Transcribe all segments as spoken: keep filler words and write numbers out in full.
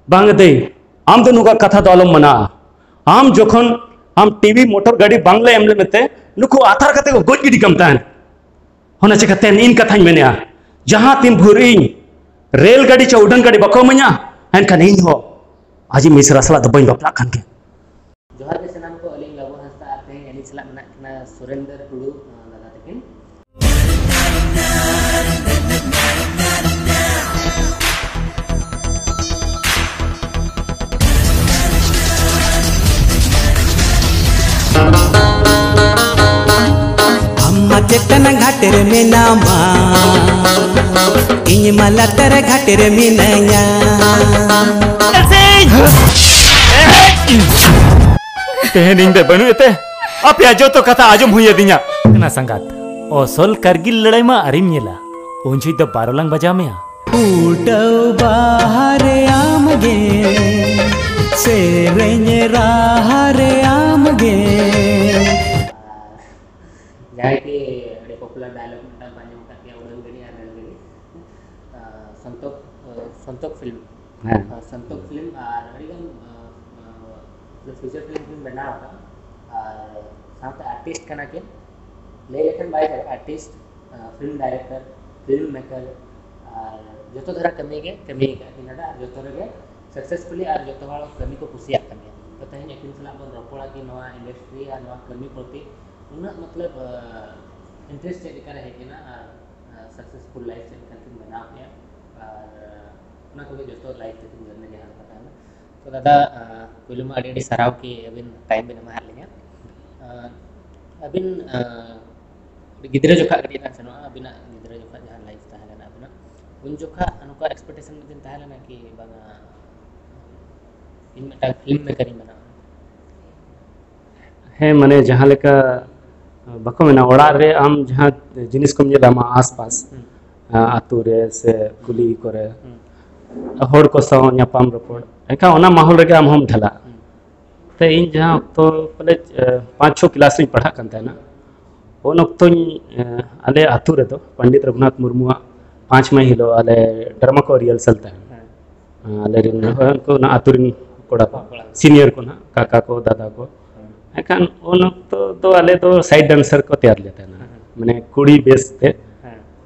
ᱵᱟᱝ ᱫᱟᱹᱭ, ᱟᱢ ᱫᱚ ᱱᱚᱝᱠᱟ ᱠᱟᱛᱷᱟ ᱫᱚ ᱟᱞᱚᱢ ᱢᱟᱱᱟ᱾ ᱟᱢ ᱡᱚᱠᱷᱚᱱ ᱟᱢ ᱴᱤᱵᱷᱤ ᱢᱚᱴᱚᱨ ᱜᱟᱹᱰᱤ ᱵᱟᱝᱞᱮ ᱮᱢ ᱞᱮ ᱢᱮᱱᱛᱮ ᱱᱩᱠᱩ ᱟᱛᱟᱨ ᱠᱟᱛᱮ ᱠᱚ ᱜᱚᱡ ᱜᱤᱰᱤ ᱠᱟᱢ ᱛᱟᱦᱮᱸᱱ᱾ ᱚᱱᱟ ᱪᱤᱠᱟᱹᱛᱮ ᱤᱧ ᱠᱟᱛᱷᱟᱧ ᱢᱮᱱᱮᱜᱼᱟ, ᱡᱟᱦᱟᱸ ᱛᱤᱱ ᱵᱷᱳᱨ ᱤᱧ ᱨᱮᱞ ᱜᱟᱹᱰᱤ ᱪᱮ ᱩᱰᱟᱹᱱ ᱜᱟᱹᱰᱤ ᱵᱟᱠᱚ ᱤᱢᱟᱹᱧᱟ, ᱮᱱᱠᱷᱟᱱ ᱤᱧ ᱦᱚᱸ ᱟᱡᱤᱡ ᱢᱤᱥᱨᱟ ᱥᱟᱞᱟᱜ ᱫᱚ ᱵᱟᱹᱧ ᱵᱟᱯᱞᱟᱜ ᱠᱟᱱ ᱜᱮ᱾ ᱡᱚᱦᱟᱨ ᱜᱮ ᱥᱟᱱᱟᱢ ᱠᱚ, ᱟᱹᱞᱤᱧ ᱞᱟᱵᱩ ᱦᱟᱸᱥᱫᱟ ᱟᱨ ᱛᱮᱦᱮᱧ ᱟᱹᱞᱤᱧ ᱥᱟᱞᱟᱜ ᱢᱮᱱᱟᱜ ᱠᱤᱱᱟ ᱥᱩᱨᱮᱱᱫᱨ ᱴᱩᱰᱩ, ᱟᱸ, ᱫᱟᱫᱟ ᱛᱟᱹᱠᱤᱱ᱾ ᱟᱢ ᱢᱟ ᱪᱮᱛᱟᱱ ᱜᱷᱟᱴ ᱨᱮ ᱢᱮᱱᱟᱢᱟ, ᱤᱧ ᱢᱟ ᱞᱟᱛᱟᱨ ᱜᱷᱟᱴ ᱨᱮ ᱢᱤᱱᱟᱹᱧᱟ᱾ ᱛᱮᱦᱮᱧ ᱤᱧ ᱫᱚ ᱵᱟᱹᱱᱩᱜ ᱮᱛᱮ, ᱟᱯᱮᱭᱟᱜ ᱡᱚᱛᱚ ᱠᱟᱛᱷᱟ ᱟᱸᱡᱚᱢ ᱦᱩᱭ ᱟᱹᱫᱤᱧᱟ᱾ ᱠᱟᱱᱟ ᱥᱟᱸᱜᱟᱛ, ᱚᱥᱚᱞ ᱠᱟᱨᱜᱤᱞ ᱞᱟᱹᱲᱟᱹᱭ ᱢᱟ ᱟᱹᱨᱤᱢ ᱧᱮᱞᱟ, ᱩᱱ ᱡᱚᱦᱚᱜ ᱫᱚ ᱵᱟᱨᱚ ᱞᱟᱝ ᱵᱟᱡᱟᱣ ᱢᱮᱭᱟ᱾ ᱯᱷᱩᱴᱟᱹᱣ ᱵᱟᱦᱟ ᱨᱮ ᱟᱢ ᱜᱮ, ᱥᱮᱨᱮᱧ ᱨᱟᱦᱟ ᱨᱮ ᱟᱢ ᱜᱮ᱾ ᱡᱟᱦᱟᱸᱭ ᱠᱤ ᱟᱹᱰᱤ popular dialogue ᱢᱤᱫᱴᱟᱝ ᱯᱮ ᱟᱸᱡᱚᱢ ᱟᱠᱟᱫ ᱜᱮᱭᱟ, ᱩᱰᱟᱹᱱ ᱜᱟᱹᱰᱤ ᱟᱨ ᱨᱮᱞ ᱜᱟᱹᱰᱤ, ᱟᱸ, ᱥᱚᱱᱛᱳᱠ, ᱟᱸ, ᱥᱚᱱᱛᱳᱠ film᱾ ᱦᱮᱸ᱾ ᱟᱸ, ᱥᱚᱱᱛᱳᱠ film ᱟᱨ ᱟᱹᱰᱤᱜᱟᱱ, ᱟᱸ, ᱟᱸ, feature film ᱠᱤᱱ ᱵᱮᱱᱟᱣ ᱟᱠᱟᱫᱟ᱾ ᱟᱨ ᱥᱟᱶᱛᱮ artist ᱠᱟᱱᱟ ᱠᱤᱱ, ᱞᱟᱹᱭ ᱞᱮᱠᱷᱟᱱ ᱵᱟᱭ ᱪᱟᱵᱟᱜᱼᱟ, artist, ᱟᱸ, film director, film maker, ᱟᱨ ᱡᱚᱛᱚ ᱫᱷᱟᱨᱟ ᱠᱟᱹᱢᱤ ᱜᱮ ᱠᱟᱹᱢᱤ ᱟᱠᱟᱫ ᱠᱤᱱ ᱫᱟᱫᱟ, ᱟᱨ ᱡᱚᱛᱚ ᱨᱮᱜᱮ successfully ᱟᱨ ᱡᱚᱛᱚ ᱦᱚᱲ ᱠᱟᱹᱢᱤ ᱠᱚ ᱠᱩᱥᱤᱭᱟᱜ ᱠᱟᱱ ᱜᱮᱭᱟ᱾ ᱛᱚ ᱛᱮᱦᱮᱧ ᱟᱹᱠᱤᱱ ᱥᱟᱞᱟᱜ ᱵᱚᱱ ᱨᱚᱯᱚᱲᱟ ᱠᱤ ᱱᱚᱣᱟ industry ᱟᱨ ᱱᱚᱣᱟ ᱠᱟᱹᱢᱤ ᱯᱨᱚᱛᱤ ᱩᱱᱟᱹᱜ ᱢᱚᱛᱞᱚᱵ, ᱟᱸ, interest ᱪᱮᱫ ᱞᱮᱠᱟ ᱨᱮ ᱦᱮᱡ ᱮᱱᱟ ᱟᱨ, ᱟᱸ, successful life ᱪᱮᱫ ᱞᱮᱠᱟ ᱠᱤᱱ ᱵᱮᱱᱟᱣ ᱠᱮᱜᱼᱟ ᱟᱨ, ᱟᱸ, ᱚᱱᱟ ᱠᱚᱜᱮ ᱡᱚᱛᱚ life ᱛᱟᱹᱠᱤᱱ journey ᱡᱟᱦᱟᱸ ᱞᱮᱠᱟ ᱛᱟᱦᱮᱱᱟ᱾ ᱛᱚ ᱫᱟᱫᱟ, ᱟᱸ, ᱯᱩᱭᱞᱩ ᱢᱟ ᱟᱹᱰᱤ ᱟᱹᱰᱤ ᱥᱟᱨᱦᱟᱣ ᱠᱤ ᱟᱹᱵᱤᱱ time ᱵᱤᱱ ᱮᱢᱟᱦᱟᱫ ᱞᱤᱧᱟ᱾ ᱟᱸ, ᱟᱹᱵᱤᱱ, ᱟᱸ, ᱜᱤᱫᱽᱨᱟᱹ ᱡᱚᱠᱷᱟᱜ ᱠᱟᱹᱴᱤᱡ ᱞᱟᱝ ᱥᱮᱱᱚᱜᱼᱟ, ᱟᱹᱵᱤᱱᱟᱜ ᱜᱤᱫᱽᱨᱟᱹ ᱡᱚᱠᱷᱟᱜ ᱡᱟᱦᱟᱸ life ᱛᱟᱦᱮᱸ ᱞᱮᱱᱟ ᱟᱹᱵᱤᱱᱟᱜ, ᱩᱱ ᱡᱚᱠᱷᱟᱜ ᱱᱚᱝᱠᱟ expectation ᱢᱤᱫᱴᱮᱱ ᱛᱟᱦᱮᱸ ᱞᱮᱱᱟ ᱠᱤ ᱵᱟᱝᱟ ᱤᱧ ᱢᱤᱫᱴᱟᱝ film maker ᱤᱧ ᱵᱮᱱᱟᱜᱼᱟ? ᱦᱮᱸ, ᱢᱟᱱᱮ ᱡᱟᱦᱟᱸ ᱞᱮᱠᱟ, ᱵᱟᱠᱚ ᱢᱮᱱᱟ, ᱚᱲᱟᱜ ᱨᱮ ᱟᱢ ᱡᱟᱦᱟᱸ ᱡᱤᱱᱤᱥ ᱠᱚᱢ ᱧᱮᱞᱟ ᱟᱢᱟᱜ ᱟᱥᱯᱟᱥ, ᱦᱩᱸ᱾ ᱟᱹᱛᱩ ᱨᱮ ᱥᱮ ᱠᱩᱞᱦᱤ ᱠᱚᱨᱮ, ᱦᱩᱸ᱾ ᱦᱚᱲ ᱠᱚ ᱥᱟᱶ ᱧᱟᱯᱟᱢ ᱨᱚᱯᱚᱲ, ᱮᱱᱠᱷᱟᱱ ᱚᱱᱟ ᱢᱟᱦᱚᱞ ᱨᱮᱜᱮ ᱟᱢ ᱦᱚᱸᱢ ᱰᱷᱟᱞᱟᱜᱼᱟ᱾ ᱦᱩᱸ᱾ ᱛᱚ ᱤᱧ ᱡᱟᱦᱟᱸ ᱚᱠᱛᱚ ᱯᱟᱞᱮ, ᱮ, ᱯᱟᱸᱪ ᱪᱷᱚ class ᱨᱤᱧ ᱯᱟᱲᱦᱟᱜ ᱠᱟᱱ ᱛᱟᱦᱮᱱᱟ, ᱩᱱ ᱚᱠᱛᱚᱧ, ᱮ, ᱟᱞᱮ ᱟᱹᱛᱩ ᱨᱮᱫᱚ ᱯᱚᱱᱰᱤᱛ ᱨᱚᱜᱷᱩᱱᱟᱛᱷ ᱢᱩᱨᱢᱩᱣᱟᱜ ᱯᱟᱸᱪ ᱢᱟᱹᱭ ᱦᱤᱞᱳᱜ ᱟᱞᱮ drama ᱠᱚ rehearsal ᱛᱟᱦᱮᱱᱟ᱾ ᱦᱮᱸ᱾ ᱟᱞᱮ ᱨᱮᱱ ᱦᱚᱸ ᱩᱱᱠᱩ ᱚᱱᱟ ᱟᱹᱛᱩ ᱨᱮᱱ ᱠᱚᱲᱟ ᱠᱚ, ᱠᱚᱲᱟ᱾ Senior ᱠᱚ ᱱᱟᱦᱟᱜ, ᱠᱟᱠᱟ ᱠᱚ, ᱫᱟᱫᱟ ᱠᱚ᱾ ᱦᱮᱸ᱾ ᱮᱱᱠᱷᱟᱱ ᱩᱱ ᱚᱠᱛᱚ ᱫᱚ ᱟᱞᱮ ᱫᱚ side dancer ᱠᱚ ᱛᱮᱭᱟᱨ ᱞᱮ ᱛᱟᱦᱮᱱᱟ, ᱦᱮᱸ᱾ ᱢᱟᱱᱮ ᱠᱩᱲᱤ ᱵᱮᱥ ᱛᱮ ᱦᱮᱸ᱾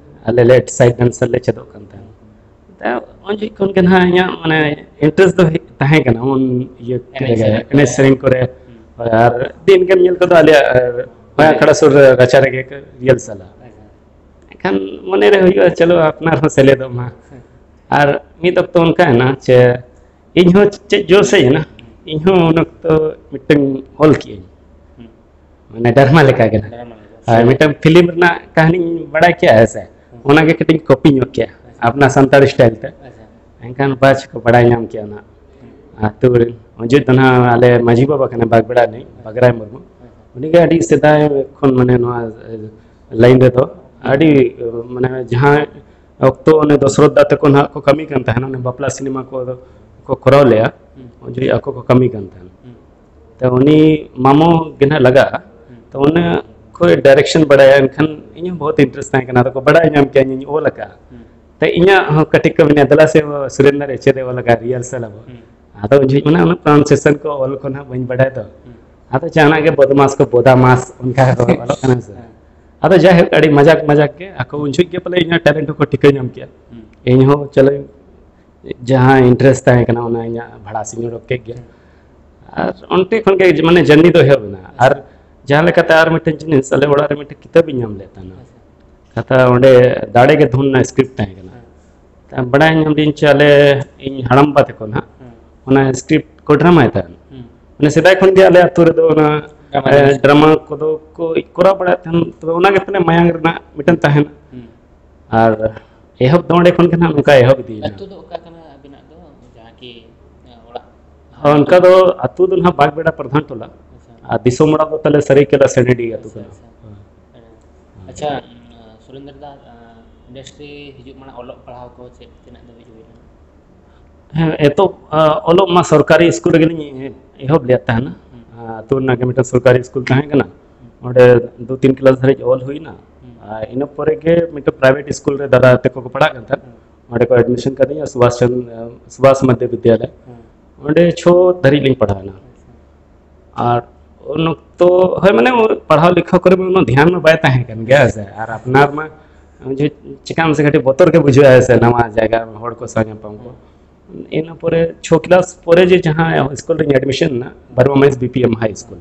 ᱟᱞᱮ ᱞᱮ side dancer ᱞᱮ ᱪᱮᱫᱚᱜ ᱠᱟᱱ ᱛᱟᱦᱮᱱᱟ᱾ ᱛᱟ ᱩᱱ ᱡᱚᱠᱷᱚᱱ ᱠᱷᱚᱱ ᱜᱮ ᱱᱟᱦᱟᱜ ᱤᱧᱟᱹᱜ ᱢᱟᱱᱮ interest ᱫᱚ ᱦᱮᱡ ᱛᱟᱦᱮᱸ ᱠᱟᱱᱟ, ᱩᱱ ᱤᱭᱟᱹ ᱮᱱᱮᱡ ᱠᱚᱨᱮ ᱜᱮ, ᱥᱮᱨᱮᱧ ᱮᱱᱮᱡ ᱠᱚᱨᱮ᱾ ᱥᱮᱨᱮᱧ ᱠᱚᱨᱮ᱾ ᱦᱩᱸ᱾ ᱦᱳᱭ, ᱟᱨ ᱫᱤᱱ ᱜᱮᱢ ᱧᱮᱞ ᱠᱚᱫᱚ ᱟᱞᱮᱭᱟᱜ, ᱦᱳᱭ, ᱦᱮᱸ᱾ ᱟᱠᱷᱲᱟ ᱥᱩᱨ ᱨᱮ ᱨᱟᱪᱟ ᱨᱮᱜᱮ ᱠᱚ rehearsal-ᱟ᱾ ᱟᱪᱪᱷᱟ᱾ ᱮᱱᱠᱷᱟᱱ ᱢᱚᱱᱮ ᱨᱮ ᱦᱩᱭᱩᱜᱼᱟ, ᱪᱚᱞᱚ ᱟᱯᱱᱟᱨ ᱦᱚᱸ ᱥᱮᱞᱮᱫᱚᱜ ᱢᱟ᱾ ᱦᱮᱸ᱾ ᱟᱨ ᱢᱤᱫ ᱚᱠᱛᱚ ᱚᱱᱠᱟᱭᱮᱱᱟ ᱪᱮ ᱤᱧ ᱦᱚᱸ ᱪᱮᱫ ᱡᱳᱨ ᱥᱮᱡ ᱮᱱᱟ, ᱤᱧ ᱦᱚᱸ ᱩᱱ ᱚᱠᱛᱚ ᱢᱤᱫᱴᱟᱝ ᱚᱞ ᱠᱮᱜᱼᱟᱹᱧ᱾ ᱦᱩᱸ᱾ ᱢᱟᱱᱮ drama ᱞᱮᱠᱟ ᱜᱮ ᱱᱟᱜ᱾ Drama ᱞᱮᱠᱟ᱾ ᱦᱳᱭ, ᱢᱤᱫᱴᱟᱝ film ᱨᱮᱱᱟᱜ ᱠᱟᱹᱦᱱᱤᱧ ᱵᱟᱲᱟᱭ ᱠᱮᱜᱼᱟ, ᱦᱮᱸ ᱥᱮ? ᱦᱩᱸ᱾ ᱚᱱᱟ ᱜᱮ ᱠᱟᱹᱴᱤᱡ ᱤᱧ copy ᱧᱚᱜ ᱠᱮᱜᱼᱟ, ᱟᱪᱪᱷᱟ᱾ ᱟᱯᱱᱟ ᱥᱟᱱᱛᱟᱲ style ᱛᱮ᱾ ᱟᱪᱪᱷᱟ᱾ ᱮᱱᱠᱷᱟᱱ ᱵᱟᱥ ᱠᱚ ᱵᱟᱲᱟᱭ ᱧᱟᱢ ᱠᱮᱜᱼᱟ ᱚᱱᱟ᱾ ᱦᱩᱸ᱾ ᱟᱹᱛᱩ ᱨᱮᱱ ᱚᱡᱮ ᱫᱚ ᱱᱟᱜ ᱟᱞᱮ ᱢᱟᱹᱡᱷᱤ ᱵᱟᱵᱟ ᱠᱟᱱᱟᱭ, ᱵᱟᱜᱽᱵᱮᱲᱟ ᱨᱤᱱᱤᱡ, ᱦᱩᱸ᱾ ᱵᱟᱜᱽᱨᱟᱭ ᱢᱩᱨᱢᱩ᱾ ᱦᱩᱸ᱾ ᱩᱱᱤ ᱜᱮ ᱟᱹᱰᱤ ᱥᱮᱫᱟᱭ ᱠᱷᱚᱱ ᱢᱟᱱᱮ ᱱᱚᱣᱟ, ᱮ, line ᱨᱮᱫᱚ ᱦᱩᱸ᱾ ᱟᱹᱰᱤ, ᱮ, ᱢᱟᱱᱮ ᱡᱟᱦᱟᱸ ᱚᱠᱛᱚ ᱚᱱᱮ ᱫᱚᱥᱨᱚᱛ ᱫᱟ ᱛᱟᱠᱚ ᱱᱟᱜ ᱠᱚ ᱠᱟᱹᱢᱤ ᱠᱟᱱ ᱛᱟᱦᱮᱱᱟ, ᱚᱱᱮ ᱵᱟᱯᱞᱟ ᱥᱤᱱᱮᱢᱟ ᱠᱚ, ᱠᱚ ᱠᱚᱨᱟᱣ ᱞᱮᱜᱼᱟ, ᱦᱩᱸ᱾ ᱩᱱ ᱡᱚᱠᱷᱚᱡ ᱟᱠᱚ ᱠᱚ ᱠᱟᱹᱢᱤ ᱠᱟᱱ ᱛᱟᱦᱮᱱᱟ᱾ ᱦᱩᱸ᱾ ᱛᱚ ᱩᱱᱤ ᱢᱟᱢᱚ ᱜᱮ ᱱᱟᱜ ᱞᱟᱜᱟᱜᱼᱟ᱾ ᱦᱩᱸ᱾ ᱛᱚ ᱩᱱᱤ ᱠᱷᱚᱡ direction ᱵᱟᱲᱟᱭᱟ, ᱮᱱᱠᱷᱟᱱ ᱤᱧ ᱦᱚᱸ ᱵᱚᱦᱩᱛ interest ᱛᱟᱦᱮᱸ ᱠᱟᱱᱟ, ᱟᱫᱚ ᱠᱚ ᱵᱟᱲᱟᱭ ᱧᱟᱢ ᱠᱮᱜᱼᱟ ᱤᱧᱤᱧ ᱚᱞ ᱟᱠᱟᱜᱼᱟ᱾ ᱦᱩᱸ᱾ ᱛᱚ ᱤᱧᱟᱹᱜ ᱦᱚᱸ ᱠᱟᱹᱴᱤᱡ ᱠᱚ ᱢᱮᱱᱟ, "ᱫᱮᱞᱟ ᱥᱮ ᱥᱩᱨᱮᱱᱫᱨ ᱮ ᱪᱮᱫ ᱮ ᱚᱞ ᱟᱠᱟᱫ, rehearsal ᱟᱵᱚ?" ᱦᱩᱸ᱾ ᱟᱫᱚ ᱩᱱ ᱡᱚᱠᱷᱚᱡ ᱢᱟᱱᱮ ᱩᱱᱟᱹᱜ pronunciation ᱠᱚ ᱚᱞ ᱠᱚ ᱱᱟᱜ ᱵᱟᱹᱧ ᱵᱟᱲᱟᱭᱟ ᱛᱚ᱾ ᱦᱩᱸ᱾ ᱟᱫᱚ ᱡᱟᱦᱟᱱᱟᱜ ᱜᱮ ᱵᱚᱫᱢᱟᱥ ᱠᱚ ᱵᱚᱫᱟᱢᱟᱥ ᱚᱱᱠᱟ ᱠᱚ ᱚᱞᱚᱜ ᱠᱟᱱᱟ ᱥᱮ᱾ ᱦᱮᱸ᱾ ᱟᱫᱚ ᱡᱟᱭᱦᱳᱠ ᱟᱹᱰᱤ ᱢᱟᱡᱟᱠ ᱢᱟᱡᱟᱠ ᱜᱮ ᱟᱠᱚ ᱩᱱ ᱡᱚᱠᱷᱚᱡ ᱜᱮ ᱯᱟᱞᱮ ᱤᱧᱟᱹᱜ talent ᱦᱚᱸᱠᱚ ᱴᱷᱤᱠᱟᱹ ᱧᱟᱢ ᱠᱮᱜᱼᱟ᱾ ᱦᱩᱸ᱾ ᱤᱧ ᱦᱚᱸ ᱪᱚᱞᱚ ᱡᱟᱦᱟᱸ interest ᱛᱟᱦᱮᱸ ᱠᱟᱱᱟ ᱚᱱᱟ ᱤᱧᱟᱹᱜ ᱵᱷᱟᱲᱟ ᱥᱮᱧ ᱚᱰᱚᱠ ᱠᱮᱫ ᱜᱮᱭᱟ᱾ ᱦᱩᱸ᱾ ᱟᱨ ᱚᱱᱛᱮ ᱠᱷᱚᱱ ᱜᱮ ᱢᱟᱱᱮ journey ᱫᱚ ᱮᱦᱚᱵ ᱮᱱᱟ᱾ ᱟᱪᱪᱷᱟ᱾ ᱟᱨ ᱡᱟᱦᱟᱸ ᱞᱮᱠᱟᱛᱮ ᱟᱨ ᱢᱤᱫᱴᱮᱱ ᱡᱤᱱᱤᱥ ᱟᱞᱮ ᱚᱲᱟᱜ ᱨᱮ ᱢᱤᱫᱴᱮᱱ ᱠᱤᱛᱟᱹᱵ ᱤᱧ ᱧᱟᱢ ᱞᱮᱫ ᱛᱟᱦᱮᱱᱟ᱾ ᱟᱪᱪᱷᱟ᱾ ᱠᱟᱛᱷᱟ ᱚᱸᱰᱮ ᱫᱟᱲᱮ ᱜᱮ ᱫᱷᱚᱱ ᱨᱮᱱᱟᱜ script ᱛᱟᱦᱮᱸ ᱠᱟᱱᱟ᱾ ᱦᱮᱸ᱾ ᱛᱟ ᱵᱟᱲᱟᱭ ᱧᱟᱢ ᱫᱤᱧ ᱪᱮ ᱟᱞᱮ ᱤᱧ ᱦᱟᱲᱟᱢ ᱵᱟ ᱛᱟᱠᱚ ᱱᱟᱦᱟᱜ ᱦᱮᱸ᱾ ᱚᱱᱟ script ᱠᱚ dramaᱭ ᱛᱟᱦᱮᱱ᱾ ᱦᱩᱸ᱾ ᱢᱟᱱᱮ ᱥᱮᱫᱟᱭ ᱠᱷᱚᱱ ᱜᱮ ᱟᱞᱮ ᱟᱹᱛᱩ ᱨᱮᱫᱚ ᱚᱱᱟ, drama ᱮ, ᱡᱤᱱᱤᱥ᱾ Drama ᱠᱚᱫᱚ ᱠᱚ ᱠᱚᱨᱟᱣ ᱵᱟᱲᱟᱭᱮᱫ ᱛᱟᱦᱮᱱ, ᱛᱚᱵᱮ ᱚᱱᱟ ᱜᱮ ᱛᱟᱦᱮᱸ ᱢᱟᱭᱟᱝ ᱨᱮᱱᱟᱜ ᱢᱤᱫᱴᱮᱱ ᱛᱟᱦᱮᱱᱟ᱾ ᱦᱩᱸ᱾ ᱟᱨ ᱮᱦᱚᱵ ᱫᱚ ᱚᱸᱰᱮ ᱠᱷᱚᱱ ᱜᱮ ᱱᱟᱦᱟᱜ ᱱᱚᱝᱠᱟ ᱮᱦᱚᱵ ᱤᱫᱤᱭᱮᱱᱟ᱾ ᱟᱹᱛᱩ ᱫᱚ ᱚᱠᱟ ᱠᱟᱱᱟ ᱟᱹᱵᱤᱱᱟᱜ ᱫᱚ? ᱡᱟᱦᱟᱸ ᱠᱤ, ᱮ, ᱚᱲᱟᱜ? ᱦᱳᱭ, ᱚᱱᱠᱟ ᱫᱚ ᱟᱹᱛᱩ ᱫᱚ ᱱᱟᱦᱟᱜ ᱵᱟᱜᱽᱵᱮᱲᱟ ᱯᱨᱚᱫᱷᱟᱱ ᱴᱚᱞᱟ᱾ ᱟᱪᱪᱷᱟ᱾ ᱟᱨ ᱫᱤᱥᱚᱢ ᱚᱲᱟᱜ ᱫᱚ ᱛᱟᱞᱮ ᱥᱟᱹᱨᱟᱹᱭᱠᱮᱞᱟ ᱥᱮᱱᱮᱰᱤ ᱟᱹᱛᱩ ᱟᱪᱪᱷᱟ, ᱠᱟᱱᱟ᱾ ᱟᱪᱪᱷᱟ᱾ ᱦᱳᱭ᱾ ᱟᱪᱪᱷᱟ, ᱩᱸ, ᱥᱩᱨᱮᱱᱫᱨ ᱫᱟ, ᱟᱸ, industry ᱦᱤᱡᱩᱜ ᱢᱟᱲᱟᱝ ᱚᱞᱚᱜ ᱯᱟᱲᱦᱟᱣ ᱠᱚ ᱪᱮᱫ ᱛᱤᱱᱟᱹᱜ ᱫᱷᱟᱹᱵᱤᱡ ᱦᱩᱭᱱᱟ? ᱦᱮᱸ, ᱮᱛᱚᱦᱚᱵ, ᱟ, ᱚᱞᱚᱜ ᱢᱟ ᱥᱚᱨᱠᱟᱨᱤ ᱥᱠᱩᱞ ᱨᱮᱜᱮᱞᱤᱧ ᱮᱦᱚᱵ ᱞᱮᱫ ᱛᱟᱦᱮᱱᱟ᱾ ᱦᱩᱸ᱾ ᱟ, ᱟᱹᱛᱩ ᱨᱮᱱᱟᱜ ᱜᱮ ᱢᱤᱫᱴᱮᱱ ᱥᱚᱨᱠᱟᱨᱤ ᱥᱠᱩᱞ ᱛᱟᱦᱮᱸ ᱠᱟᱱᱟ᱾ ᱦᱩᱸ᱾ ᱚᱸᱰᱮ ᱫᱩ ᱛᱤᱱ class ᱫᱷᱟᱹᱨᱤᱡ ᱚᱞ ᱦᱩᱭᱱᱟ᱾ ᱦᱩᱸ᱾ ᱟᱨ ᱤᱱᱟᱹ ᱯᱚᱨᱮ ᱜᱮ ᱢᱤᱫᱴᱮᱱ private ᱥᱠᱩᱞ ᱨᱮ ᱫᱟᱫᱟ ᱛᱟᱠᱚ ᱠᱚ ᱯᱟᱲᱦᱟᱜ ᱠᱟᱱ ᱛᱟᱦᱮᱸᱫ᱾ ᱦᱩᱸ᱾ ᱚᱸᱰᱮ ᱠᱚ ᱮᱰᱢᱤᱥᱚᱱ ᱠᱟᱫᱤᱧᱟ ᱥᱩᱵᱷᱟᱥ ᱪᱚᱱᱫᱨᱚ ᱥᱩᱵᱷᱟᱥ ᱢᱚᱫᱽᱫᱷᱚ ᱵᱤᱫᱽᱭᱟᱞᱚᱭ᱾ ᱦᱮᱸ᱾ ᱚᱸᱰᱮ ᱪᱷᱚ ᱫᱷᱟᱹᱨᱤᱡ ᱞᱤᱧ ᱯᱟᱲᱦᱟᱣᱮᱱᱟ᱾ ᱟᱨ ᱩᱱ ᱚᱠᱛᱚ ᱦᱳᱭ ᱢᱟᱱᱮ ᱯᱟᱲᱦᱟᱣ ᱞᱮᱠᱷᱟ ᱠᱚᱨᱮ ᱢᱟ ᱩᱱᱟᱹᱜ ᱫᱷᱮᱭᱟᱱ ᱢᱟ ᱵᱟᱭ ᱛᱟᱦᱮᱸ ᱠᱟᱱ ᱜᱮᱭᱟ, ᱦᱮᱸ ᱥᱮ? ᱟᱨ ᱟᱯᱱᱟᱨ ᱢᱟ ᱡᱮ ᱪᱮᱠᱟᱢ ᱥᱮ ᱠᱟᱹᱴᱤᱡ ᱵᱚᱛᱚᱨ ᱜᱮ ᱵᱩᱡᱷᱟᱹᱜᱼᱟ, ᱦᱮᱸ ᱥᱮ? ᱱᱟᱣᱟ ᱡᱟᱭᱜᱟ, ᱦᱚᱲ ᱠᱚ ᱥᱟᱶ ᱧᱟᱯᱟᱢ ᱠᱚ᱾ ᱤᱱᱟᱹ ᱯᱚᱨᱮ ᱪᱷᱚ ᱠᱞᱟᱥ ᱯᱚᱨᱮ ᱡᱮ ᱡᱟᱦᱟᱸ ᱥᱠᱩᱞ ᱨᱤᱧ ᱮᱰᱢᱤᱥᱚᱱ ᱮᱱᱟ, ᱵᱟᱨᱣᱟ ᱢᱟᱹᱡᱷᱤ ᱵᱤ ᱯᱤ ᱮᱢ ᱦᱟᱭ ᱥᱠᱩᱞ,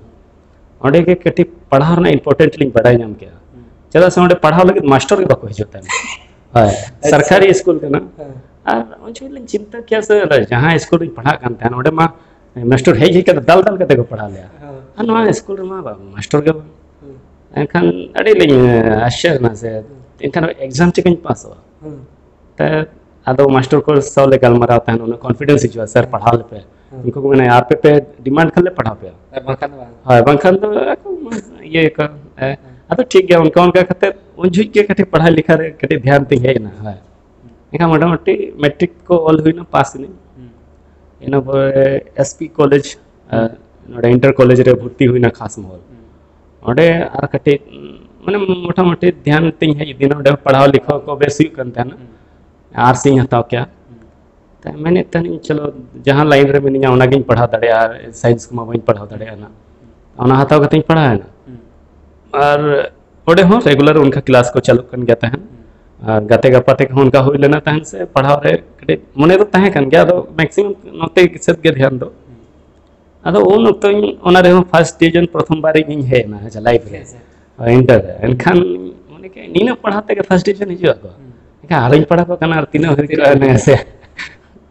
ᱚᱸᱰᱮ ᱜᱮ ᱠᱟᱹᱴᱤᱡ ᱯᱟᱲᱦᱟᱣ ᱨᱮᱱᱟᱜ ᱤᱢᱯᱚᱨᱴᱮᱱᱴ ᱞᱤᱧ ᱵᱟᱰᱟᱭ ᱧᱟᱢ ᱠᱮᱫᱟ᱾ ᱪᱮᱫᱟᱜ ᱥᱮ ᱚᱸᱰᱮ ᱯᱟᱲᱦᱟᱣ ᱞᱟᱹᱜᱤᱫ ᱢᱟᱥᱴᱚᱨ ᱜᱮ ᱵᱟᱠᱚ ᱦᱤᱡᱩᱜ ᱛᱟᱦᱮᱸᱱᱟ᱾ ᱦᱳᱭ, ᱥᱚᱨᱠᱟᱨᱤ ᱥᱠᱩᱞ ᱠᱟᱱᱟ᱾ ᱦᱮᱸ᱾ ᱟᱨ ᱩᱱ ᱡᱚᱠᱷᱚᱱ ᱞᱤᱧ ᱪᱤᱱᱛᱟᱹ ᱠᱮᱭᱟ ᱥᱮ, ᱚᱸᱰᱮ ᱡᱟᱦᱟᱸ ᱥᱠᱩᱞ ᱨᱤᱧ ᱯᱟᱲᱦᱟᱜ ᱠᱟᱱ ᱛᱟᱦᱮᱸᱱ, ᱚᱸᱰᱮ ᱢᱟ ᱢᱟᱥᱴᱚᱨ ᱦᱮᱡ ᱦᱮᱡ ᱠᱟᱛᱮ ᱫᱟᱞ ᱫᱟᱞ ᱠᱟᱛᱮ ᱠᱚ ᱯᱟᱲᱦᱟᱣ ᱞᱮᱭᱟ᱾ ᱦᱮᱸ᱾ ᱟᱨ ᱱᱚᱣᱟ ᱥᱠᱩᱞ ᱨᱮᱢᱟ ᱵᱟᱝ, ᱢᱟᱥᱴᱚᱨ ᱜᱮ ᱵᱟᱝ᱾ ᱦᱮᱸ᱾ ᱮᱱᱠᱷᱟᱱ ᱟᱹᱰᱤ ᱞᱤᱧ ᱟᱥᱪᱚᱨᱡᱚ ᱮᱱᱟ ᱥᱮ, ᱮᱱᱠᱷᱟᱱ ᱮᱠᱡᱟᱢ ᱪᱤᱠᱟᱹᱧ ᱯᱟᱥᱚᱜᱼᱟ? ᱦᱮᱸ᱾ ᱛᱮ ᱟᱫᱚ ᱢᱟᱥᱴᱚᱨ ᱠᱚ ᱥᱟᱶ ᱞᱮ ᱜᱟᱞᱢᱟᱨᱟᱣ ᱛᱟᱦᱮᱸᱱ, ᱩᱱᱟᱹᱜ ᱠᱚᱱᱯᱷᱤᱰᱮᱱᱥ ᱦᱤᱡᱩᱜᱼᱟ, "ᱥᱟᱨ, ᱯᱟᱲᱦᱟᱣ ᱞᱮᱯᱮ᱾" ᱦᱮᱸ᱾ ᱩᱱᱠᱩ ᱠᱚ ᱢᱮᱱᱟ, "ᱟᱯᱮ ᱯᱮ ᱰᱤᱢᱟᱱᱰ ᱠᱷᱟᱱ ᱞᱮ ᱯᱟᱲᱦᱟᱣ ᱯᱮᱭᱟ, ᱟᱨ ᱵᱟᱝᱠᱷᱟᱱ ᱫᱚ ᱵᱟᱝ᱾ ᱦᱳᱭ, ᱵᱟᱝᱠᱷᱟᱱ ᱫᱚ ᱟᱠᱚ ᱢᱟ ᱤᱭᱟᱹ ᱠᱚ᱾" ᱦᱮᱸ᱾ ᱟᱫᱚ ᱴᱷᱤᱠ ᱜᱮᱭᱟ, ᱚᱱᱠᱟ ᱚᱱᱠᱟ ᱠᱟᱛᱮ ᱩᱱ ᱡᱚᱦᱚᱜ ᱜᱮ ᱠᱟᱹᱴᱤᱡ ᱯᱟᱲᱦᱟᱣ ᱞᱮᱠᱷᱟ ᱨᱮ ᱠᱟᱹᱴᱤᱡ ᱫᱷᱮᱭᱟᱱ ᱛᱤᱧ ᱦᱮᱡ ᱮᱱᱟ᱾ ᱦᱳᱭ᱾ ᱮᱱᱠᱷᱟᱱ ᱢᱚᱴᱟᱢᱩᱴᱤ ᱢᱮᱴᱨᱤᱠ ᱠᱚ ᱚᱞ ᱦᱩᱭᱱᱟ, ᱯᱟᱥ ᱮᱱᱟᱹᱧ᱾ ᱦᱩᱸ᱾ ᱤᱱᱟᱹ ᱯᱚᱨᱮ ᱮᱥ ᱯᱤ ᱠᱚᱞᱮᱡᱽ, ᱱᱚᱰᱮ ᱤᱱᱴᱟᱨ ᱠᱚᱞᱮᱡᱽ ᱨᱮ ᱵᱷᱚᱨᱛᱤ ᱦᱩᱭᱱᱟ ᱠᱷᱟᱥᱢᱚᱦᱚᱞ᱾ ᱦᱩᱸ᱾ ᱚᱸᱰᱮ ᱟᱨ ᱠᱟᱹᱴᱤᱡ ᱢᱟᱱᱮ ᱢᱚᱴᱟᱢᱩᱴᱤ ᱫᱷᱮᱭᱟᱱ ᱛᱤᱧ ᱦᱮᱡ ᱤᱫᱤᱭᱮᱱᱟ, ᱚᱸᱰᱮ ᱯᱟᱲᱦᱟᱣ ᱞᱮᱠᱷᱟ ᱠᱚ ᱵᱮᱥ ᱦᱩᱭᱩᱜ ᱠᱟᱱ ᱛᱟᱦᱮᱱᱟ᱾ ᱦᱩᱸ᱾ ᱟᱨᱴᱥ ᱤᱧ ᱦᱟᱛᱟᱣ ᱠᱮᱭᱟ᱾ ᱦᱩᱸ᱾ ᱛᱟᱭ ᱢᱮᱱᱮᱫ ᱛᱟᱦᱮᱱᱤᱧ, ᱪᱚᱞᱚ ᱡᱟᱦᱟᱸ ᱞᱟᱭᱤᱱ ᱨᱮ ᱢᱤᱱᱟᱹᱧᱟ ᱚᱱᱟᱜᱤᱧ ᱯᱟᱲᱦᱟᱣ ᱫᱟᱲᱮᱭᱟᱜᱼᱟ, ᱟᱨ ᱥᱟᱭᱮᱱᱥ ᱠᱚᱢᱟ ᱵᱟᱹᱧ ᱯᱟᱲᱦᱟᱣ ᱫᱟᱲᱮᱭᱟᱜᱼᱟ ᱱᱟᱜ᱾ ᱚᱱᱟ ᱦᱟᱛᱟᱣ ᱠᱟᱛᱮᱧ ᱯᱟᱲᱦᱟᱣᱮᱱᱟ᱾ ᱦᱩᱸ᱾ ᱟᱨ ᱚᱸᱰᱮ ᱦᱚᱸ ᱨᱮᱜᱩᱞᱟᱨ ᱚᱱᱠᱟ ᱠᱞᱟᱥ ᱠᱚ ᱪᱟᱹᱞᱩᱜ ᱠᱟᱱ ᱜᱮᱭᱟ ᱛᱟᱦᱮᱸᱱ᱾ ᱦᱩᱸ᱾ ᱟᱨ ᱜᱟᱛᱮ ᱜᱟᱯᱟᱛᱮ ᱠᱚᱦᱚᱸ ᱚᱱᱠᱟ ᱦᱩᱭ ᱞᱮᱱᱟ ᱛᱟᱦᱮᱸᱱ ᱥᱮ, ᱯᱟᱲᱦᱟᱣ ᱨᱮ ᱠᱟᱹᱴᱤᱡ ᱢᱚᱱᱮ ᱫᱚ ᱛᱟᱦᱮᱸ ᱠᱟᱱ ᱜᱮᱭᱟ, ᱟᱫᱚ ᱢᱮᱠᱥᱤᱢᱟᱢ ᱱᱚᱛᱮ ᱥᱮᱫ ᱜᱮ ᱫᱷᱮᱭᱟᱱ ᱫᱚ᱾ ᱦᱩᱸ᱾ ᱟᱫᱚ ᱩᱱ ᱚᱠᱛᱚ ᱤᱧ ᱚᱱᱟ ᱨᱮᱦᱚᱸ ᱯᱷᱟᱥᱴ ᱰᱤᱵᱤᱡᱚᱱ ᱯᱨᱚᱛᱷᱚᱢ ᱵᱟᱨ ᱤᱧ ᱦᱮᱡ ᱮᱱᱟ, ᱟᱪᱪᱷᱟ, ᱞᱟᱭᱤᱯᱷ ᱨᱮ, ᱟᱪᱪᱷᱟ᱾ ᱤᱱᱴᱟᱨ ᱨᱮ᱾ ᱮᱱᱠᱷᱟᱱ ᱢᱚᱱᱮ ᱠᱮᱫ ᱱᱤᱱᱟᱹᱜ ᱯᱟᱲᱦᱟᱣ ᱛᱮᱜᱮ ᱯᱷᱟᱥᱴ ᱰᱤᱵᱤᱡᱚᱱ ᱦᱤᱡᱩᱜ ᱟᱠᱚ, ᱦᱩᱸ᱾ ᱮᱱᱠᱷᱟᱱ ᱟᱨᱚᱧ ᱯᱟᱲᱦᱟᱣ ᱠᱚ ᱠᱟᱱᱟ, ᱟᱨ ᱛᱤᱱᱟᱹᱜ ᱦᱩᱭ ᱠᱚᱜᱼᱟ, ᱦᱮᱸ ᱥᱮ?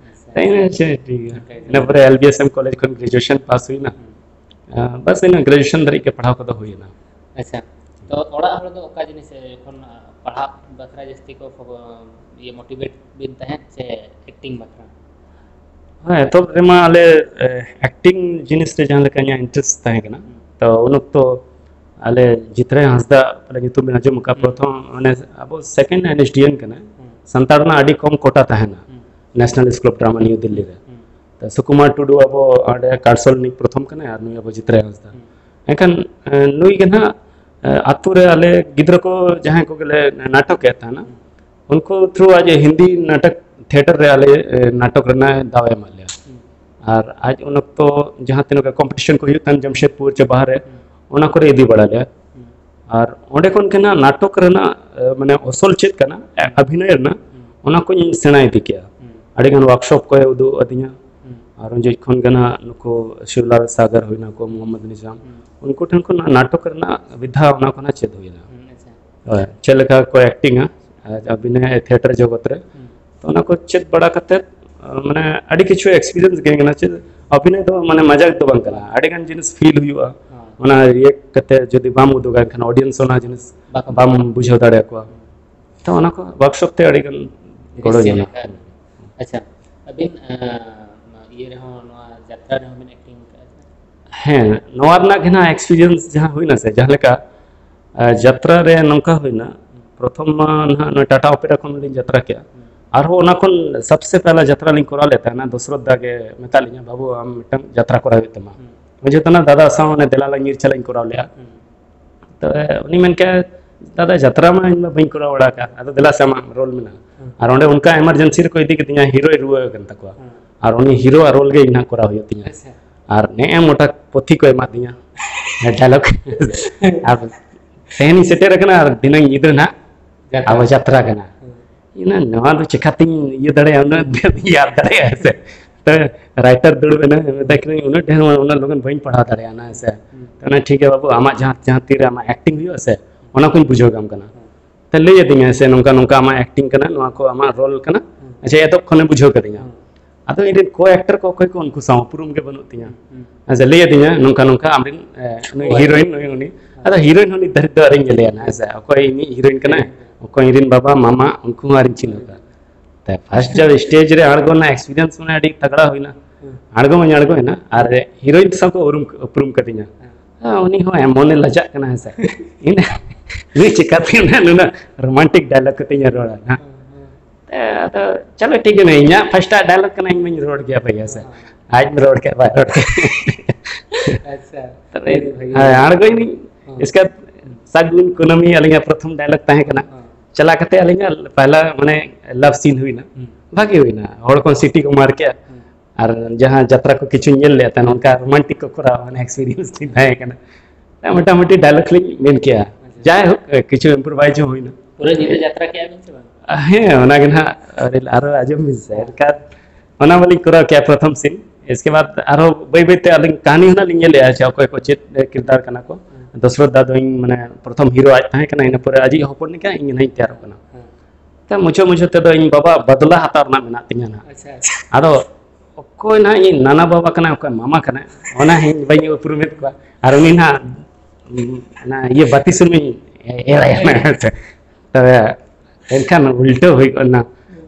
ᱟᱪᱪᱷᱟ᱾ ᱛᱟᱭ ᱟᱪᱪᱷᱟ, ᱴᱷᱤᱠ ᱜᱮᱭᱟ᱾ ᱚᱱᱠᱟ ᱜᱮ᱾ ᱤᱱᱟᱹ ᱯᱚᱨᱮ L B S M college ᱠᱷᱚᱱ ᱜᱨᱮᱡᱩᱭᱮᱥᱚᱱ ᱯᱟᱥ ᱦᱩᱭᱱᱟ᱾ ᱦᱩᱸ᱾ ᱟᱨ ᱵᱟᱥ, ᱤᱱᱟᱹ ᱜᱨᱮᱡᱩᱭᱮᱥᱚᱱ ᱫᱷᱟᱹᱨᱤᱡ ᱜᱮ ᱯᱟᱲᱦᱟᱣ ᱠᱚᱫᱚ ᱦᱩᱭᱱᱟ᱾ ᱟᱪᱪᱷᱟ, ᱛᱚ ᱚᱲᱟᱜ ᱦᱚᱲ ᱫᱚ ᱚᱠᱟ ᱡᱤᱱᱤᱥ ᱡᱚᱠᱷᱚᱱ ᱯᱟᱲᱦᱟᱜ ᱵᱟᱠᱷᱨᱟ ᱡᱟᱹᱥᱛᱤ ᱠᱚ ᱠᱷᱚᱵᱚ-, ᱤᱭᱟᱹ ᱢᱳᱴᱤᱵᱷᱮᱴ ᱵᱤᱱ ᱛᱟᱦᱮᱸᱫ ᱥᱮ ᱮᱠᱴᱤᱝ ᱵᱟᱠᱷᱨᱟ? ᱦᱮᱸ, ᱮᱛᱚᱦᱚᱵ ᱨᱮᱢᱟ ᱟᱞᱮ ᱮᱠᱴᱤᱝ ᱡᱤᱱᱤᱥ ᱨᱮ ᱡᱟᱦᱟᱸ ᱞᱮᱠᱟ ᱤᱧᱟᱹᱜ ᱤᱱᱴᱟᱨᱮᱥᱴ ᱛᱟᱦᱮᱸ ᱠᱟᱱᱟ, ᱦᱩᱸ᱾ ᱛᱚ ᱩᱱ ᱚᱠᱛᱚ ᱟᱞᱮ ᱡᱤᱛᱨᱟᱹᱭ ᱦᱟᱸᱥᱫᱟ ᱯᱟᱞᱮ ᱧᱩᱛᱩᱢ ᱵᱮᱱ ᱟᱸᱡᱚᱢ ᱟᱠᱟᱫ, ᱦᱩᱸ᱾ ᱯᱨᱚᱛᱷᱚᱢ ᱢᱟᱱᱮ ᱟᱵᱚ ᱥᱮᱠᱮᱱᱰ ᱮᱱ ᱮᱥ ᱰᱤ ᱮᱱ ᱠᱟᱱᱟᱭ, ᱦᱩᱸ᱾ ᱥᱟᱱᱛᱟᱲ ᱨᱮᱱᱟᱜ ᱟᱹᱰᱤ ᱠᱚᱢ ᱠᱳᱴᱟ ᱛᱟᱦᱮᱱᱟ ᱦᱩᱸ᱾ National school of drama New Delhi ᱨᱮ᱾ ᱦᱩᱸ᱾ ᱛᱚ ᱥᱩᱠᱩᱢᱟᱨ ᱴᱩᱰᱩ ᱟᱵᱚ ᱚᱸᱰᱮ ᱠᱟᱨᱥᱚᱞ ᱨᱤᱱᱤᱡ ᱯᱨᱚᱛᱷᱚᱢ ᱠᱟᱱᱟᱭ, ᱟᱨ ᱱᱩᱭ ᱟᱵᱚ ᱡᱤᱛᱨᱟᱹᱭ ᱦᱟᱸᱥᱫᱟ᱾ ᱦᱩᱸ᱾ ᱮᱱᱠᱷᱟᱱ ᱮ, ᱱᱩᱭ ᱜᱮ ᱱᱟᱦᱟᱜ ᱮ, ᱟᱛᱳ ᱨᱮ ᱟᱞᱮ ᱜᱤᱫᱽᱨᱟᱹ ᱠᱚ ᱡᱟᱦᱟᱸᱭ ᱠᱚᱜᱮᱞᱮ ᱱᱟᱴᱚᱠᱮᱫ ᱛᱟᱦᱮᱱᱟ, ᱦᱩᱸ᱾ ᱩᱱᱠᱩ ᱛᱷᱨᱩ ᱟᱡ ᱦᱤᱱᱫᱤ ᱱᱟᱴᱚᱠ ᱛᱷᱤᱭᱮᱴᱟᱨ ᱨᱮ ᱟᱞᱮ ᱱᱟᱴᱚᱠ ᱨᱮᱱᱟᱜ ᱫᱟᱣ ᱮ ᱮᱢᱟᱫ ᱞᱮᱭᱟ᱾ ᱟᱨ ᱟᱡ ᱩᱱ ᱚᱠᱛᱚ ᱡᱟᱦᱟᱸ ᱛᱤᱱᱟᱹᱜ ᱜᱮ ᱠᱚᱢᱯᱤᱴᱤᱥᱚᱱ ᱠᱚ ᱦᱩᱭᱩᱜ ᱛᱟᱦᱮᱱ ᱡᱟᱢᱥᱮᱫᱽᱯᱩᱨ ᱪᱮ ᱵᱟᱦᱨᱮ, ᱚᱱᱟ ᱠᱚᱨᱮ ᱤᱫᱤ ᱵᱟᱲᱟ ᱞᱮᱭᱟ᱾ ᱟᱨ ᱚᱸᱰᱮ ᱠᱷᱚᱱ ᱜᱮ ᱱᱟᱜ ᱱᱟᱴᱚᱠ ᱨᱮᱱᱟᱜ ᱢᱟᱱᱮ ᱚᱥᱚᱞ ᱪᱮᱫ ᱠᱟᱱᱟ, ᱚᱵᱷᱤᱱᱚᱭ ᱨᱮᱱᱟᱜ, ᱚᱱᱟ ᱠᱚᱧ ᱥᱮᱬᱟ ᱤᱫᱤ ᱠᱮᱜᱼᱟ᱾ ᱟᱹᱰᱤᱜᱟᱱ ᱣᱟᱨᱠᱥᱚᱯ ᱠᱚᱭ ᱩᱫᱩᱜ ᱟᱹᱫᱤᱧᱟ᱾ ᱟᱨ ᱩᱱ ᱡᱚᱠᱷᱚᱱ ᱜᱮ ᱱᱟᱜ ᱱᱩᱠᱩ ᱥᱤᱵᱞᱟᱞ ᱥᱟᱜᱟᱨ ᱦᱩᱭᱱᱟ ᱠᱚ, ᱢᱚᱦᱚᱢᱢᱚᱫᱽ ᱱᱤᱡᱟᱢ, ᱩᱱᱠᱩ ᱴᱷᱮᱱ ᱠᱷᱚᱱ ᱱᱟᱴᱚᱠ ᱨᱮᱱᱟᱜ ᱵᱤᱫᱷᱟ ᱚᱱᱟ ᱠᱚ ᱱᱟᱜ ᱪᱮᱫ ᱦᱩᱭᱱᱟ᱾ ᱦᱳᱭ, ᱪᱮᱫ ᱞᱮᱠᱟ ᱠᱚ ᱮᱠᱴᱤᱝᱟ, ᱟᱨ ᱚᱵᱷᱤᱱᱚᱭ ᱛᱷᱤᱭᱮᱴᱟᱨ ᱡᱚᱜᱚᱛ ᱨᱮ᱾ ᱛᱚ ᱚᱱᱟ ᱠᱚ ᱪᱮᱫ ᱵᱟᱲᱟ ᱠᱟᱛᱮᱫ, ᱢᱟᱱᱮ ᱟᱹᱰᱤ ᱠᱤᱪᱷᱩ ᱮᱠᱥᱯᱤᱨᱤᱭᱮᱱᱥ ᱜᱮ ᱠᱟᱱᱟ᱾ ᱪᱮᱫ ᱚᱵᱷᱤᱱᱚᱭ ᱫᱚ ᱢᱟᱱᱮ ᱢᱟᱡᱟᱠ ᱫᱚ ᱵᱟᱝ ᱠᱟᱱᱟ, ᱟᱹᱰᱤ ᱜᱟᱱ ᱡᱤᱱᱤᱥ ᱯᱷᱤᱞ ᱦᱩᱭᱩᱜᱼᱟ᱾ ᱚᱱᱟ ᱨᱤᱭᱮᱠᱴ ᱠᱟᱛᱮ ᱡᱩᱫᱤ ᱵᱟᱢ ᱩᱫᱩᱜᱟ, ᱮᱱᱠᱷᱟᱱ ᱚᱰᱤᱭᱮᱱᱥ ᱚᱱᱟ ᱡᱤᱱᱤᱥ ᱵᱟᱠᱚ ᱵᱟᱢ ᱵᱩᱡᱷᱟᱹᱣ ᱫᱟᱲᱮᱭᱟᱠᱚᱣᱟ᱾ ᱛᱚ ᱚᱱᱟ ᱠᱚ ᱣᱟᱨᱠᱥᱚᱯ ᱛᱮ ᱟᱹᱰᱤ ᱜᱟᱱ ᱜᱚᱲᱚ ᱵᱮᱥ ᱧᱟᱢᱟ᱾ ᱞᱮᱠᱟ᱾ ᱟᱪᱪᱷᱟ, ᱟᱹᱵᱤᱱ, ᱟᱸ, ᱤᱭᱟᱹ ᱨᱮᱦᱚᱸ, ᱱᱚᱣᱟ ᱡᱟᱛᱨᱟ ᱨᱮᱦᱚᱸ ᱵᱤᱱ ᱮᱠᱴᱤᱝ ᱠᱟᱜᱼᱟ ᱥᱮ? ᱦᱮᱸ, ᱱᱚᱣᱟ ᱨᱮᱱᱟᱜ ᱜᱮ ᱱᱟᱦᱟᱜ ᱮᱠᱥᱯᱤᱨᱤᱭᱮᱱᱥ ᱡᱟᱦᱟᱸ ᱦᱩᱭᱱᱟ ᱥᱮ, ᱡᱟᱦᱟᱸ ᱞᱮᱠᱟ, ᱟᱸ, ᱡᱟᱛᱨᱟ ᱨᱮ ᱱᱚᱝᱠᱟ ᱦᱩᱭᱱᱟ, ᱯᱨᱚᱛᱷᱚᱢ ᱢᱟ ᱱᱟᱦᱟᱜ ᱱᱚᱣᱟ ᱴᱟᱴᱟ ᱚᱯᱮᱨᱟ ᱠᱷᱚᱱ ᱞᱤᱧ ᱡᱟᱛᱨᱟ ᱠᱮᱜᱼᱟ᱾ ᱟᱨᱦᱚᱸ ᱚᱱᱟ ᱠᱷᱚᱱ ᱥᱚᱵᱥᱮ ᱯᱮᱦᱞᱟ ᱡᱟᱛᱨᱟ ᱞᱤᱧ ᱠᱚᱨᱟᱣ ᱞᱮᱫ ᱛᱟᱦᱮᱱᱟ, ᱫᱚᱥᱨᱚᱛ ᱫᱟ ᱜᱮ ᱢᱮᱛᱟᱜ ᱞᱤᱧᱟ, "ᱵᱟᱹᱵᱩ, ᱟᱢ ᱢᱤᱫᱴᱟᱝ ᱡᱟᱛᱨᱟ ᱠᱚᱨᱟᱣ ᱦᱩᱭᱩᱜ ᱛᱟᱢᱟ᱾" ᱡᱮᱦᱮᱛᱩ ᱚᱱᱟ ᱫᱟᱫᱟ ᱥᱟᱶ ᱚᱱᱮ ᱫᱮᱞᱟ ᱞᱟᱝ ᱧᱤᱨ ᱪᱟᱞᱟᱜ ᱤᱧ ᱠᱚᱨᱟᱣ ᱞᱮᱜᱼᱟ᱾ ᱛᱚᱵᱮ ᱩᱱᱤ ᱢᱮᱱ ᱠᱮᱜᱼᱟ, "ᱫᱟᱫᱟ, ᱡᱟᱛᱨᱟ ᱢᱟ ᱤᱧ ᱢᱟ ᱵᱟᱹᱧ ᱠᱚᱨᱟᱣ ᱵᱟᱲᱟ ᱟᱠᱟᱫ, ᱟᱫᱚ ᱫᱮᱞᱟ ᱥᱮ ᱟᱢᱟᱜ ᱨᱳᱞ ᱢᱮᱱᱟᱜᱼᱟ᱾" ᱟᱨ ᱚᱸᱰᱮ ᱚᱱᱠᱟ ᱮᱢᱟᱨᱡᱮᱱᱥᱤ ᱨᱮᱠᱚ ᱤᱫᱤ ᱠᱤᱫᱤᱧᱟ, ᱦᱤᱨᱳᱭ ᱨᱩᱣᱟᱹ ᱟᱠᱟᱱ ᱛᱟᱠᱚᱣᱟ᱾ ᱟᱨ ᱩᱱᱤ ᱦᱤᱨᱳᱣᱟᱜ ᱨᱳᱞ ᱜᱮ ᱤᱧ ᱦᱟᱸᱜ ᱠᱚᱨᱟᱣ ᱦᱩᱭᱩᱜ ᱛᱤᱧᱟ᱾ ᱟᱪᱪᱷᱟ᱾ ᱟᱨ ᱱᱮᱜᱼᱮ ᱢᱚᱴᱟ ᱯᱩᱛᱷᱤ ᱠᱚ ᱮᱢᱟᱫᱤᱧᱟ, ᱰᱟᱭᱞᱚᱜ᱾ ᱟᱨ ᱛᱮᱦᱮᱧ ᱤᱧ ᱥᱮᱴᱮᱨ ᱟᱠᱟᱱᱟ ᱟᱨ ᱫᱷᱤᱱᱟᱹᱝ ᱧᱤᱫᱟᱹ ᱱᱟᱦᱟᱜ ᱡᱟᱛᱨᱟ᱾ ᱟᱵᱚ ᱡᱟᱛᱨᱟ ᱠᱟᱱᱟ᱾ ᱤᱱᱟᱹ ᱱᱚᱣᱟ ᱫᱚ ᱪᱮᱠᱟᱛᱤᱧ ᱤᱭᱟᱹ ᱫᱟᱲᱮᱭᱟᱜᱼᱟ, ᱩᱱᱟᱹᱜ ᱰᱷᱮᱨ ᱤᱧ ᱭᱟᱫ ᱫᱟᱲᱮᱭᱟᱜᱼᱟ ᱥᱮ? ᱛᱚ ᱨᱟᱭᱴᱟᱨ ᱫᱟᱹᱲ ᱢᱮᱱᱟ, ᱢᱮᱛᱟᱭ ᱠᱟᱹᱱᱟᱹᱧ, "ᱩᱱᱟᱹᱜ ᱰᱷᱮᱨ ᱢᱟ, ᱩᱱᱟᱹᱜ ᱞᱚᱜᱚᱱ ᱵᱟᱹᱧ ᱯᱟᱲᱦᱟᱣ ᱫᱟᱲᱮᱭᱟᱜᱼᱟ ᱱᱟ ᱦᱮᱸ ᱥᱮ?" ᱛᱚ ᱚᱱᱟ, "ᱴᱷᱤᱠ ᱜᱮᱭᱟ ᱵᱟᱹᱵᱩ, ᱟᱢᱟᱜ ᱡᱟᱦᱟᱸ, ᱡᱟᱦᱟᱸ ᱛᱤᱨᱮ ᱟᱢᱟᱜ ᱮᱠᱴᱤᱝ ᱦᱩᱭᱩᱜᱼᱟ ᱥᱮ, ᱚᱱᱟ ᱠᱚᱧ ᱵᱩᱡᱷᱟᱹᱣ ᱠᱟᱢ ᱠᱟᱱᱟ᱾" ᱛᱚ ᱞᱟᱹᱭ ᱟᱹᱫᱤᱧᱟ ᱥᱮ, "ᱱᱚᱝᱠᱟ ᱱᱚᱝᱠᱟ ᱟᱢᱟᱜ ᱮᱠᱴᱤᱝ ᱠᱟᱱᱟ, ᱱᱚᱣᱟ ᱠᱚ ᱟᱢᱟᱜ ᱨᱳᱞ ᱠᱟᱱᱟ᱾" ᱟᱪᱪᱷᱟ, ᱮᱛᱚᱵ ᱠᱷᱚᱱᱮ ᱵᱩᱡᱷᱟᱹᱣ ᱠᱟᱹᱫᱤᱧᱟ᱾ ᱟᱫᱚ ᱤᱧ ᱨᱮᱱ ᱠᱳ ᱮᱠᱴᱟᱨ ᱠᱚ ᱚᱠᱚᱭ ᱠᱚ, ᱩᱱᱠᱩ ᱥᱟᱶ ᱩᱯᱨᱩᱢ ᱜᱮ ᱵᱟᱹᱱᱩᱜ ᱛᱤᱧᱟ᱾ ᱦᱮᱸ ᱥᱮ, ᱞᱟᱹᱭ ᱟᱹᱫᱤᱧᱟ, "ᱱᱚᱝᱠᱟ ᱱᱚᱝᱠᱟ ᱟᱢᱨᱮᱱ, ᱮ, ᱱᱩᱭ ᱦᱤᱨᱳᱭᱤᱱ, ᱱᱩᱭ ᱩᱱᱤ᱾" ᱟᱫᱚ ᱦᱤᱨᱳᱭᱤᱱ ᱦᱚᱸ ᱱᱤᱛ ᱫᱷᱟᱹᱨᱤᱡ ᱫᱚ ᱟᱹᱣᱨᱤᱧ ᱧᱮᱞᱮᱭᱟ ᱱᱟ ᱦᱮᱸ ᱥᱮ, ᱚᱠᱚᱭ ᱤᱧᱤᱡ ᱦᱤᱨᱳᱭᱤᱱ ᱠᱟᱱᱟᱭ, ᱚᱠᱚᱭ ᱤᱧ ᱨᱮᱱ ᱵᱟᱵᱟ, ᱢᱟᱢᱟ, ᱩᱱᱠᱩ ᱦᱚᱸ ᱟᱹᱣᱨᱤᱧ ᱪᱤᱱᱦᱟᱹᱣ ᱠᱚᱣᱟ᱾ ᱛᱚ ᱯᱷᱟᱥᱴ ᱡᱟᱵ ᱥᱴᱮᱡ ᱨᱮ ᱟᱬᱜᱚ ᱨᱮᱱᱟᱜ ᱮᱠᱥᱯᱤᱨᱤᱭᱮᱱᱥ ᱢᱟᱱᱮ ᱟᱹᱰᱤ ᱛᱟᱜᱲᱟ ᱦᱩᱭᱱᱟ᱾ ᱟᱬᱜᱚ ᱢᱟᱧ ᱟᱬᱜᱚᱭᱮᱱᱟ, ᱟᱨ ᱦᱤᱨᱳᱭᱤᱱ ᱥᱟᱶ ᱠᱚ ᱩᱨᱩᱢ, ᱩᱯᱨᱩᱢ ᱠᱟᱫᱤᱧᱟ᱾ ᱦᱮᱸ, ᱩᱱᱤ ᱦᱚᱸ ᱮᱢᱚᱱᱮ ᱞᱟᱡᱟᱜ ᱠᱟᱱᱟ ᱦᱮᱸ ᱥᱮ, ᱤᱧ ᱪᱤᱠᱟᱹᱛᱮ ᱱᱩᱱᱟᱹᱜ ᱨᱳᱢᱟᱱᱴᱤᱠ ᱰᱟᱭᱞᱚᱜ ᱠᱟᱛᱮᱧ ᱨᱚᱲᱟ ᱱᱟ? ᱛᱮ ᱟᱫᱚ ᱪᱚᱞᱚ ᱴᱷᱤᱠ ᱜᱮ, ᱤᱧᱟᱹᱜ ᱯᱷᱟᱥᱴ ᱰᱟᱭᱞᱚᱜ ᱠᱟᱱᱟ, ᱤᱧ ᱢᱟᱧ ᱨᱚᱲ ᱜᱮᱭᱟ ᱵᱷᱟᱹᱭ, ᱦᱮᱸ ᱥᱮ? ᱟᱡ ᱨᱚᱲ ᱠᱮᱫ, ᱵᱟᱭ ᱨᱚᱲ ᱠᱮᱫ᱾ ᱟᱪᱪᱷᱟ᱾ ᱛᱚᱵᱮ, ᱟᱹᱰᱤ ᱵᱷᱟᱹᱜᱤ᱾ ᱦᱮᱸ, ᱟᱬᱜᱚᱭᱮᱱᱟᱹᱧ᱾ ᱦᱮᱸ᱾ ᱤᱥᱠᱮ ᱵᱟᱫ ᱥᱟᱹᱜᱩᱱ ᱠᱩᱱᱟᱹᱢᱤ ᱟᱹᱞᱤᱧᱟᱜ ᱯᱨᱚᱛᱷᱚᱢ ᱰᱟᱭᱞᱚᱜ ᱛᱟᱦᱮᱸ ᱠᱟᱱᱟ᱾ ᱦᱮᱸ᱾ ᱪᱟᱞᱟᱣ ᱠᱟᱛᱮ ᱟᱹᱞᱤᱧᱟᱜ ᱯᱟᱦᱞᱟ ᱢᱟᱱᱮ ᱞᱟᱵᱷ ᱥᱤᱱ ᱦᱩᱭᱱᱟ᱾ ᱵᱷᱟᱜᱮ ᱦᱩᱭᱱᱟ, ᱦᱚᱲ ᱠᱚ ᱥᱤᱴᱤ ᱠᱚ ᱢᱟᱨ ᱠᱮᱜᱼᱟ᱾ ᱟᱨ ᱡᱟᱦᱟᱸ ᱡᱟᱛᱨᱟ ᱠᱚ ᱠᱤᱪᱷᱩᱧ ᱧᱮᱞ ᱞᱮᱫ ᱛᱟᱦᱮᱱ, ᱚᱱᱠᱟ ᱨᱳᱢᱟᱱᱴᱤᱠ ᱠᱚ ᱠᱚᱨᱟᱣ, ᱢᱟᱱᱮ ᱮᱠᱥᱯᱤᱨᱤᱭᱮᱱᱥ ᱛᱤᱧ ᱛᱟᱦᱮᱸ ᱠᱟᱱᱟ᱾ ᱢᱚᱴᱟᱢᱩᱴᱤ ᱰᱟᱭᱞᱚᱜ ᱞᱤᱧ ᱢᱮᱱ ᱠᱮᱜᱼᱟ᱾ ᱡᱟᱭᱦᱳᱠ, ᱠᱤᱪᱷᱩ ᱤᱢᱯᱨᱳᱵᱷᱟᱭᱤᱡᱽ ᱦᱚᱸ ᱦᱩᱭᱱᱟ᱾ ᱯᱩᱨᱟᱹ ᱧᱤᱫᱟᱹ ᱡᱟᱛᱨᱟ ᱠᱮᱜᱼᱟ ᱵᱤᱱ ᱥᱮ ᱵᱟᱝ? ᱦᱮᱸ, ᱚᱱᱟ ᱜᱮ ᱱᱟᱦᱟᱜ ᱟᱨᱚ ᱟᱸᱡᱚᱢ ᱵᱤᱱ ᱥᱮ᱾ ᱮᱱᱠᱷᱟᱱ ᱚᱱᱟ ᱢᱟᱞᱤᱧ ᱠᱚᱨᱟᱣ ᱠᱮᱜᱼᱟ ᱯᱨᱚᱛᱷᱚᱢ ᱥᱤᱱ᱾ ᱤᱥᱠᱮ ᱵᱟᱫ ᱟᱨᱦᱚᱸ ᱵᱟᱹᱭ ᱵᱟᱹᱭ ᱛᱮ ᱟᱹᱞᱤᱧ ᱠᱟᱹᱦᱱᱤ ᱦᱚᱸ ᱱᱟᱜ ᱞᱤᱧ ᱧᱮᱞᱮᱜᱼᱟ, ᱟᱪᱪᱷᱟ, ᱚᱠᱚᱭ ᱠᱚ ᱪᱮᱫ ᱠᱤᱨᱫᱟᱨ ᱠᱟᱱᱟ ᱠᱚ᱾ ᱫᱚᱥᱨᱚᱛ ᱫᱟ ᱫᱚ ᱤᱧ ᱢᱟᱱᱮ ᱯᱨᱚᱛᱷᱚᱢ ᱦᱤᱨᱳ ᱟᱡ ᱛᱟᱦᱮᱸ ᱠᱟᱱᱟ, ᱤᱱᱟᱹ ᱯᱚᱨᱮ ᱟᱡᱤᱡ ᱦᱚᱯᱚᱱ ᱞᱮᱠᱟ ᱤᱧ ᱱᱟᱜ ᱤᱧ ᱛᱮᱭᱟᱨᱚᱜ ᱠᱟᱱᱟ᱾ ᱛᱚ ᱢᱩᱪᱟᱹᱫ ᱢᱩᱪᱟᱹᱫ ᱛᱮᱫᱚ ᱤᱧ ᱵᱟᱵᱟ ᱵᱟᱫᱞᱟ ᱦᱟᱛᱟᱣ ᱨᱮᱱᱟᱜ ᱢᱮᱱᱟᱜ ᱛᱤᱧᱟᱹ ᱱᱟᱜ᱾ ᱟᱪᱪᱷᱟ, ᱟᱪᱪᱷᱟ᱾ ᱟᱫᱚ ᱚᱠᱚᱭ ᱱᱟᱦᱟᱜ ᱤᱧ ᱱᱟᱱᱟ ᱵᱟᱵᱟ ᱠᱟᱱᱟᱭ, ᱚᱠᱚᱭ ᱢᱟᱢᱟ ᱠᱟᱱᱟᱭ, ᱚᱱᱟ ᱦᱚᱸ ᱤᱧ ᱵᱟᱹᱧ ᱩᱯᱨᱩᱢᱮᱫ ᱠᱚᱣᱟ᱾ ᱟᱨ ᱩᱱᱤ ᱱᱟᱦᱟᱜ, ᱩᱸ, ᱚᱱᱟ ᱤᱭᱟᱹ ᱵᱟᱹᱛᱤ ᱥᱩᱱᱩᱢᱤᱧ ᱮ-, ᱮᱨᱟᱭᱟ ᱱᱟᱦᱟᱜ᱾ ᱛᱚᱵᱮ ᱮᱱᱠᱷᱟᱱ ᱩᱞᱴᱟᱹ ᱦᱩᱭ ᱠᱚᱜᱼᱟ ᱱᱟᱦᱟᱜ᱾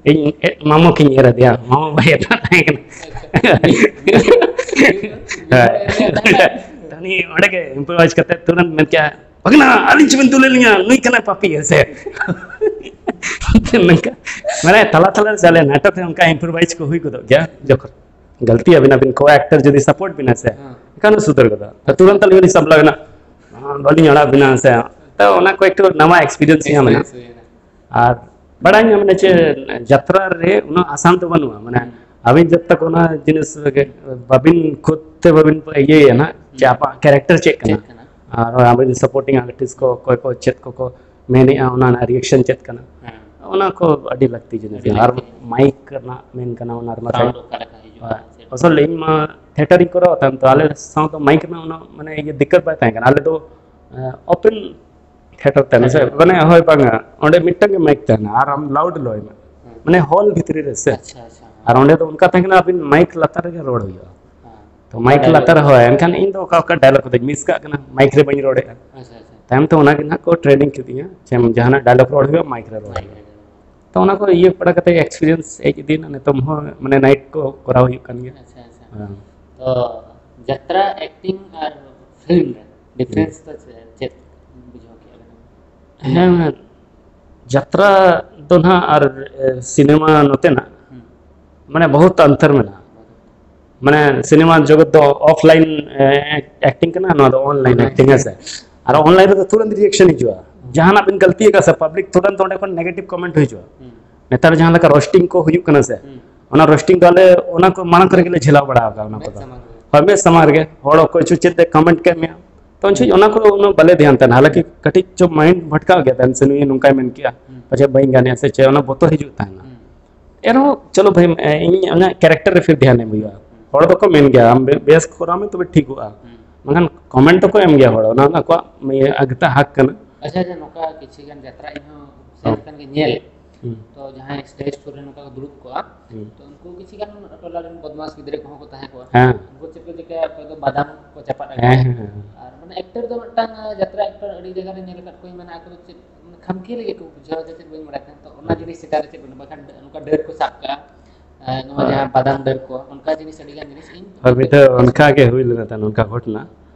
ᱤᱧ ᱮ-, ᱢᱟᱢᱚ ᱠᱤᱧ ᱮᱨ ᱟᱫᱮᱭᱟ, ᱢᱟᱢᱚ ᱵᱟᱭ ᱮᱨ ᱛᱟᱦᱮᱸ ᱠᱟᱱᱟ᱾ ᱦᱮᱸ᱾ ᱩᱱᱤ ᱚᱸᱰᱮ ᱜᱮ ᱤᱢᱯᱨᱳᱵᱷᱟᱭᱤᱡᱽ ᱠᱟᱛᱮ ᱛᱩᱨᱟᱹᱱᱛ ᱢᱮᱱ ᱠᱮᱜᱼᱟ, "ᱵᱷᱟᱜᱽᱱᱟ, ᱟᱹᱞᱤᱧ ᱪᱮᱫ ᱵᱮᱱ ᱫᱩᱞᱟᱹᱞᱤᱧᱟ? ᱱᱩᱭ ᱠᱟᱱᱟᱭ ᱯᱟᱯᱤ, ᱦᱮᱸ ᱥᱮ?" ᱱᱚᱝᱠᱟ, ᱢᱟᱱᱮ, ᱛᱟᱞᱟ ᱛᱟᱞᱟ ᱨᱮ ᱟᱞᱮ ᱱᱟᱴᱚᱠ ᱨᱮ ᱚᱱᱠᱟ ᱤᱢᱯᱨᱳᱵᱷᱟᱭᱤᱡᱽ ᱠᱚ ᱦᱩᱭ ᱜᱚᱫᱚᱜ ᱜᱮᱭᱟ᱾ ᱡᱚᱠᱷᱚᱱ ᱜᱟᱹᱞᱛᱤ ᱟᱵᱤᱱ, ᱟᱵᱤᱱ ᱠᱳ ᱮᱠᱴᱟᱨ ᱡᱩᱫᱤ ᱥᱟᱯᱳᱨᱴ ᱵᱤᱱᱟ ᱥᱮ, ᱦᱮᱸ᱾ ᱮᱱᱠᱷᱟᱱ ᱥᱩᱫᱷᱟᱹᱨ ᱜᱚᱫᱚᱜᱼᱟ᱾ ᱛᱚ ᱛᱩᱨᱟᱹᱱᱛ ᱟᱹᱞᱤᱧ ᱞᱤᱧ ᱥᱟᱢᱵᱞᱟᱣ ᱮᱱᱟ, "ᱵᱟᱹᱞᱤᱧ ᱟᱲᱟᱜ ᱵᱤᱱᱟ" ᱥᱮ, ᱛᱚ ᱚᱱᱟ ᱠᱚ ᱮᱠᱴᱩ ᱱᱟᱣᱟ ᱮᱠᱥᱯᱤᱨᱤᱭᱮᱱᱥ ᱧᱟᱢ ᱮᱱᱟ᱾ ᱮᱠᱥᱯᱤᱨᱤᱭᱮᱱᱥ ᱦᱩᱭᱱᱟ᱾ ᱟᱨ ᱵᱟᱲᱟᱭ ᱧᱟᱢ ᱮᱱᱟ ᱡᱮ ᱡᱟᱛᱨᱟ ᱨᱮ ᱩᱱᱟᱹᱜ ᱟᱥᱟᱱ ᱫᱚ ᱵᱟᱹᱱᱩᱜᱼᱟ, ᱢᱟᱱᱮ, ᱦᱩᱸ᱾ ᱟᱹᱵᱤᱱ ᱡᱚᱵ ᱛᱚᱠ ᱚᱱᱟ ᱡᱤᱱᱤᱥ ᱨᱮᱜᱮ ᱵᱟᱹᱵᱤᱱ ᱠᱷᱩᱫ ᱛᱮ ᱵᱟᱹᱵᱤᱱ ᱤᱭᱟᱹᱭᱟ ᱱᱟᱦᱟᱜ, ᱡᱮ ᱦᱩᱸ᱾ ᱟᱯᱟᱜ ᱠᱮᱨᱮᱠᱴᱟᱨ ᱪᱮᱫ ᱠᱟᱱᱟ? ᱪᱮᱫ ᱠᱟᱱᱟ? ᱟᱨ ᱟᱵᱤᱱ ᱥᱟᱯᱳᱨᱴᱤᱝ ᱟᱨᱴᱤᱥᱴ ᱠᱚ ᱚᱠᱚᱭ ᱠᱚ ᱪᱮᱫ ᱠᱚᱠᱚ ᱢᱮᱱᱮᱜᱼᱟ, ᱚᱱᱟ ᱨᱮᱱᱟᱜ ᱨᱤᱭᱮᱠᱥᱚᱱ ᱪᱮᱫ ᱠᱟᱱᱟ? ᱦᱮᱸ᱾ ᱚᱱᱟ ᱠᱚ ᱟᱹᱰᱤ ᱞᱟᱹᱠᱛᱤ ᱡᱤᱱᱤᱥ ᱟᱹᱰᱤ ᱠᱟᱱᱟ᱾ ᱟᱨ ᱞᱟᱹᱠᱛᱤ᱾ ᱢᱟᱭᱤᱠ ᱨᱮᱱᱟᱜ ᱢᱮᱱ ᱠᱟᱱᱟ, ᱚᱱᱟ ᱨᱮᱱᱟᱜ ᱥᱟᱣᱩᱱᱰ ᱚᱠᱟ ᱞᱮᱠᱟ ᱦᱤᱡᱩᱜᱼᱟ, ᱦᱳᱭ᱾ ᱪᱮᱫ ᱟᱥᱚᱞ ᱤᱧ ᱢᱟ ᱛᱷᱤᱭᱮᱴᱟᱨ ᱤᱧ ᱠᱚᱨᱟᱣ ᱛᱟᱦᱮᱱ, ᱛᱚ ᱟᱞᱮ ᱥᱟᱶ ᱫᱚ ᱢᱟᱭᱤᱠ ᱨᱮᱱᱟᱜ ᱩᱱᱟᱹᱜ ᱢᱟᱱᱮ ᱤᱭᱟᱹ ᱫᱤᱠᱠᱟᱛ ᱵᱟᱭ ᱛᱟᱦᱮᱸ ᱠᱟᱱᱟ᱾ ᱟᱞᱮ ᱫᱚ, ᱮᱸ, ᱳᱯᱮᱱ ᱛᱷᱤᱭᱮᱴᱟᱨ ᱛᱟᱦᱮᱱᱟ ᱥᱮ? ᱦᱮᱸ᱾ ᱢᱟᱱᱮ, ᱦᱳᱭ, ᱵᱟᱝᱟ, ᱚᱸᱰᱮ ᱢᱤᱫᱴᱟᱝ ᱜᱮ ᱢᱟᱭᱤᱠ ᱛᱟᱦᱮᱱᱟ ᱟᱨ ᱟᱢ ᱞᱟᱣᱩᱰ ᱞᱚᱭ ᱢᱮ᱾ ᱦᱮᱸ᱾ ᱢᱟᱱᱮ, ᱦᱚᱞ ᱵᱷᱤᱛᱨᱤ ᱨᱮ ᱥᱮ᱾ ᱟᱪᱪᱷᱟ, ᱟᱪᱪᱷᱟ, ᱦᱮᱸ᱾ ᱟᱨ ᱚᱸᱰᱮ ᱫᱚ ᱚᱱᱠᱟ ᱛᱟᱦᱮᱸ ᱠᱟᱱᱟ, ᱟᱹᱵᱤᱱ ᱢᱟᱭᱤᱠ ᱞᱟᱛᱟᱨ ᱨᱮᱜᱮ ᱨᱚᱲ ᱦᱩᱭᱩᱜᱼᱟ᱾ ᱦᱮᱸ᱾ ᱛᱚ, ᱢᱟᱭᱤᱠ ᱚᱠᱟ ᱞᱟᱛᱟᱨ, ᱰᱟᱭᱞᱚᱜ? ᱦᱳᱭ, ᱮᱱᱠᱷᱟᱱ ᱤᱧ ᱫᱚ ᱚᱠᱟ, ᱚᱠᱟ ᱰᱟᱭᱞᱚᱜ ᱠᱚᱫᱚᱧ ᱢᱤᱥ ᱠᱟᱜ ᱠᱟᱱᱟ, ᱢᱟᱭᱤᱠ ᱨᱮ ᱵᱟᱹᱧ ᱨᱚᱲᱮᱫᱼᱟ᱾ ᱟᱪᱪᱷᱟ, ᱟᱪᱪᱷᱟ᱾ ᱛᱟᱭᱚᱢ ᱛᱮ ᱚᱱᱟ ᱜᱮ ᱱᱟᱦᱟᱜ ᱠᱚ ᱴᱨᱮᱱᱤᱝ ᱠᱤᱫᱤᱧᱟ, ᱡᱮ ᱡᱟᱦᱟᱱᱟᱜ ᱰᱟᱭᱞᱚᱜ ᱨᱚᱲ ᱦᱩᱭᱩᱜᱼᱟ, ᱢᱟᱭᱤᱠ ᱨᱮ ᱨᱚᱲ ᱢᱟᱭᱤᱠ ᱦᱩᱭᱩᱜᱼᱟ᱾ ᱨᱮ᱾ ᱛᱚ, ᱚᱱᱟ ᱠᱚ ᱤᱭᱟᱹ ᱵᱟᱲᱟ ᱠᱟᱛᱮ ᱮᱠᱥᱯᱤᱨᱤᱭᱮᱱᱥ ᱦᱮᱡ ᱤᱫᱤᱭᱮᱱᱟ, ᱱᱤᱛᱚᱝ ᱦᱚᱸ, ᱢᱟᱱᱮ, ᱱᱟᱭᱤᱴ ᱠᱚ ᱠᱚᱨᱟᱣ ᱦᱩᱭᱩᱜ ᱠᱟᱱ ᱜᱮᱭᱟ᱾ ᱟᱪᱪᱷᱟ, ᱟᱪᱪᱷᱟ᱾ ᱦᱮᱸ᱾ ᱛᱚ, ᱡᱟᱛᱨᱟ, ᱮᱠᱴᱤᱝ ᱟᱨ ᱯᱷᱤᱞᱢ ᱨᱮ ᱰᱤᱯᱷᱟᱨᱮᱱᱥ ᱫᱚ ᱪᱮᱫ, ᱪᱮᱫ ᱵᱩᱡᱷᱟᱹᱣ ᱠᱮᱜᱼᱟ ᱵᱮᱱ? ᱦᱮᱸ, ᱡᱟᱛᱨᱟ ᱫᱚ ᱱᱟᱦᱟᱜ ᱟᱨ, ᱮ, ᱥᱤᱱᱮᱢᱟ ᱱᱚᱛᱮᱱᱟᱜ, ᱦᱩᱸ᱾ ᱢᱟᱱᱮ, ᱵᱚᱦᱩᱛ ᱚᱱᱛᱚᱨ ᱢᱮᱱᱟᱜᱼᱟ᱾ ᱢᱟᱱᱮ, ᱥᱤᱱᱮᱢᱟ ᱡᱚᱜᱚᱛ ᱫᱚ ᱚᱯᱷᱞᱟᱭᱤᱱ, ᱮ, ᱮᱠᱴᱤᱝ ᱠᱟᱱᱟ, ᱱᱚᱣᱟ ᱫᱚ ᱚᱱᱞᱟᱭᱤᱱ ᱚᱱᱞᱟᱭᱤᱱ᱾ ᱮᱠᱴᱤᱝ, ᱦᱮᱸ ᱥᱮ? ᱟᱨ ᱚᱱᱞᱟᱭᱤᱱ ᱨᱮᱫᱚ ᱛᱩᱨᱟᱹᱱᱛ ᱨᱤᱭᱮᱠᱥᱚᱱ ᱦᱤᱡᱩᱜᱼᱟ᱾ ᱦᱩᱸ᱾ ᱡᱟᱦᱟᱱᱟᱜ ᱵᱤᱱ ᱜᱟᱹᱞᱛᱤ ᱟᱠᱟᱫ ᱥᱮ, ᱯᱟᱵᱽᱞᱤᱠ ᱛᱩᱨᱟᱹᱱᱛ ᱚᱸᱰᱮ ᱠᱷᱚᱱ ᱱᱮᱜᱮᱴᱤᱵᱷ ᱠᱚᱢᱮᱱᱴ ᱦᱤᱡᱩᱜᱼᱟ᱾ ᱦᱩᱸ᱾ ᱱᱮᱛᱟᱨ ᱡᱟᱦᱟᱸ ᱞᱮᱠᱟ ᱨᱳᱥᱴᱤᱝ ᱠᱚ ᱦᱩᱭᱩᱜ ᱠᱟᱱᱟ ᱥᱮ, ᱦᱩᱸ᱾ ᱚᱱᱟ ᱨᱳᱥᱴᱤᱝ ᱫᱚ ᱟᱞᱮ ᱚᱱᱟ ᱠᱚ ᱢᱟᱲᱟᱝ ᱠᱚᱨᱮ ᱜᱮᱞᱮ ᱡᱷᱮᱞᱟᱣ ᱵᱟᱲᱟ ᱟᱠᱟᱫᱟ ᱚᱱᱟ ᱢᱮᱫ ᱠᱚᱫᱚ᱾ ᱥᱟᱢᱟᱝ ᱨᱮ᱾ ᱦᱳᱭ, ᱢᱮᱫ ᱥᱟᱢᱟᱝ ᱨᱮᱜᱮ ᱦᱚᱲ ᱚᱠᱚᱭ ᱪᱚ ᱪᱮᱫ ᱮ ᱠᱚᱢᱮᱱᱴ ᱠᱮᱫ ᱢᱮᱭᱟ, ᱛᱚ ᱩᱱ ᱡᱚᱦᱚᱜ ᱚᱱᱟ ᱠᱚ ᱩᱱᱟᱹᱜ ᱵᱟᱞᱮ ᱫᱷᱮᱭᱟᱱ ᱛᱟᱦᱮᱱᱟ, ᱦᱟᱞᱟᱸᱠᱤ ᱠᱟᱹᱴᱤᱡ ᱪᱚ ᱢᱟᱭᱤᱱᱰ ᱵᱷᱟᱴᱠᱟᱣ ᱜᱮᱭᱟ ᱛᱟᱦᱮᱱ ᱥᱮ, ᱱᱩᱭ ᱱᱚᱝᱠᱟᱭ ᱢᱮᱱ ᱠᱮᱜᱼᱟ, ᱦᱩᱸ᱾ ᱯᱟᱪᱷᱮ ᱵᱟᱹᱧ ᱜᱟᱱᱮᱜᱼᱟ ᱥᱮ ᱪᱮᱫ, ᱚᱱᱟ ᱵᱚᱛᱚᱨ ᱦᱤᱡᱩᱜ ᱛᱟᱦᱮᱱᱟ᱾ ᱦᱩᱸ᱾ ᱮᱱᱨᱮᱦᱚᱸ ᱪᱚᱞᱚ ᱵᱷᱟᱭ, ᱤᱧ ᱚᱱᱟ ᱠᱮᱨᱮᱠᱴᱟᱨ ᱨᱮ ᱯᱷᱤᱨ ᱫᱷᱮᱭᱟᱱ ᱮᱢ ᱦᱩᱭᱩᱜᱼᱟ᱾ ᱦᱚᱲ ᱫᱚᱠᱚ ᱢᱮᱱ ᱜᱮᱭᱟ, "ᱟᱢ ᱵᱮ-, ᱵᱮᱥ ᱠᱚᱨᱟᱣ ᱢᱮ, ᱛᱚᱵᱮ ᱴᱷᱤᱠᱚᱜᱼᱟ᱾" ᱦᱩᱸ᱾ ᱵᱟᱝᱠᱷᱟᱱ ᱠᱚᱢᱮᱱᱴ ᱫᱚᱠᱚ ᱮᱢ ᱜᱮᱭᱟ ᱦᱚᱲ, ᱚᱱᱟ ᱫᱚ ᱟᱠᱚᱣᱟᱜ ᱤᱭᱟᱹ ᱟᱜᱽᱛᱟ ᱦᱟᱠ ᱠᱟᱱᱟ᱾ ᱟᱪᱪᱷᱟ, ᱟᱪᱪᱷᱟ, ᱱᱚᱝᱠᱟ ᱠᱤᱪᱷᱩ ᱜᱟᱱ ᱡᱟᱛᱨᱟ ᱤᱧ ᱦᱚᱸ ᱥᱮᱱ ᱦᱩᱸ᱾ ᱟᱠᱟᱱ ᱜᱮ ᱧᱮᱞ᱾ ᱦᱩᱸ᱾ ᱛᱚ ᱡᱟᱦᱟᱸᱭ ᱥᱴᱮᱡᱽ ᱥᱩᱨ ᱨᱮ ᱱᱚᱝᱠᱟ ᱠᱚ ᱫᱩᱲᱩᱵ ᱠᱚᱜᱼᱟ, ᱦᱩᱸ᱾ ᱛᱚ ᱩᱱᱠᱩ ᱠᱤᱪᱷᱩ ᱜᱟᱱ ᱴᱚᱞᱟ ᱨᱮᱱ ᱵᱚᱫᱢᱟᱥ ᱜᱤᱫᱽᱨᱟᱹ ᱠᱚᱦᱚᱸ ᱠᱚ ᱛᱟᱦᱮᱸ ᱠᱚᱜᱼᱟ᱾ ᱦᱮᱸ᱾ ᱩᱱᱠᱩ ᱪᱮᱫ ᱠᱚ ᱪᱤᱠᱟᱹᱭᱟ, ᱚᱠᱚᱭ ᱫᱚ ᱵᱟᱫᱟᱢ ᱠᱚ ᱪᱟᱯᱟᱫ ᱟᱠᱚᱣᱟ᱾ ᱦᱮᱸ, ᱦᱮᱸ, ᱦᱮᱸ᱾ ᱟᱨ ᱢᱟᱱᱮ ᱮᱠᱴᱟᱨ ᱫᱚ ᱢᱤᱫᱴᱟᱝ, ᱟᱸ, ᱡᱟᱛᱨᱟ ᱮᱠᱴᱟᱨ ᱟᱹᱰᱤ ᱡᱟᱭᱜᱟ ᱨᱮ ᱧᱮᱞ ᱟᱠᱟᱫ ᱠᱚᱣᱟᱧ, ᱢᱟᱱᱮ ᱟᱠᱚ ᱫᱚ ᱪᱮᱫ, ᱢᱟᱱᱮ ᱠᱷᱟᱢᱠᱷᱤᱭᱟᱹ ᱞᱟᱹᱜᱤᱫ ᱠᱚ ᱵᱩᱡᱷᱟᱹᱣᱟ ᱥᱮ ᱪᱮᱫ ᱵᱟᱹᱧ ᱵᱟᱲᱟᱭ ᱠᱟᱱᱟ᱾ ᱛᱚ ᱚᱱᱟ ᱡᱤᱱᱤᱥ ᱪᱮᱛᱟᱱ ᱨᱮ ᱪᱮᱫ ᱵᱮᱱ, ᱵᱟᱠᱷᱟᱱ ᱱᱚᱝᱠᱟ ᱰᱟᱹᱨ ᱠᱚ ᱥᱟᱵ ᱠᱟᱜᱼᱟ, ᱮᱸ, ᱱᱚᱣᱟ ᱦᱳᱭ᱾ ᱡᱟᱦᱟᱸ ᱵᱟᱫᱟᱢ ᱰᱟᱹᱨ ᱠᱚ, ᱚᱱᱠᱟ ᱡᱤᱱᱤᱥ ᱟᱹᱰᱤ ᱜᱟᱱ ᱡᱤᱱᱤᱥ ᱤᱧ ᱦᱳᱭ, ᱢᱤᱫ ᱫᱷᱟᱣ ᱚᱱᱠᱟ ᱜᱮ ᱦᱩᱭ ᱞᱮᱱᱟ ᱛᱟᱦᱮᱸᱫ, ᱚᱱᱠᱟ ᱜᱷᱚᱴᱚᱱᱟ᱾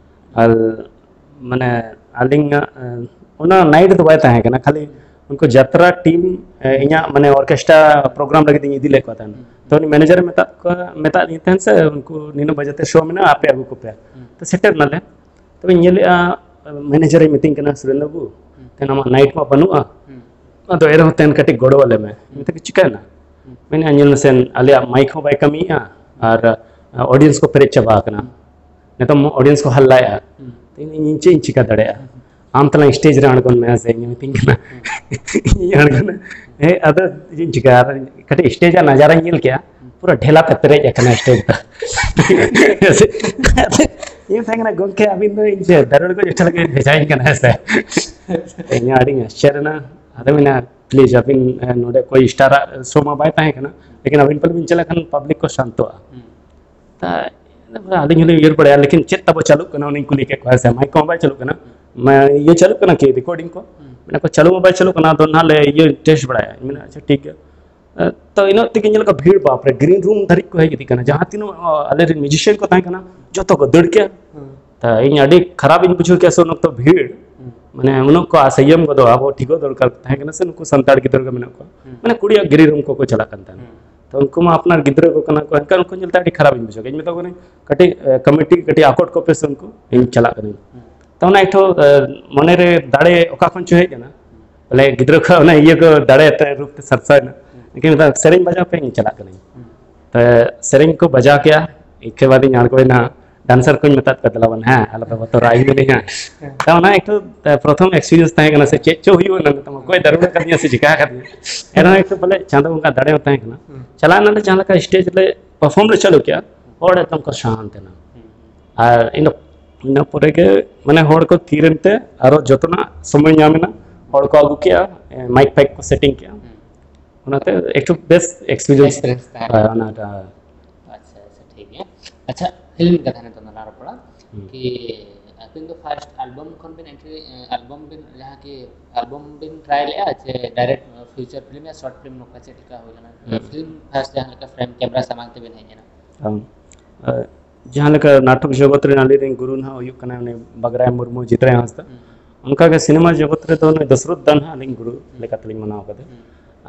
ᱟᱨ ᱢᱟᱱᱮ ᱟᱹᱞᱤᱧᱟᱜ, ᱮᱸ, ᱚᱱᱟ ᱱᱟᱭᱤᱴ ᱫᱚ ᱵᱟᱭ ᱛᱟᱦᱮᱸ ᱠᱟᱱᱟ, ᱠᱷᱟᱹᱞᱤ ᱩᱱᱠᱩ ᱡᱟᱛᱨᱟ ᱴᱤᱢ, ᱮᱸ, ᱤᱧᱟᱹᱜ ᱢᱟᱱᱮ ᱚᱨᱠᱮᱥᱴᱨᱟ ᱯᱨᱳᱜᱨᱟᱢ ᱞᱟᱹᱜᱤᱫ ᱤᱧ ᱤᱫᱤ ᱞᱮᱫ ᱠᱚᱣᱟ ᱛᱟᱦᱮᱸᱫ᱾ ᱛᱚ ᱩᱱᱤ ᱢᱮᱱᱮᱡᱟᱨᱮ ᱢᱮᱛᱟᱫ ᱠᱚᱣᱟ, ᱢᱮᱛᱟᱫ ᱞᱤᱧ ᱛᱟᱦᱮᱸᱫ ᱥᱮ, ᱩᱱᱠᱩ ᱱᱤᱱᱟᱹᱜ ᱵᱟᱡᱮ ᱛᱮ ᱥᱳ ᱢᱮᱱᱟᱜᱼᱟ, ᱟᱯᱮ ᱟᱹᱜᱩ ᱠᱚᱯᱮ᱾ ᱦᱩᱸ᱾ ᱛᱚ ᱥᱮᱴᱮᱨ ᱱᱟᱞᱮ᱾ ᱛᱚᱵᱮᱧ ᱧᱮᱞᱮᱫᱼᱟ, ᱢᱮᱱᱮᱡᱟᱨᱮ ᱢᱤᱛᱟᱹᱧ ᱠᱟᱱᱟ, "ᱥᱩᱨᱮᱱ ᱵᱟᱹᱵᱩ, ᱦᱩᱸ᱾ ᱛᱮᱦᱮᱧ ᱟᱢᱟᱜ ᱱᱟᱭᱤᱴ ᱢᱟ ᱵᱟᱹᱱᱩᱜᱼᱟ, ᱦᱩᱸ᱾ ᱟᱫᱚ ᱮᱱᱨᱮᱦᱚᱸ ᱛᱮᱦᱮᱧ ᱠᱟᱹᱴᱤᱡ ᱜᱚᱲᱚ ᱟᱞᱮ ᱢᱮ᱾" ᱦᱩᱸ᱾ ᱢᱮᱛᱟᱭ ᱠᱟᱱᱟ, "ᱪᱤᱠᱟᱹᱭᱮᱱᱟ?" ᱦᱩᱸ᱾ ᱢᱮᱱᱮᱫᱼᱟ, "ᱧᱮᱞ ᱢᱮᱥᱮ, ᱟᱞᱮᱭᱟᱜ ᱢᱟᱭᱤᱠ ᱦᱚᱸ ᱵᱟᱭ ᱠᱟᱹᱢᱤᱭᱮᱫᱼᱟ ᱟᱨ, ᱟ, ᱚᱰᱤᱭᱮᱱᱥ ᱠᱚ ᱯᱮᱨᱮᱡ ᱪᱟᱵᱟ ᱟᱠᱟᱱᱟ᱾ ᱦᱩᱸ᱾ ᱱᱤᱛᱚᱜ ᱚᱰᱤᱭᱮᱱᱥ ᱠᱚ ᱦᱟᱞᱞᱟᱭᱮᱫᱼᱟ᱾ ᱦᱩᱸ᱾ ᱛᱚ ᱤᱧ, ᱤᱧ ᱪᱮᱫ ᱤᱧ ᱪᱤᱠᱟᱹ ᱫᱟᱲᱮᱭᱟᱜᱼᱟ? ᱦᱩᱸ᱾ ᱟᱢ ᱛᱟᱞᱟᱝ ᱥᱴᱮᱡᱽ ᱨᱮ ᱟᱬᱜᱚᱱ ᱢᱮ ᱥᱮ," ᱤᱧ ᱢᱤᱛᱟᱹᱧ ᱠᱟᱱᱟ᱾ ᱦᱩᱸ᱾ ᱤᱧ ᱟᱬᱜᱚᱱᱟ᱾ ᱦᱮᱸ, ᱟᱫᱚ ᱪᱮᱫ ᱤᱧ ᱪᱤᱠᱟᱹᱭᱟ? ᱟᱨ ᱠᱟᱹᱴᱤᱡ ᱥᱴᱮᱡᱽ ᱟᱜ ᱱᱟᱡᱟᱨᱟᱧ ᱧᱮᱞ ᱠᱮᱜᱼᱟ, ᱯᱩᱨᱟᱹ ᱰᱷᱮᱞᱟ ᱛᱮ ᱯᱮᱨᱮᱡ ᱟᱠᱟᱱᱟ ᱥᱴᱮᱡᱽ ᱫᱚ᱾ ᱤᱧ ᱛᱟᱦᱮᱸ ᱠᱟᱱᱟ, "ᱜᱚᱢᱠᱮ, ᱟᱹᱵᱤᱱ ᱫᱚ ᱤᱧ ᱪᱮᱫ ᱫᱟᱹᱨᱩᱲ ᱜᱚᱡ ᱦᱚᱪᱚ ᱞᱟᱹᱜᱤᱫ ᱵᱷᱮᱡᱟᱭᱤᱧ ᱠᱟᱱᱟ, ᱦᱮᱸ ᱥᱮ?" ᱤᱧ ᱦᱚᱸ ᱟᱹᱰᱤᱧ ᱟᱥᱪᱚᱨ ᱮᱱᱟ᱾ ᱟᱫᱚ ᱢᱮᱱᱟ, "ᱯᱞᱤᱡᱽ, ᱟᱹᱵᱤᱱ, ᱮ, ᱱᱚᱰᱮ ᱚᱠᱚᱭ ᱥᱴᱟᱨᱟᱜ ᱥᱳ ᱢᱟ ᱵᱟᱭ ᱛᱟᱦᱮᱸ ᱠᱟᱱᱟ, ᱞᱮᱠᱤᱱ ᱟᱹᱵᱤᱱ ᱯᱟᱞᱮ ᱵᱤᱱ ᱪᱟᱞᱟᱜ ᱠᱷᱟᱱ ᱯᱟᱵᱽᱞᱤᱠ ᱠᱚ ᱥᱟᱱᱛᱚᱜᱼᱟ᱾" ᱦᱩᱸ᱾ ᱛᱟ, ᱟᱹᱞᱤᱧ ᱦᱚᱸᱞᱤᱧ ᱩᱭᱦᱟᱹᱨ ᱵᱟᱲᱟᱭᱟ, ᱞᱮᱠᱤᱱ ᱪᱮᱫ ᱛᱟᱵᱚ ᱪᱟᱹᱞᱩᱜ ᱠᱟᱱᱟ, ᱩᱱᱤᱧ ᱠᱩᱞᱤ ᱠᱮᱫ ᱠᱚᱣᱟ, ᱦᱮᱸ ᱥᱮ, "ᱢᱟᱭᱤᱠ ᱠᱚᱢᱟ ᱵᱟᱭ ᱪᱟᱹᱞᱩᱜ ᱠᱟᱱᱟ, ᱢᱟ, ᱤᱭᱟᱹ ᱪᱟᱹᱞᱩᱜ ᱠᱟᱱᱟ ᱠᱤ, ᱨᱮᱠᱚᱨᱰᱤᱝ ᱠᱚ?" ᱦᱩᱸ᱾ ᱢᱮᱱᱟ ᱠᱚ, "ᱪᱟᱹᱞᱩ ᱢᱟ ᱵᱟᱭ ᱪᱟᱹᱞᱩᱜ ᱠᱟᱱᱟ, ᱟᱫᱚ ᱱᱟᱦᱟᱜ ᱞᱮ ᱤᱭᱟᱹ ᱴᱮᱥᱴ ᱵᱟᱲᱟᱭᱟ᱾" ᱤᱧ ᱢᱮᱱᱟ, "ᱟᱪᱪᱷᱟ, ᱴᱷᱤᱠ ᱜᱮᱭᱟ᱾" ᱮ, ᱛᱚ, ᱤᱱᱟᱹᱜ ᱛᱮᱜᱮ ᱧᱮᱞ ᱠᱚ ᱵᱷᱤᱲ, ᱵᱟᱯ ᱨᱮ, ᱜᱨᱤᱱ ᱨᱩᱢ ᱫᱷᱟᱹᱨᱤᱡ ᱠᱚ ᱦᱮᱡ ᱤᱫᱤᱜ ᱠᱟᱱᱟ᱾ ᱡᱟᱦᱟᱸ ᱛᱤᱱᱟᱹᱜ, ᱚ, ᱟᱞᱮᱨᱮᱱ ᱢᱤᱣᱡᱤᱥᱤᱭᱟᱱ ᱠᱚ ᱛᱟᱦᱮᱸ ᱠᱟᱱᱟ, ᱡᱚᱛᱚ ᱠᱚ ᱫᱟᱹᱲ ᱠᱮᱜᱼᱟ᱾ ᱦᱩᱸ᱾ ᱛᱚ, ᱤᱧ ᱟᱹᱰᱤ ᱠᱷᱟᱨᱟᱯ ᱤᱧ ᱵᱩᱡᱷᱟᱹᱣ ᱠᱮᱜᱼᱟ ᱥᱮ, ᱩᱱ ᱚᱠᱛᱚ ᱵᱷᱤᱲ, ᱦᱩᱸ᱾ ᱢᱟᱱᱮ, ᱩᱱᱟᱹᱜ ᱠᱚ ᱥᱚᱝᱭᱚᱢ ᱜᱚᱫᱚᱜᱼᱟ, ᱟᱵᱚ ᱴᱷᱤᱠᱚᱜ ᱫᱚᱨᱠᱟᱨ ᱛᱟᱦᱮᱸ ᱠᱟᱱᱟ ᱥᱮ, ᱱᱩᱠᱩ ᱥᱟᱱᱛᱟᱲ ᱜᱤᱫᱽᱨᱟᱹ ᱠᱚ ᱢᱮᱱᱟᱜ ᱠᱚᱣᱟ, ᱦᱩᱸ᱾ ᱢᱟᱱᱮ, ᱠᱩᱲᱤᱭᱟᱜ ᱜᱨᱤᱱ ᱨᱩᱢ ᱠᱚᱠᱚ ᱪᱟᱞᱟᱜ ᱠᱟᱱ ᱛᱟᱦᱮᱸᱱᱟ᱾ ᱦᱩᱸ᱾ ᱛᱚ, ᱩᱱᱠᱩ ᱢᱟ ᱟᱯᱱᱟᱨ ᱜᱤᱫᱽᱨᱟᱹ ᱠᱚ ᱠᱟᱱᱟ ᱠᱚ, ᱮᱱᱠᱷᱟᱱ ᱩᱱᱠᱩ ᱧᱮᱞᱛᱮ ᱟᱹᱰᱤ ᱠᱷᱟᱨᱟᱯ ᱤᱧ ᱵᱩᱡᱷᱟᱹᱣ ᱠᱮᱜᱼᱟ᱾ ᱤᱧ ᱢᱮᱛᱟ ᱠᱚ ᱠᱟᱹᱱᱟᱹᱧ, "ᱠᱟᱹᱴᱤᱡ, ᱮ, ᱠᱚᱢᱤᱴᱤ ᱠᱟᱹᱴᱤᱡ ᱟᱠᱚᱴ ᱠᱚᱯᱮ ᱥᱮ ᱩᱱᱠᱩ, ᱤᱧ ᱪᱟᱞᱟᱜ ᱠᱟᱹᱱᱟᱹᱧ᱾" ᱦᱩᱸ᱾ ᱛᱚ ᱚᱱᱟ ᱮᱠᱴᱩ ᱢᱚᱱᱮᱨᱮ ᱫᱟᱲᱮ ᱚᱠᱟ ᱠᱷᱚᱱ ᱪᱚ ᱦᱮᱡ ᱮᱱᱟ, ᱵᱚᱞᱮ ᱜᱤᱫᱽᱨᱟᱹ ᱠᱷᱚᱱ ᱚᱱᱟ ᱤᱭᱟᱹ ᱠᱚ ᱫᱟᱲᱮ ᱛᱮ ᱨᱩᱯ ᱛᱮ ᱥᱟᱨᱥᱟᱣ ᱮᱱᱟ᱾ ᱞᱮᱠᱤᱱ ᱢᱮᱛᱟ ᱥᱮᱨᱮᱧ ᱵᱟᱡᱟᱣ ᱯᱮ, ᱤᱧ ᱪᱟᱞᱟᱜ ᱠᱟᱹᱱᱟᱹᱧ᱾ ᱛᱚ ᱥᱮᱨᱮᱧ ᱠᱚ ᱵᱟᱡᱟᱣ ᱠᱮᱜᱼᱟ, ᱤᱠᱷᱮ ᱵᱟᱫ ᱤᱧ ᱟᱬᱜᱚᱭᱮᱱᱟ, ᱰᱟᱱᱥᱟᱨ ᱠᱚᱧ ᱢᱮᱛᱟᱫ ᱠᱚᱣᱟ, "ᱫᱮᱞᱟ ᱵᱚᱱ, ᱦᱮᱸ, ᱟᱞᱮ ᱫᱚ ᱵᱚᱛᱚᱨ ᱟᱭ ᱦᱩᱭ ᱞᱤᱧᱟ᱾" ᱛᱚ ᱚᱱᱟ ᱮᱠᱴᱩ ᱯᱨᱚᱛᱷᱚᱢ ᱮᱠᱥᱯᱤᱨᱤᱭᱮᱱᱥ ᱛᱟᱦᱮᱸ ᱠᱟᱱᱟ, ᱥᱮ ᱪᱮᱫ ᱪᱚ ᱦᱩᱭᱩᱜᱼᱟ, ᱚᱱᱟ ᱱᱤᱛᱚᱜ ᱚᱠᱚᱭ ᱫᱟᱹᱨᱩᱲ ᱟᱠᱟᱫᱤᱧᱟ ᱥᱮ ᱪᱤᱠᱟ ᱟᱠᱟᱫᱤᱧᱟ, ᱮᱱᱦᱚᱸ ᱮᱠᱴᱩ ᱵᱚᱞᱮ ᱪᱟᱸᱫᱚ ᱵᱚᱸᱜᱟ ᱫᱟᱲᱮ ᱦᱚᱸ ᱛᱟᱦᱮᱸ ᱠᱟᱱᱟ᱾ ᱪᱟᱞᱟᱣ ᱮᱱᱟᱞᱮ, ᱡᱟᱦᱟᱸ ᱞᱮᱠᱟ ᱥᱴᱮᱡ ᱨᱮ ᱯᱟᱨᱯᱷᱚᱨᱢ ᱞᱮ ᱪᱟᱹᱞᱩ ᱠᱮᱜᱼᱟ, ᱦᱚᱲ ᱮᱠᱫᱚᱢ ᱠᱚ ᱥᱟᱱᱛ ᱮᱱᱟ᱾ ᱟᱨ ᱤᱱᱟᱹ ᱤᱱᱟᱹ ᱯᱚᱨᱮ ᱜᱮ ᱢᱟᱱᱮ ᱦᱚᱲ ᱠᱚ ᱛᱷᱤᱨ ᱮᱱᱛᱮ ᱟᱨᱚ ᱡᱚᱛᱚᱱᱟᱜ ᱥᱚᱢᱚᱭ ᱧᱟᱢ ᱮᱱᱟ, ᱦᱚᱲ ᱠᱚ ᱟᱹᱜᱩ ᱠᱮᱜᱼᱟ, ᱢᱟᱭᱤᱠ ᱯᱷᱟᱭᱤᱠ ᱠᱚ ᱥᱮᱴᱤᱝ ᱠᱮᱜᱼᱟ᱾ ᱚᱱᱟᱛᱮ ᱮᱠᱴᱩ ᱵᱮᱥ ᱮᱠᱥᱯᱤᱨᱤᱭᱮᱱᱥ ᱮᱠᱥᱯᱤᱨᱤᱭᱮᱱᱥ ᱛᱟᱦᱮᱸ ᱠᱟᱱᱟ᱾ ᱚᱱᱟᱴᱟᱜ᱾ ᱟᱪᱪᱷᱟ, ᱟᱪᱪᱷᱟ, ᱴᱷᱤᱠ ᱜᱮᱭᱟ᱾ ᱟᱪᱪᱷᱟ, ᱯᱷᱤᱞᱢ ᱠᱟᱛᱷᱟ ᱱᱤᱛᱚᱝ ᱫᱚ ᱞᱟᱝ ᱨᱚᱯᱚᱲᱟ᱾ ᱦᱩᱸ᱾ ᱠᱤ ᱟᱹᱵᱤᱱ ᱫᱚ ᱯᱷᱟᱨᱥᱴ ᱟᱞᱵᱚᱢ ᱠᱷᱚᱱ ᱵᱤᱱ ᱮᱱᱴᱨᱤ, ᱟᱞᱵᱚᱢ ᱵᱤᱱ, ᱡᱟᱦᱟᱸ ᱠᱤ ᱟᱞᱵᱚᱢ ᱵᱤᱱ ᱴᱨᱟᱭ ᱞᱮᱜᱼᱟ ᱪᱮ ᱰᱟᱭᱨᱮᱠᱴ ᱯᱷᱤᱪᱟᱨ ᱯᱷᱤᱞᱢ ᱭᱟ ᱥᱚᱨᱴ ᱯᱷᱤᱞᱢ, ᱱᱚᱝᱠᱟ ᱪᱮᱫ ᱞᱮᱠᱟ ᱦᱩᱭ ᱞᱮᱱᱟ? ᱦᱩᱸ᱾ ᱯᱷᱤᱞᱢ ᱯᱷᱟᱨᱥᱴ ᱡᱟᱦᱟᱸ ᱞᱮᱠᱟ ᱯᱷᱨᱮᱢ ᱠᱮᱢᱮᱨᱟ ᱥᱟᱢᱟᱝ ᱛᱮᱵᱤᱱ ᱦᱮᱡ ᱮᱱᱟ᱾ ᱦᱩᱸ᱾ ᱟᱨ ᱡᱟᱦᱟᱸ ᱞᱮᱠᱟ ᱱᱟᱴᱚᱠ ᱡᱚᱜᱚᱛ ᱨᱮᱱ ᱟᱞᱮ ᱨᱮᱱ ᱜᱩᱨᱩ ᱱᱟᱦᱟᱜ ᱦᱩᱭᱩᱜ ᱠᱟᱱᱟ ᱩᱱᱤ ᱵᱟᱜᱽᱨᱟᱭ ᱢᱩᱨᱢᱩ, ᱡᱤᱛᱨᱟᱭ ᱦᱟᱸᱥᱫᱟ᱾ ᱦᱩᱸ᱾ ᱚᱱᱠᱟᱜᱮ ᱥᱤᱱᱮᱢᱟ ᱡᱚᱜᱚᱛ ᱨᱮᱫᱚ ᱩᱱᱤ ᱫᱚᱥᱨᱚᱛ ᱫᱟ ᱱᱟᱦᱟᱜ ᱟᱹᱞᱤᱧ ᱜᱩᱨᱩ ᱞᱮᱠᱟᱛᱮᱞᱤᱧ ᱢᱟᱱᱟᱣ ᱠᱟᱫᱮ᱾ ᱦᱩᱸ᱾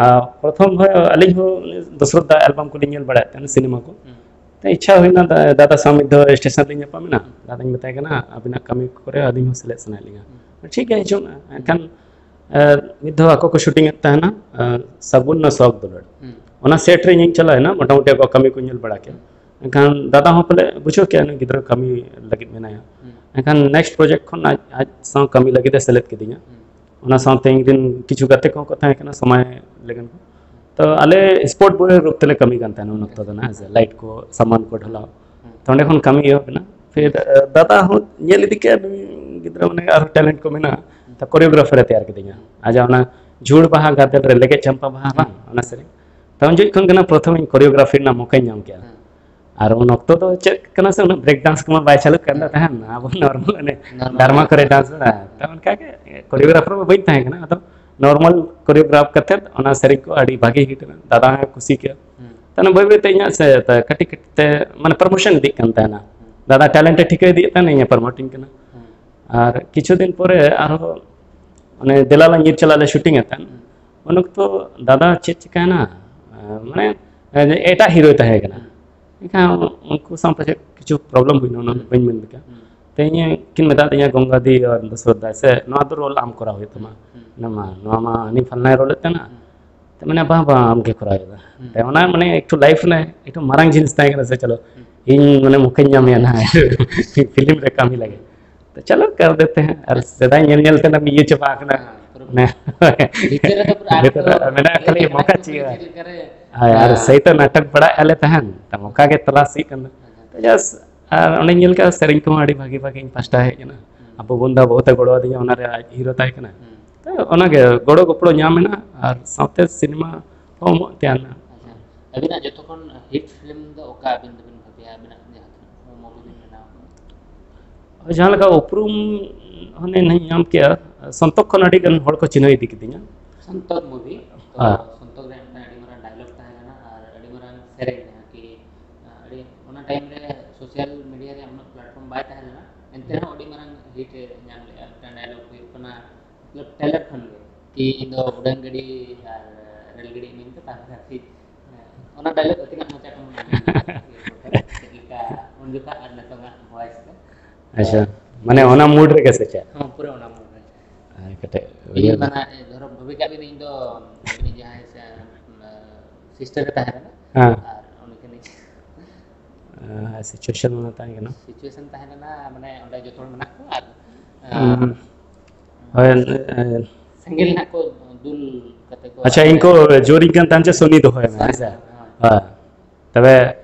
ᱟᱨ ᱯᱨᱚᱛᱷᱚᱢ ᱵᱷᱟᱭ ᱟᱹᱞᱤᱧ ᱦᱚᱸ ᱩᱱᱤ ᱫᱚᱥᱨᱚᱛ ᱫᱟ ᱮᱞᱵᱟᱢ ᱠᱚᱞᱤᱧ ᱧᱮᱞ ᱵᱟᱲᱟᱭᱮᱫ ᱛᱟᱦᱮᱱᱟ, ᱥᱤᱱᱮᱢᱟ ᱠᱚ᱾ ᱦᱩᱸ᱾ ᱛᱚ ᱤᱪᱪᱷᱟ ᱦᱩᱭᱱᱟ, ᱫᱟ-, ᱫᱟᱫᱟ ᱥᱟᱶ ᱢᱤᱫ ᱫᱷᱟᱣ ᱥᱴᱮᱥᱚᱱ ᱨᱮᱧ ᱧᱟᱯᱟᱢ ᱮᱱᱟ᱾ ᱦᱩᱸ᱾ ᱫᱟᱫᱟᱧ ᱢᱮᱛᱟᱭ ᱠᱟᱱᱟ, "ᱟᱹᱵᱤᱱᱟᱜ ᱠᱟᱹᱢᱤ ᱠᱚᱨᱮ ᱟᱹᱞᱤᱧ ᱦᱚᱸ ᱥᱮᱞᱮᱫ ᱥᱟᱱᱟᱭᱮᱫ ᱞᱤᱧᱟ᱾" ᱦᱩᱸ᱾ "ᱴᱷᱤᱠ ᱜᱮᱭᱟ, ᱦᱤᱡᱩᱜ ᱢᱮ᱾" ᱮᱱᱠᱷᱟᱱ ᱮ, ᱢᱤᱫ ᱫᱷᱟᱣ ᱟᱠᱚ ᱠᱚ ᱥᱩᱴᱤᱝ ᱮᱫ ᱛᱟᱦᱮᱱᱟ, ᱮ, ᱥᱟᱹᱜᱩᱱ ᱱᱟ ᱥᱚᱠ ᱫᱩᱞᱟᱹᱲ᱾ ᱦᱩᱸ᱾ ᱚᱱᱟ ᱥᱮᱴ ᱨᱮ ᱤᱧᱤᱧ ᱪᱟᱞᱟᱣ ᱮᱱᱟ, ᱢᱚᱴᱟᱢᱩᱴᱤ ᱟᱠᱚᱣᱟᱜ ᱠᱟᱹᱢᱤ ᱠᱚ ᱧᱮᱞ ᱵᱟᱲᱟ ᱠᱮᱫ᱾ ᱦᱩᱸ᱾ ᱮᱱᱠᱷᱟᱱ ᱫᱟᱫᱟ ᱦᱚᱸ ᱯᱟᱞᱮ ᱵᱩᱡᱷᱟᱹᱣ ᱠᱮᱫᱼᱟ ᱱᱩᱭ ᱜᱤᱫᱽᱨᱟᱹ ᱠᱟᱹᱢᱤ ᱞᱟᱹᱜᱤᱫ ᱢᱮᱱᱟᱭᱟ᱾ ᱦᱩᱸ᱾ ᱮᱱᱠᱷᱟᱱ ᱱᱮᱠᱥᱴ ᱯᱨᱚᱡᱮᱠᱴ ᱠᱷᱚᱱ ᱟᱡ, ᱟᱡ ᱥᱟᱶ ᱠᱟᱹᱢᱤ ᱞᱟᱹᱜᱤᱫ ᱮ ᱥᱮᱞᱮᱫ ᱠᱤᱫᱤᱧᱟ᱾ ᱦᱩᱸ᱾ ᱚᱱᱟ ᱥᱟᱶᱛᱮ ᱤᱧ ᱨᱮᱱ ᱠᱤᱪᱷᱩ ᱜᱟᱛᱮ ᱠᱚᱦᱚᱸ ᱠᱚ ᱛᱟᱦᱮᱸ ᱠᱟᱱᱟ, ᱥᱚᱢᱟᱭ ᱞᱮᱠᱟᱱ ᱠᱚ᱾ ᱛᱚ ᱟᱞᱮ ᱥᱯᱚᱴ ᱵᱚᱭ ᱨᱩᱯ ᱛᱮᱞᱮ ᱠᱟᱹᱢᱤ ᱠᱟᱱ ᱛᱟᱦᱮᱱᱟ ᱩᱱ ᱚᱠᱛᱚ ᱫᱚ ᱱᱟᱦᱟᱜ, ᱦᱮᱸ ᱥᱮ, ᱞᱟᱭᱤᱴ ᱠᱚ, ᱥᱟᱢᱟᱱ ᱠᱚ ᱰᱷᱚᱞᱟᱣ᱾ ᱦᱩᱸ᱾ ᱛᱚ ᱚᱸᱰᱮ ᱠᱷᱚᱱ ᱠᱟᱹᱢᱤ ᱮᱦᱚᱵ ᱮᱱᱟ᱾ ᱯᱷᱤᱨ, ᱦᱩᱸ᱾ ᱮ, ᱫᱟᱫᱟ ᱦᱚᱸ ᱧᱮᱞ ᱤᱫᱤ ᱠᱮᱫ ᱱᱩᱭ ᱜᱤᱫᱽᱨᱟᱹ ᱢᱟᱱᱮ ᱟᱨᱦᱚᱸ ᱴᱮᱞᱮᱱᱴ ᱠᱚ ᱢᱮᱱᱟᱜᱼᱟ᱾ ᱦᱩᱸ᱾ ᱛᱚ ᱠᱳᱨᱤᱭᱳᱜᱨᱟᱯᱷᱟᱨ ᱮ ᱛᱮᱭᱟᱨ ᱠᱤᱫᱤᱧᱟ᱾ ᱦᱩᱸ᱾ ᱟᱡᱟᱜ ᱚᱱᱟ ᱡᱷᱩᱲ ᱵᱟᱦᱟ ᱜᱟᱫᱮᱞ ᱨᱮ ᱞᱮᱜᱮᱡ ᱪᱟᱢᱯᱟ ᱵᱟᱦᱟ ᱦᱩᱸ᱾ ᱵᱟᱝ, ᱚᱱᱟ ᱥᱮᱨᱮᱧ᱾ ᱛᱚ ᱩᱱ ᱡᱚᱠᱷᱚᱱ ᱠᱷᱚᱱ ᱜᱮ ᱱᱟ ᱯᱨᱚᱛᱷᱚᱢ ᱤᱧ ᱠᱳᱨᱤᱭᱳᱜᱨᱟᱯᱷᱤ ᱨᱮᱱᱟᱜ ᱢᱚᱠᱟᱧ ᱧᱟᱢ ᱠᱮᱫᱼᱟ᱾ ᱦᱩᱸ᱾ ᱟᱨ ᱩᱱ ᱚᱠᱛᱚ ᱫᱚ ᱪᱮᱫ ᱠᱟᱱᱟ ᱥᱮ, ᱩᱱᱟᱹᱜ ᱵᱨᱮᱠ ᱰᱟᱱᱥ ᱠᱚᱢᱟ ᱵᱟᱭ ᱪᱟᱹᱞᱩᱜ ᱠᱟᱱ ᱦᱩᱸ᱾ ᱛᱟᱦᱮᱱ, ᱟᱵᱚ ᱱᱚᱨᱢᱟᱞ ᱚᱱᱮ ᱱᱚᱨᱢᱟᱞ ᱰᱟᱨᱢᱟ ᱠᱚᱨᱮ ᱰᱟᱱᱥ ᱵᱟᱲᱟ᱾ ᱛᱚ ᱦᱩᱸ᱾ ᱚᱱᱠᱟ ᱜᱮ ᱠᱳᱨᱤᱭᱳᱜᱨᱟᱯᱷᱟᱨ ᱢᱟ ᱵᱟᱹᱧ ᱛᱟᱦᱮᱸ ᱠᱟᱱᱟ, ᱟᱫᱚ ᱱᱚᱨᱢᱟᱞ ᱠᱳᱨᱤᱭᱳᱜᱨᱟᱯᱷ ᱠᱟᱛᱮᱫ ᱚᱱᱟ ᱥᱮᱨᱮᱧ ᱠᱚ ᱟᱹᱰᱤ ᱵᱷᱟᱜᱮ ᱦᱤᱴ ᱮᱱᱟ, ᱫᱟᱫᱟ ᱦᱚᱸᱭ ᱠᱩᱥᱤ ᱠᱮᱫᱼᱟ᱾ ᱦᱩᱸ᱾ ᱛᱟᱦᱞᱮ ᱵᱟᱹᱭ ᱵᱟᱹᱭ ᱛᱮ ᱤᱧᱟᱹᱜ ᱥᱮ, ᱛᱟ-, ᱠᱟᱹᱴᱤᱡ ᱠᱟᱹᱴᱤᱡ ᱛᱮ ᱢᱟᱱᱮ ᱯᱨᱚᱢᱳᱥᱚᱱ ᱤᱫᱤᱜ ᱠᱟᱱ ᱛᱟᱦᱮᱱᱟ᱾ ᱦᱩᱸ᱾ ᱫᱟᱫᱟ ᱴᱮᱞᱮᱱᱴ ᱮ ᱴᱷᱤᱠᱟᱹ ᱤᱫᱤᱭᱮᱫ ᱛᱟᱦᱮᱱᱟ, ᱤᱧᱮ ᱯᱨᱚᱢᱳᱴᱤᱧ ᱠᱟᱱᱟ᱾ ᱦᱩᱸ᱾ ᱟᱨ ᱠᱤᱪᱷᱩ ᱫᱤᱱ ᱯᱚᱨᱮ ᱟᱨᱦᱚᱸ ᱚᱱᱮ ᱫᱮᱞᱟ ᱞᱟᱝ ᱧᱤᱨ ᱪᱟᱞᱟᱜ ᱞᱮ ᱥᱩᱴᱤᱝ ᱮᱫ ᱛᱟᱦᱮᱱ᱾ ᱦᱩᱸ᱾ ᱩᱱ ᱚᱠᱛᱚ ᱫᱟᱫᱟ ᱪᱮᱫ ᱪᱤᱠᱟᱭᱮᱱᱟ, ᱢᱟᱱᱮ ᱮᱴᱟᱜ ᱦᱤᱨᱳᱭ ᱛᱟᱦᱮᱸ ᱠᱟᱱᱟ᱾ ᱦᱩᱸ᱾ ᱮᱱᱠᱷᱟᱱ ᱩᱱᱠᱩ ᱥᱟᱶ ᱯᱟᱪᱮᱫ ᱠᱤᱪᱷᱩ ᱯᱨᱚᱵᱞᱮᱢ ᱦᱩᱭᱱᱟ, ᱚᱱᱟ ᱫᱚ ᱦᱩᱸ᱾ ᱵᱟᱹᱧ ᱢᱮᱱ ᱞᱮᱠᱟ᱾ ᱦᱩᱸ᱾ ᱛᱮᱦᱮᱧ ᱠᱤᱱ ᱢᱮᱛᱟ ᱫᱤᱧᱟ, "ᱜᱚᱝᱜᱟ ᱫᱤ ᱟᱨ ᱫᱚᱥᱚᱨᱚᱛᱷ ᱫᱟ ᱥᱮ, ᱱᱚᱣᱟ ᱫᱚ ᱨᱳᱞ ᱟᱢ ᱠᱚᱨᱟᱣ ᱦᱩᱭᱩᱜ ᱛᱟᱢᱟ, ᱦᱩᱸ᱾ ᱱᱚᱣᱟ ᱢᱟ, ᱱᱚᱣᱟ ᱢᱟ ᱦᱟᱹᱱᱤ ᱯᱷᱟᱞᱱᱟᱭ ᱨᱳᱞᱮᱫ ᱠᱟᱱᱟ᱾" ᱦᱩᱸ᱾ ᱛᱚ ᱢᱮᱱᱟ, "ᱵᱟᱝ, ᱵᱟᱝ, ᱟᱢ ᱜᱮ ᱠᱚᱨᱟᱣ ᱦᱩᱭᱩᱜᱼᱟ᱾" ᱦᱩᱸ᱾ ᱛᱚ ᱚᱱᱟ ᱢᱟᱱᱮ ᱮᱠᱴᱩ ᱞᱟᱭᱤᱯᱷ ᱨᱮ ᱮᱠᱴᱩ ᱢᱟᱨᱟᱝ ᱡᱤᱱᱤᱥ ᱛᱟᱦᱮᱸ ᱠᱟᱱᱟ ᱥᱮ, ᱪᱚᱞᱚ, ᱦᱩᱸ᱾ ᱤᱧ ᱢᱟᱱᱮ ᱢᱚᱠᱟᱧ ᱧᱟᱢ ᱮᱭᱟ ᱱᱟᱦᱟᱜ ᱯᱷᱤᱞᱢ ᱨᱮ ᱠᱟᱹᱢᱤ ᱞᱟᱹᱜᱤᱫ᱾ ᱛᱚ ᱪᱚᱞᱚ ᱠᱟᱨ ᱫᱮᱛᱮ ᱦᱮᱸ, ᱟᱨ ᱥᱮᱫᱟᱭ ᱧᱮᱞ ᱧᱮᱞ ᱛᱮ ᱱᱟᱢ ᱤᱭᱟᱹ ᱪᱟᱵᱟ ᱟᱠᱟᱱᱟ᱾ ᱦᱮᱸ, ᱯᱩᱨᱟᱹ ᱢᱟᱱᱮ ᱵᱷᱤᱛᱤᱨ ᱨᱮᱫᱚ ᱯᱩᱨᱟᱹ ᱟᱴᱠᱟᱣ ᱵᱷᱤᱛᱤᱨ ᱨᱮ ᱢᱮᱱᱟᱜ ᱠᱷᱟᱹᱞᱤ ᱠᱟᱱᱟ, ᱢᱚᱠᱟ ᱪᱤᱠᱟᱹ᱾ ᱪᱮᱫ ᱞᱮᱠᱟᱨᱮ, ᱦᱳᱭ, ᱟᱨ ᱦᱮᱸ᱾ ᱥᱮᱭ ᱛᱚ ᱱᱟᱴᱚᱠ ᱵᱟᱲᱟᱭᱮᱫ ᱟᱞᱮ ᱛᱟᱦᱮᱱ, ᱛᱚ ᱢᱚᱠᱟ ᱜᱮ ᱛᱚᱞᱟᱥ ᱦᱩᱭᱩᱜ ᱠᱟᱱᱟ᱾ ᱦᱮᱸ᱾ ᱛᱚ ᱡᱟᱥ, ᱟᱨ ᱚᱸᱰᱮᱧ ᱧᱮᱞ ᱠᱮᱫᱟ ᱥᱮᱨᱮᱧ ᱠᱚᱦᱚᱸ ᱟᱹᱰᱤ ᱵᱷᱟᱹᱜᱤ ᱵᱷᱟᱹᱜᱤᱧ ᱯᱟᱥᱴᱟᱭ ᱦᱮᱡ ᱮᱱᱟ᱾ ᱦᱩᱸ᱾ ᱟᱨ ᱯᱚᱵᱚᱱ ᱫᱟ ᱵᱚᱦᱩᱛ ᱮ ᱜᱚᱲᱚ ᱟᱹᱫᱤᱧᱟ, ᱚᱱᱟᱨᱮ ᱟᱡ ᱦᱤᱨᱳ ᱛᱟᱦᱮᱸ ᱠᱟᱱᱟ᱾ ᱦᱩᱸ᱾ ᱛᱚ ᱚᱱᱟᱜᱮ ᱜᱚᱲᱚ ᱜᱚᱯᱚᱲᱚ ᱧᱟᱢ ᱮᱱᱟ ᱟᱨ ᱥᱟᱶᱛᱮ ᱥᱤᱱᱮᱢᱟ ᱦᱚᱸ ᱮᱢᱚᱜ ᱛᱮ ᱟᱨ ᱟᱪᱪᱷᱟ, ᱟᱹᱵᱤᱱᱟᱜ ᱡᱚᱛᱚ ᱠᱷᱚᱱ ᱦᱤᱴ ᱯᱷᱤᱞᱢ ᱫᱚ ᱚᱠᱟ ᱟᱹᱵᱤᱱ ᱫᱚᱵᱤᱱ ᱵᱷᱟᱵᱤᱭᱟ, ᱟᱹᱵᱤᱱᱟᱜ ᱡᱟᱦᱟᱸ ᱛᱤᱱᱟᱹᱜ ᱢᱩᱵᱷᱤ ᱵᱤᱱ ᱵᱮᱱᱟᱣ ᱠᱟᱫᱟ? ᱡᱟᱦᱟᱸ ᱞᱮᱠᱟ ᱩᱯᱨᱩᱢ ᱦᱟᱱᱮ ᱱᱟᱦᱟᱜ ᱧᱟᱢ ᱠᱮᱜᱼᱟ, ᱥᱚᱱᱛᱚᱠ ᱠᱷᱚᱱ ᱟᱹᱰᱤ ᱜᱟᱱ ᱦᱚᱲ ᱠᱚ ᱪᱤᱱᱦᱟᱹᱣ ᱤᱫᱤ ᱠᱤᱫᱤᱧᱟ᱾ ᱥᱚᱱᱛᱚᱠ ᱢᱩᱵᱷᱤ, ᱛᱚ ᱦᱮᱸ᱾ ᱥᱚᱱᱛᱚᱠ ᱨᱮ ᱢᱤᱫᱴᱟᱝ ᱟᱹᱰᱤ ᱢᱟᱨᱟᱝ ᱰᱟᱭᱞᱚᱜ ᱛᱟᱦᱮᱸ ᱞᱮᱱᱟ ᱟᱨ ᱟᱹᱰᱤ ᱢᱟᱨᱟᱝ ᱥᱮᱨᱮᱧ, ᱡᱟᱦᱟᱸ ᱠᱤ, ᱟᱹᱰᱤ, ᱚᱱᱟ ᱴᱟᱭᱤᱢ ᱨᱮ ᱥᱳᱥᱟᱞ ᱢᱤᱰᱤᱭᱟ ᱨᱮᱭᱟᱜ ᱩᱱᱟᱹᱜ ᱯᱞᱟᱴᱯᱷᱚᱨᱢ ᱵᱟᱭ ᱛᱟᱦᱮᱸ ᱞᱮᱱᱟ, ᱮᱱᱛᱮ ᱨᱮᱦᱚᱸ ᱟᱹᱰᱤ ᱢᱟᱨᱟᱝ ᱦᱤᱴ ᱮ ᱧᱟᱢ ᱞᱮᱜᱼᱟ᱾ ᱢᱤᱫᱴᱟᱝ ᱰᱟᱭᱞᱚᱜ ᱦᱩᱭᱩᱜ ᱠᱟᱱᱟ, ᱢᱚᱛᱞᱚᱵ ᱴᱨᱮᱞᱟᱨ ᱠᱷᱚᱱ ᱜᱮ, ᱠᱤ ᱤᱧ ᱫᱚ ᱩᱰᱟᱹᱱ ᱜᱟᱹᱰᱤ ᱟᱨ ᱨᱮᱞ ᱜᱟᱹᱰᱤ ᱤᱢᱟᱹᱧ ᱯᱮ, ᱛᱟᱨᱯᱚᱨᱮ ᱦᱟᱹᱯᱤ, ᱚᱱᱟ ᱰᱟᱭᱞᱚᱜ ᱫᱚ ᱛᱤᱱᱟᱹᱜ ᱢᱚᱪᱟ ᱠᱷᱚᱱ ᱩᱰᱩᱠ ᱞᱮᱱᱟ? ᱪᱮᱫ ᱞᱮᱠᱟ ᱩᱱ ᱡᱚᱠᱷᱟᱜ ᱟᱨ ᱱᱤᱛᱚᱜᱟᱜ ᱵᱷᱚᱭᱮᱥ ᱨᱮ? ᱟᱪᱪᱷᱟ, ᱢᱟᱱᱮ ᱚᱱᱟ ᱢᱩᱰ ᱨᱮᱜᱮ ᱥᱮ ᱪᱮᱫ? ᱦᱚᱸ, ᱯᱩᱨᱟᱹ ᱚᱱᱟ ᱢᱩᱰ ᱨᱮ᱾ ᱟᱨ ᱠᱟᱹᱴᱤᱡ ᱤᱧ ᱩᱭᱦᱟᱹᱨ ᱢᱟᱱᱮ ᱫᱷᱚᱨᱚ ᱵᱷᱟᱵᱤ ᱠᱟᱜ ᱵᱤᱱ, ᱤᱧ ᱫᱚ ᱟᱹᱵᱤᱱᱤᱡ ᱡᱟᱦᱟᱸᱭ ᱥᱤᱥᱴᱟᱨ ᱮ ᱛᱟᱦᱮᱸ ᱞᱮᱱᱟ, ᱦᱮᱸ᱾ ᱟᱨ ᱩᱱᱤ ᱠᱟᱹᱱᱟᱹᱧ᱾ ᱟᱨ ᱥᱤᱪᱩᱭᱮᱥᱚᱱ ᱚᱱᱟ ᱛᱟᱦᱮᱸ ᱠᱟᱱᱟ᱾ ᱥᱤᱪᱩᱭᱮᱥᱚᱱ ᱛᱟᱦᱮᱸ ᱞᱮᱱᱟ, ᱢᱟᱱᱮ ᱚᱸᱰᱮ ᱡᱚᱛᱚ ᱦᱚᱲ ᱢᱮᱱᱟᱜ ᱠᱚᱣᱟ ᱟᱨ, ᱦᱩᱸ᱾ ᱦᱳᱭ, ᱮ, ᱥᱮᱸᱜᱮᱞ ᱱᱟᱜ ᱠᱚ ᱫᱩᱞ ᱠᱟᱛᱮ ᱠᱚ ᱟᱪᱪᱷᱟ, ᱤᱧ ᱠᱚ ᱡᱳᱨᱤᱧ ᱠᱟᱱ ᱛᱟᱦᱮᱸᱫ ᱡᱮ ᱥᱩᱱᱤ ᱫᱚᱦᱚᱭ ᱢᱮ, ᱦᱮᱸ ᱥᱮ? ᱦᱳᱭ᱾ ᱦᱳᱭ᱾ ᱛᱚᱵᱮ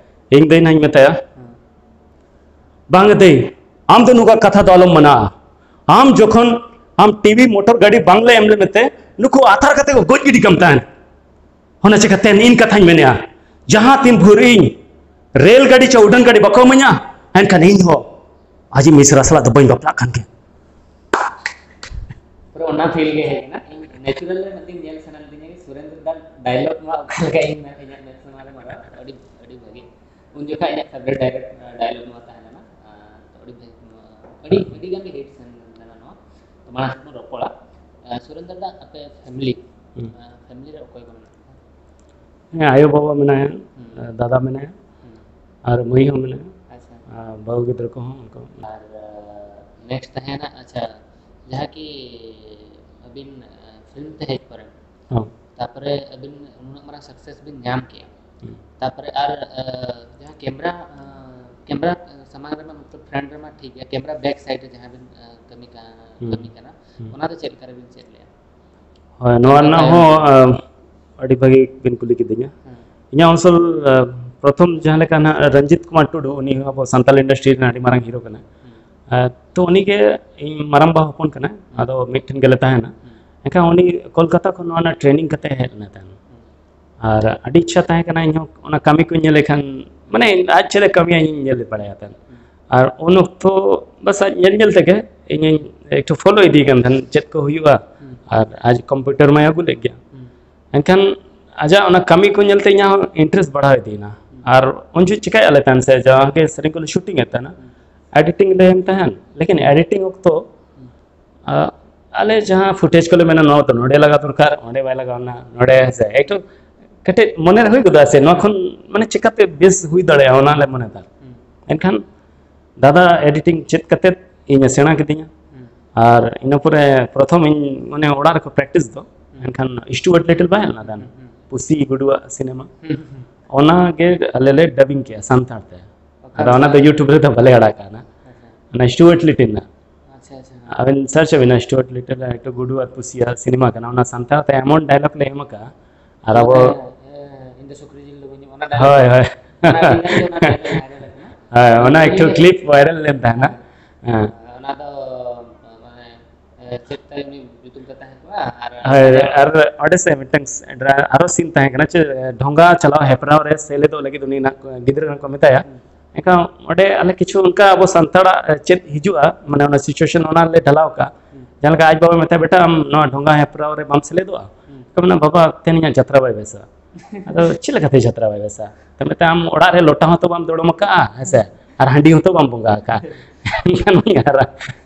ᱤᱧ ᱫᱟᱹᱭ ᱱᱟᱧ ᱢᱮᱛᱟᱭᱟ, ᱦᱮᱸ᱾ "ᱵᱟᱝ ᱫᱟᱹᱭ, ᱟᱢ ᱫᱚ ᱱᱚᱝᱠᱟ ᱠᱟᱛᱷᱟ ᱫᱚ ᱟᱞᱚᱢ ᱢᱟᱱᱟ᱾ ᱟᱢ ᱡᱚᱠᱷᱚᱱ ᱟᱢ ᱴᱤᱵᱷᱤ, ᱢᱚᱴᱚᱨ ᱜᱟᱹᱰᱤ ᱵᱟᱝᱞᱮ ᱮᱢ ᱞᱮᱫ ᱢᱮᱛᱮ, ᱱᱩᱠᱩ ᱟᱛᱟᱨ ᱠᱟᱛᱮ ᱠᱚ ᱜᱚᱡ ᱜᱤᱰᱤ ᱠᱟᱢ ᱛᱟᱦᱮᱸᱫ᱾ ᱚᱱᱟ ᱪᱤᱠᱟᱹᱛᱮ ᱤᱧ ᱠᱟᱛᱷᱟᱧ ᱢᱮᱱᱮᱜᱼᱟ, ᱡᱟᱦᱟᱸ ᱛᱤᱱ ᱵᱷᱳᱨ ᱤᱧ ᱨᱮᱞ ᱜᱟᱹᱰᱤ ᱪᱮ ᱩᱰᱟᱹᱱ ᱜᱟᱹᱰᱤ ᱵᱟᱠᱚ ᱤᱢᱟᱹᱧᱟ, ᱮᱱᱠᱷᱟᱱ ᱤᱧ ᱦᱚᱸ ᱟᱡᱤᱡ ᱢᱤᱥᱨᱟ ᱥᱟᱞᱟᱜ ᱫᱚ ᱵᱟᱹᱧ ᱵᱟᱯᱞᱟᱜ ᱠᱟᱱ ᱜᱮᱭᱟ᱾" ᱯᱩᱨᱟᱹ ᱚᱱᱟ ᱯᱷᱤᱞ ᱜᱮ ᱦᱮᱡ ᱮᱱᱟ᱾ ᱤᱧ ᱱᱮᱪᱩᱨᱟᱞ ᱨᱮ ᱢᱤᱫ ᱫᱤᱱ ᱧᱮᱞ ᱥᱟᱱᱟ ᱞᱤᱫᱤᱧᱟ ᱡᱮ ᱥᱩᱨᱮᱱᱫᱨᱚ ᱫᱟ ᱰᱟᱭᱞᱚᱜ ᱱᱚᱣᱟ ᱚᱠᱟ ᱞᱮᱠᱟ ᱤᱧ ᱢᱮ-, ᱤᱧᱟᱹᱜ ᱢᱮᱫ ᱥᱟᱢᱟᱝ ᱨᱮ ᱢᱟᱨᱟᱣ, ᱟᱹᱰᱤ, ᱟᱹᱰᱤ ᱵᱷᱟᱹᱜᱤ᱾ ᱩᱱ ᱡᱚᱠᱷᱟᱜ ᱤᱧᱟᱹᱜ ᱯᱷᱮᱵᱟᱨᱮᱴ ᱰᱟᱭᱞᱚᱜ, ᱰᱟᱭᱞᱚᱜ ᱱᱚᱣᱟ ᱛᱟᱦᱮᱸ ᱞᱮᱱᱟ᱾ ᱟᱨ ᱟᱹᱰᱤ ᱵᱷᱟᱹᱜᱤ, ᱟᱹᱰᱤ, ᱟᱹᱰᱤ ᱜᱟᱱ ᱜᱮ ᱦᱤᱴ ᱥᱮᱱ ᱞᱮᱱᱟ ᱱᱚᱣᱟ᱾ ᱛᱚ ᱢᱟᱲᱟᱝ ᱥᱮᱫ ᱵᱚᱱ ᱨᱚᱯᱚᱲᱟ᱾ ᱟᱨ ᱥᱩᱨᱮᱱᱫᱨᱚ ᱫᱟ, ᱟᱯᱮ ᱯᱷᱮᱢᱤᱞᱤ, ᱦᱩᱸ᱾ ᱟᱨ ᱯᱷᱮᱢᱤᱞᱤ ᱨᱮ ᱚᱠᱚᱭ ᱠᱚ ᱢᱮᱱᱟᱜ ᱠᱚᱣᱟ? ᱦᱮᱸ, ᱟᱭᱳ ᱵᱟᱵᱟ ᱢᱮᱱᱟᱭᱟ, ᱦᱩᱸ᱾ ᱫᱟᱫᱟ ᱢᱮᱱᱟᱭᱟ, ᱦᱩᱸ᱾ ᱟᱨ ᱢᱟᱹᱭ ᱦᱚᱸ ᱢᱮᱱᱟᱭᱟ᱾ ᱟᱪᱪᱷᱟ᱾ ᱵᱟᱹᱦᱩ ᱜᱤᱫᱽᱨᱟᱹ ᱠᱚᱦᱚᱸ ᱚᱱᱠᱟ᱾ ᱟᱨ ᱱᱮᱠᱥᱴ ᱛᱟᱦᱮᱱᱟ, ᱟᱪᱪᱷᱟ, ᱡᱟᱦᱟᱸ ᱠᱤ ᱟᱹᱵᱤᱱ ᱯᱷᱤᱞᱢ ᱛᱮ ᱦᱮᱡ ᱯᱚᱨᱮ, ᱦᱚᱸ᱾ ᱛᱟᱯᱚᱨᱮ ᱟᱹᱵᱤᱱ ᱩᱱᱟᱹᱜ ᱢᱟᱨᱟᱝ ᱥᱟᱠᱥᱮᱥ ᱵᱤᱱ ᱧᱟᱢ ᱠᱮᱜᱼᱟ, ᱦᱩᱸ᱾ ᱛᱟᱯᱚᱨᱮ ᱟᱨ ᱡᱟᱦᱟᱸ ᱠᱮᱢᱨᱟ ᱠᱮᱢᱨᱟ ᱥᱟᱢᱟᱝ ᱨᱮᱢᱟ, ᱢᱚᱛᱞᱚᱵ ᱯᱷᱨᱚᱱᱴ ᱨᱮᱢᱟ ᱴᱷᱤᱠ ᱜᱮᱭᱟ, ᱠᱮᱢᱨᱟ ᱵᱮᱠ ᱥᱟᱭᱤᱰ ᱨᱮ ᱡᱟᱦᱟᱸ ᱵᱤᱱ ᱠᱟᱹᱢᱤ ᱠᱟᱱᱟ, ᱦᱩᱸ᱾ ᱠᱟᱹᱢᱤ ᱠᱟᱱᱟ, ᱦᱩᱸ᱾ ᱚᱱᱟ ᱫᱚ ᱪᱮᱫ ᱞᱮᱠᱟ ᱨᱮᱵᱤᱱ ᱪᱮᱫ ᱞᱮᱜᱼᱟ? ᱦᱳᱭ, ᱱᱚᱣᱟ ᱨᱮᱱᱟᱜ ᱦᱚᱸ ᱟᱹᱰᱤ ᱵᱷᱟᱹᱜᱤ ᱵᱤᱱ ᱠᱩᱞᱤ ᱠᱤᱫᱤᱧᱟ᱾ ᱦᱮᱸ᱾ ᱤᱧᱟᱹᱜ ᱚᱱᱥᱚᱞ ᱯᱨᱚᱛᱷᱚᱢ ᱡᱟᱦᱟᱸ ᱞᱮᱠᱟ ᱱᱟᱦᱟᱜ ᱨᱚᱧᱡᱤᱛ ᱠᱩᱢᱟᱨ ᱴᱩᱰᱩ, ᱩᱱᱤ ᱦᱚᱸ ᱟᱵᱚ ᱥᱟᱱᱛᱟᱲ ᱤᱱᱰᱟᱥᱴᱨᱤ ᱨᱮᱱ ᱟᱹᱰᱤ ᱢᱟᱨᱟᱝ ᱦᱤᱨᱳ ᱠᱟᱱᱟᱭ᱾ ᱦᱮᱸ᱾ ᱟᱨ ᱛᱚ ᱩᱱᱤ ᱜᱮ ᱤᱧ ᱢᱟᱨᱟᱝᱵᱟ ᱦᱚᱯᱚᱱ ᱠᱟᱱᱟᱭ, ᱦᱮᱸ᱾ ᱟᱫᱚ ᱢᱤᱫ ᱴᱷᱮᱱ ᱜᱮᱞᱮ ᱛᱟᱦᱮᱱᱟ᱾ ᱦᱮᱸ᱾ ᱮᱱᱠᱷᱟᱱ ᱩᱱᱤ ᱠᱳᱞᱠᱟᱛᱟ ᱠᱷᱚᱱ ᱱᱚᱣᱟ ᱨᱮᱱᱟᱜ ᱴᱨᱮᱱᱤᱝ ᱠᱟᱛᱮ ᱦᱮᱡ ᱞᱮᱱᱟ ᱛᱟᱦᱮᱱ᱾ ᱦᱮᱸ᱾ ᱟᱨ ᱟᱹᱰᱤ ᱤᱪᱪᱷᱟ ᱛᱟᱦᱮᱸ ᱠᱟᱱᱟ ᱤᱧ ᱦᱚᱸ ᱚᱱᱟ ᱠᱟᱹᱢᱤ ᱠᱚᱧ ᱧᱮᱞᱮ ᱠᱷᱟᱱ, ᱢᱟᱱᱮ ᱟᱡ ᱪᱮᱫ ᱮ ᱠᱟᱹᱢᱤᱭᱟ ᱤᱧ ᱧᱮᱞ ᱵᱟᱲᱟᱭᱟ ᱛᱟᱦᱮᱱ᱾ ᱦᱮᱸ᱾ ᱟᱨ ᱩᱱ ᱚᱠᱛᱚ ᱵᱟᱥ ᱟᱡ ᱧᱮᱞ ᱧᱮᱞ ᱛᱮᱜᱮ ᱤᱧᱤᱧ ᱮᱠᱴᱩ ᱯᱷᱳᱞᱳ ᱤᱫᱤᱭᱮ ᱠᱟᱱ ᱛᱟᱦᱮᱱ, ᱪᱮᱫ ᱠᱚ ᱦᱩᱭᱩᱜᱼᱟ᱾ ᱦᱮᱸ᱾ ᱟᱨ ᱟᱡ ᱠᱚᱢᱯᱤᱭᱩᱴᱟᱨ ᱢᱟᱭ ᱟᱹᱜᱩ ᱞᱮᱫ ᱜᱮᱭᱟ᱾ ᱦᱮᱸ᱾ ᱮᱱᱠᱷᱟᱱ ᱟᱡᱟᱜ ᱚᱱᱟ ᱠᱟᱹᱢᱤ ᱠᱚ ᱧᱮᱞᱛᱮ ᱤᱧᱟᱹᱜ ᱦᱚᱸ ᱤᱱᱴᱟᱨᱮᱥᱴ ᱵᱟᱲᱦᱟᱣ ᱤᱫᱤᱭᱮᱱᱟ᱾ ᱦᱩᱸ᱾ ᱟᱨ ᱩᱱ ᱡᱚᱦᱚᱜ ᱪᱤᱠᱟᱹᱭᱮᱫ ᱞᱮ ᱛᱟᱦᱮᱱ ᱥᱮ, ᱡᱟᱦᱟᱸ ᱜᱮ ᱥᱮᱨᱮᱧ ᱠᱚᱞᱮ ᱥᱩᱴᱤᱝ ᱮᱫ ᱛᱟᱦᱮᱱᱟ, ᱦᱩᱸ᱾ ᱮᱰᱤᱴᱤᱝ ᱞᱮ ᱮᱢ ᱛᱟᱦᱮᱱ, ᱞᱮᱠᱤᱱ ᱮᱰᱤᱴᱤᱝ ᱚᱠᱛᱚ, ᱦᱩᱸ᱾ ᱟ, ᱟᱞᱮ ᱡᱟᱦᱟᱸ ᱯᱷᱩᱴᱮᱡᱽ ᱠᱚᱞᱮ ᱢᱮᱱᱟ, ᱱᱚᱣᱟ ᱫᱚ ᱱᱚᱰᱮ ᱞᱟᱜᱟᱣ ᱫᱚᱨᱠᱟᱨ, ᱚᱸᱰᱮ ᱵᱟᱭ ᱞᱟᱜᱟᱣ ᱮᱱᱟ, ᱱᱚᱰᱮ ᱦᱮᱸ ᱥᱮ, ᱮᱠᱴᱩ ᱠᱟᱹᱴᱤᱡ ᱢᱚᱱᱮ ᱨᱮ ᱦᱩᱭ ᱜᱚᱫᱚᱜᱼᱟ ᱥᱮ, ᱱᱚᱣᱟ ᱠᱷᱚᱱ ᱢᱟᱱᱮ ᱪᱤᱠᱟᱹᱛᱮ ᱵᱮᱥ ᱦᱩᱭ ᱫᱟᱲᱮᱭᱟᱜᱼᱟ, ᱚᱱᱟ ᱞᱮ ᱢᱚᱱᱮ ᱮᱫᱟ᱾ ᱦᱩᱸ᱾ ᱮᱱᱠᱷᱟᱱ ᱫᱟᱫᱟ ᱮᱰᱤᱴᱤᱝ ᱪᱮᱫ ᱠᱟᱛᱮᱫ ᱤᱧᱮ ᱥᱮᱬᱟ ᱠᱤᱫᱤᱧᱟ᱾ ᱦᱩᱸ᱾ ᱟᱨ ᱤᱱᱟᱹ ᱯᱚᱨᱮ ᱯᱨᱚᱛᱷᱚᱢ ᱤᱧ ᱢᱟᱱᱮ ᱚᱲᱟᱜ ᱨᱮᱠᱚ ᱯᱨᱮᱠᱴᱤᱥ ᱫᱚ, ᱦᱩᱸ᱾ ᱮᱱᱠᱷᱟᱱ ᱥᱴᱩᱣᱟᱨᱴ ᱞᱤᱴᱚᱞ ᱵᱟᱭ ᱦᱮᱡ ᱞᱮᱱᱟ ᱛᱟᱦᱮᱸᱱ? ᱦᱩᱸ, ᱦᱩᱸ᱾ ᱯᱩᱥᱤ ᱜᱩᱰᱩᱣᱟᱜ ᱥᱤᱱᱮᱢᱟ᱾ ᱦᱩᱸ, ᱦᱩᱸ᱾ ᱚᱱᱟ ᱜᱮ ᱟᱞᱮ ᱞᱮ ᱰᱟᱵᱤᱝ ᱠᱮᱜᱼᱟ ᱥᱟᱱᱛᱟᱲ ᱛᱮ᱾ ᱟᱪᱪᱷᱟ, ᱟᱫᱚ ᱚᱱᱟ ᱫᱚ ᱟᱪᱪᱷᱟ᱾ YouTube ᱨᱮᱫᱚ ᱵᱟᱞᱮ ᱟᱲᱟᱜ ᱠᱟᱜᱼᱟ ᱱᱟ᱾ ᱟᱪᱪᱷᱟ᱾ ᱚᱱᱟ ᱥᱴᱩᱣᱟᱨᱴ ᱞᱤᱴᱚᱞ ᱨᱮᱱᱟᱜ᱾ ᱟᱪᱪᱷᱟ, ᱟᱪᱪᱷᱟ, ᱦᱮᱸ᱾ ᱟᱵᱮᱱ ᱥᱟᱨᱪ ᱟᱵᱮᱱ, ᱥᱴᱩᱣᱟᱨᱴ ᱞᱤᱴᱚᱞ ᱨᱮ ᱮᱠᱴᱩ ᱜᱩᱰᱩ ᱟᱨ ᱯᱩᱥᱤᱭᱟᱜ ᱥᱤᱱᱮᱢᱟ ᱠᱟᱱᱟ, ᱚᱱᱟ ᱥᱟᱱᱛᱟᱲ ᱛᱮ ᱮᱢᱚᱱ ᱰᱟᱭᱞᱚᱜ ᱞᱮ ᱮᱢ ᱟᱠᱟᱜᱼᱟ᱾ ᱟᱨ ᱟᱵᱚ ᱦᱮᱸ, ᱤᱧ ᱫᱚ ᱥᱩᱠᱨᱤ ᱡᱤᱞ ᱫᱚ ᱵᱟᱹᱧ ᱡᱚᱢᱟ, ᱚᱱᱟ ᱰᱟᱭᱞᱚᱜ ᱦᱳᱭ, ᱦᱳᱭ᱾ ᱚᱱᱟ ᱟᱹᱰᱤ ᱜᱟᱱ ᱜᱮ ᱚᱱᱟ ᱰᱟᱭᱞᱚᱜ ᱵᱷᱟᱭᱨᱟᱞ ᱟᱠᱟᱱᱟ᱾ ᱦᱳᱭ, ᱚᱱᱟ ᱮᱠᱴᱩ ᱠᱞᱤᱯ ᱵᱷᱟᱭᱨᱟᱞ ᱞᱮᱱ ᱛᱟᱦᱮᱱᱟ᱾ ᱦᱮᱸ᱾ ᱦᱮᱸ᱾ ᱚᱱᱟ ᱫᱚ, ᱢᱟᱱᱮ, ᱮ, ᱪᱮᱫ ᱛᱟᱭ ᱩᱱᱤ ᱧᱩᱛᱩᱢ ᱛᱟᱭ ᱛᱟᱦᱮᱸ ᱠᱚᱜᱼᱟ? ᱟᱨ ᱦᱳᱭ, ᱚᱱᱟ ᱫᱚ ᱟᱨ ᱚᱸᱰᱮ ᱥᱮ ᱢᱤᱫᱴᱟᱝ ᱥ-, ᱟᱨᱚ ᱥᱤᱱ ᱛᱟᱦᱮᱸ ᱠᱟᱱᱟ, ᱪᱮᱫ, ᱰᱷᱚᱸᱜᱟ ᱪᱟᱞᱟᱣ ᱦᱮᱯᱨᱟᱣ ᱨᱮ ᱥᱮᱞᱮᱫᱚᱜ ᱞᱟᱹᱜᱤᱫ ᱩᱱᱤ ᱱᱟᱜ ᱜᱤᱫᱽᱨᱟᱹ ᱱᱟᱜ ᱠᱚ ᱢᱮᱛᱟᱭᱟ᱾ ᱦᱩᱸ᱾ ᱮᱱᱠᱷᱟᱱ ᱚᱸᱰᱮ ᱟᱞᱮ ᱠᱤᱪᱷᱩ ᱚᱱᱠᱟ ᱟᱵᱚ ᱥᱟᱱᱛᱟᱲᱟᱜ, ᱮ, ᱪᱮᱫ ᱦᱤᱡᱩᱜᱼᱟ, ᱢᱟᱱᱮ ᱚᱱᱟ ᱥᱤᱪᱩᱭᱮᱥᱚᱱ ᱚᱱᱟ ᱞᱮ ᱰᱷᱟᱞᱟᱣ ᱠᱟᱜᱼᱟ᱾ ᱦᱩᱸ᱾ ᱡᱟᱦᱟᱸ ᱞᱮᱠᱟ ᱟᱡ ᱵᱟᱵᱟ ᱢᱮᱛᱟᱭ, "ᱵᱮᱴᱟ, ᱟᱢ ᱱᱚᱣᱟ ᱰᱷᱚᱸᱜᱟ ᱦᱮᱯᱨᱟᱣ ᱨᱮ ᱵᱟᱢ ᱥᱮᱞᱮᱫᱚᱜᱼᱟ?" ᱦᱩᱸ᱾ ᱛᱚ ᱢᱮᱱᱟ, "ᱵᱟᱵᱟ, ᱛᱮᱦᱮᱧ ᱤᱧᱟᱹᱜ ᱡᱟᱛᱨᱟ ᱵᱟᱭ ᱵᱮᱥᱟ᱾" ᱟᱫᱚ ᱪᱮᱫ ᱞᱮᱠᱟᱛᱮ ᱡᱟᱛᱨᱟ ᱵᱟᱭ ᱵᱮᱥᱟ? ᱛᱚ ᱢᱮᱛᱟᱭ, "ᱟᱢ ᱚᱲᱟᱜ ᱨᱮ ᱞᱚᱴᱟ ᱦᱚᱸᱛᱚ ᱵᱟᱢ ᱫᱚᱲᱚᱢ ᱟᱠᱟᱜᱼᱟ, ᱦᱮᱸ ᱥᱮ? ᱟᱨ ᱦᱟᱺᱰᱤ ᱦᱚᱸᱛᱚ ᱵᱟᱢ ᱵᱚᱸᱜᱟ ᱟᱠᱟᱜᱼᱟ᱾" ᱮᱱᱠᱷᱟᱱ ᱩᱱᱤ ᱟᱨ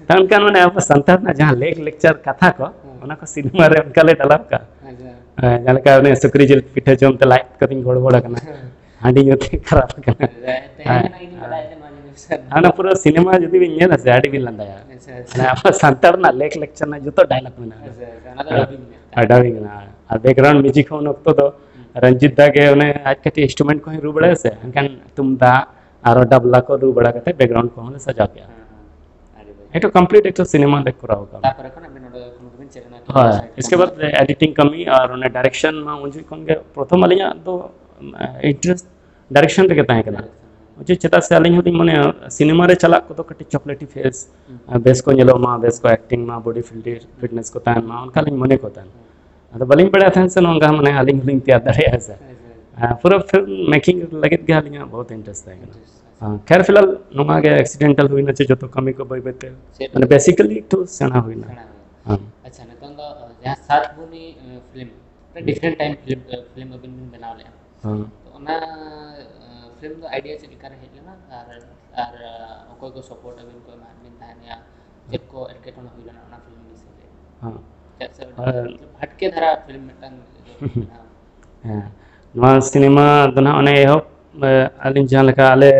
ᱛᱚ ᱚᱱᱠᱟᱱ ᱢᱟᱱᱮ ᱟᱵᱚ ᱥᱟᱱᱛᱟᱲ ᱨᱮᱱᱟᱜ ᱡᱟᱦᱟᱸ ᱞᱮᱠ ᱞᱮᱠᱪᱟᱨ ᱠᱟᱛᱷᱟ ᱠᱚ, ᱦᱮᱸ᱾ ᱚᱱᱟ ᱠᱚ ᱥᱤᱱᱮᱢᱟ ᱨᱮ ᱚᱱᱠᱟ ᱞᱮ ᱰᱷᱟᱞᱟᱣ ᱠᱟᱜᱼᱟ᱾ ᱟᱪᱪᱷᱟ᱾ ᱦᱮᱸ, ᱡᱟᱦᱟᱸ ᱞᱮᱠᱟ ᱩᱱᱤ ᱥᱩᱠᱨᱤ ᱡᱤᱞ ᱯᱤᱴᱷᱟᱹ ᱡᱚᱢ ᱛᱮ ᱞᱟᱡ ᱠᱚᱫᱚᱧ ᱜᱚᱲᱵᱚᱲ ᱟᱠᱟᱱᱟ᱾ ᱦᱮᱸ᱾ ᱦᱟᱺᱰᱤ ᱧᱩ ᱛᱮ ᱠᱷᱟᱨᱟᱯ ᱟᱠᱟᱱᱟ᱾ ᱛᱮᱦᱮᱧ ᱠᱷᱚᱱᱟᱜ ᱤᱧ ᱵᱟᱰᱟᱭ ᱡᱮ ᱱᱚᱣᱟ ᱡᱤᱱᱤᱥ ᱠᱟᱱᱟ᱾ ᱚᱱᱟ ᱯᱩᱨᱟᱹ ᱥᱤᱱᱮᱢᱟ ᱡᱩᱫᱤ ᱵᱤᱱ ᱧᱮᱞᱟ ᱥᱮ, ᱟᱹᱰᱤ ᱵᱤᱱ ᱞᱟᱸᱫᱟᱭᱟ᱾ ᱟᱪᱪᱷᱟ, ᱟᱪᱪᱷᱟ᱾ ᱢᱟᱱᱮ ᱟᱵᱚ ᱥᱟᱱᱛᱟᱲ ᱨᱮᱱᱟᱜ ᱞᱮᱠ ᱞᱮᱠᱪᱟᱨ ᱨᱮᱱᱟᱜ ᱡᱚᱛᱚ ᱰᱟᱭᱞᱚᱜ ᱢᱮᱱᱟᱜᱼᱟ᱾ ᱟᱪᱪᱷᱟ, ᱟᱪᱪᱷᱟ, ᱚᱱᱟ ᱫᱚ ᱦᱮᱸ᱾ ᱰᱟᱵᱤᱝ ᱢᱮᱱᱟᱜᱼᱟ᱾ ᱟᱨ ᱰᱟᱵᱤᱝ ᱢᱮᱱᱟᱜᱼᱟ᱾ ᱟᱨ ᱵᱮᱠᱜᱨᱟᱣᱩᱱᱰ ᱢᱤᱣᱡᱤᱠ ᱦᱚᱸ ᱩᱱ ᱚᱠᱛᱚ ᱫᱚ ᱦᱩᱸ᱾ ᱨᱚᱧᱡᱤᱛ ᱫᱟ ᱜᱮ ᱚᱱᱮ ᱟᱡ ᱠᱟᱹᱴᱤᱡ ᱤᱱᱥᱴᱨᱩᱢᱮᱱᱴ ᱠᱚᱦᱚᱸᱭ ᱨᱩ ᱵᱟᱲᱟᱭᱟ ᱥᱮ, ᱮᱱᱠᱷᱟᱱ ᱛᱩᱢᱫᱟᱜ ᱟᱨᱚ ᱰᱟᱵᱞᱟ ᱠᱚ ᱨᱩ ᱵᱟᱲᱟ ᱠᱟᱛᱮ ᱵᱮᱠᱜᱨᱟᱣᱩᱱᱰ ᱠᱚᱦᱚᱸ ᱞᱮ ᱥᱟᱡᱟᱣ ᱠᱮᱜᱼᱟ᱾ ᱦᱮᱸ, ᱦᱮᱸ᱾ ᱟᱹᱰᱤ ᱵᱷᱟᱹᱜᱤ᱾ ᱮᱠᱴᱩ ᱠᱚᱢᱯᱞᱤᱴ ᱮᱠᱴᱩ ᱥᱤᱱᱮᱢᱟ ᱞᱮ ᱠᱚᱨᱟᱣ ᱠᱟᱜᱼᱟ᱾ ᱛᱟᱨᱯᱚᱨᱮ ᱠᱷᱚᱱ ᱟᱵᱤᱱ ᱱᱚᱰᱮ ᱠᱷᱚᱱ ᱜᱮᱵᱤᱱ ᱪᱮᱫ ᱮᱱᱟ? ᱦᱳᱭ, ᱤᱥᱠᱮ ᱵᱟᱫ ᱮᱰᱤᱴᱤᱝ ᱠᱟᱹᱢᱤ ᱟᱨ ᱚᱱᱮ ᱰᱟᱭᱨᱮᱠᱥᱚᱱ ᱢᱟ ᱩᱱ ᱡᱚᱠᱷᱚᱱ ᱠᱷᱚᱱ ᱜᱮ ᱯᱨᱚᱛᱷᱚᱢ ᱟᱹᱞᱤᱧᱟᱜ ᱫᱚ, ᱮ, ᱤᱱᱴᱟᱨᱮᱥᱴ ᱰᱟᱭᱨᱮᱠᱥᱚᱱ ᱨᱮᱜᱮ ᱛᱟᱦᱮᱸ ᱠᱟᱱᱟ᱾ ᱰᱟᱭᱨᱮᱠᱥᱚᱱ᱾ ᱪᱮᱫ, ᱪᱮᱫᱟᱜ ᱥᱮ ᱟᱹᱞᱤᱧ ᱦᱚᱸᱞᱤᱧ ᱢᱚᱱᱮᱭᱟ ᱥᱤᱱᱮᱢᱟ ᱨᱮ ᱪᱟᱞᱟᱜ ᱠᱚᱫᱚ ᱠᱟᱹᱴᱤᱡ ᱪᱚᱠᱞᱮᱴᱤ ᱯᱷᱮᱥ, ᱦᱩᱸ᱾ ᱟᱨ ᱵᱮᱥ ᱠᱚ ᱧᱮᱞᱚᱜ ᱢᱟ, ᱵᱮᱥ ᱠᱚ ᱮᱠᱴᱤᱝ ᱢᱟ, ᱵᱚᱰᱤ ᱯᱷᱤᱴᱱᱮᱥ ᱠᱚ ᱛᱟᱦᱮᱱ ᱢᱟ, ᱚᱱᱠᱟ ᱞᱤᱧ ᱢᱚᱱᱮ ᱠᱚ ᱛᱟᱦᱮᱱ᱾ ᱦᱩᱸ᱾ ᱟᱫᱚ ᱵᱟᱹᱞᱤᱧ ᱵᱟᱲᱟᱭ ᱛᱟᱦᱮᱸᱫ ᱥᱮ ᱱᱚᱝᱠᱟ ᱢᱟᱱᱮ ᱟᱹᱞᱤᱧ ᱦᱚᱸᱞᱤᱧ ᱛᱮᱭᱟᱨ ᱫᱟᱲᱮᱭᱟᱜᱼᱟ ᱥᱮ᱾ ᱦᱳᱭ, ᱦᱳᱭ᱾ ᱟᱨ ᱯᱩᱨᱟᱹ ᱯᱷᱤᱞᱢ ᱢᱮᱠᱤᱝ ᱞᱟᱹᱜᱤᱫ ᱜᱮ ᱟᱹᱞᱤᱧᱟᱜ ᱵᱚᱦᱩᱛ ᱤᱱᱴᱟᱨᱮᱥᱴ ᱛᱟᱦᱮᱸ ᱠᱟᱱᱟ᱾ ᱤᱱᱴᱟᱨᱮᱥᱴ, ᱟᱪᱪᱷᱟ᱾ ᱦᱮᱸ, ᱠᱷᱮᱨ ᱯᱷᱤᱞᱦᱟᱞ ᱱᱚᱣᱟ ᱜᱮ ᱮᱠᱥᱤᱰᱮᱱᱴᱟᱞ ᱦᱩᱭᱱᱟ ᱪᱮ ᱡᱚᱛᱚ ᱠᱟᱹᱢᱤ ᱠᱚ ᱵᱟᱹᱭ ᱵᱟᱹᱭ ᱛᱮ, ᱪᱮᱫ ᱢᱟᱱᱮ ᱞᱮᱠᱟ? ᱵᱮᱥᱤᱠᱟᱞᱤ ᱮᱠᱴᱩ ᱥᱮᱬᱟ ᱦᱩᱭᱱᱟ᱾ ᱥᱮᱬᱟ ᱦᱩᱭᱱᱟ᱾ ᱦᱮᱸ᱾ ᱟᱪᱪᱷᱟ, ᱱᱤᱛᱚᱝ ᱫᱚ, ᱟᱸ, ᱡᱟᱦᱟᱸ ᱥᱟᱛ ᱵᱩᱱᱤ, ᱟᱸ, ᱯᱷᱤᱞᱢ, ᱢᱤᱫᱴᱟᱝ ᱰᱤᱯᱷᱟᱨᱮᱱᱴ ᱴᱟᱭᱤᱯ ᱯᱷᱤᱞᱢ, ᱟᱸ, ᱯᱷᱤᱞᱢ ᱟᱹᱵᱤᱱ ᱵᱤᱱ ᱵᱮᱱᱟᱣ ᱞᱮᱫᱼᱟ᱾ ᱦᱮᱸ᱾ ᱛᱚ ᱚᱱᱟ, ᱟᱸ, ᱯᱷᱤᱞᱢ ᱫᱚ ᱟᱭᱰᱤᱭᱟ ᱪᱮᱫ ᱞᱮᱠᱟ ᱨᱮ ᱦᱮᱡ ᱞᱮᱱᱟ? ᱟᱨ, ᱟᱨ, ᱟᱸ, ᱚᱠᱚᱭ ᱠᱚ ᱥᱟᱯᱳᱨᱴ ᱟᱹᱵᱤᱱ ᱠᱚ ᱮᱢᱟᱫ ᱵᱤᱱ ᱛᱟᱦᱮᱸᱫ ᱭᱟ? ᱪᱮᱫ ᱠᱚ ᱮᱴᱠᱮᱴᱚᱬᱮ ᱦᱩᱭ ᱞᱮᱱᱟ ᱚᱱᱟ ᱯᱷᱤᱞᱢ ᱵᱤᱥᱚᱭ ᱨᱮ? ᱦᱮᱸ᱾ ᱪᱮᱫᱟᱜ ᱥᱮ ᱚᱸᱰᱮ ᱟᱨ ᱵᱷᱟᱴᱠᱮ ᱫᱷᱟᱨᱟ ᱯᱷᱤᱞᱢ ᱢᱤᱫᱴᱟᱝ ᱵᱮᱱᱟᱣ᱾ ᱦᱮᱸ, ᱱᱚᱣᱟ ᱥᱤᱱᱮᱢᱟ ᱫᱚ ᱱᱟᱦᱟᱜ ᱚᱱᱮ ᱮᱦᱚᱵ, ᱮ, ᱟᱹᱞᱤᱧ ᱡᱟᱦᱟᱸ ᱞᱮᱠᱟ ᱟᱞᱮ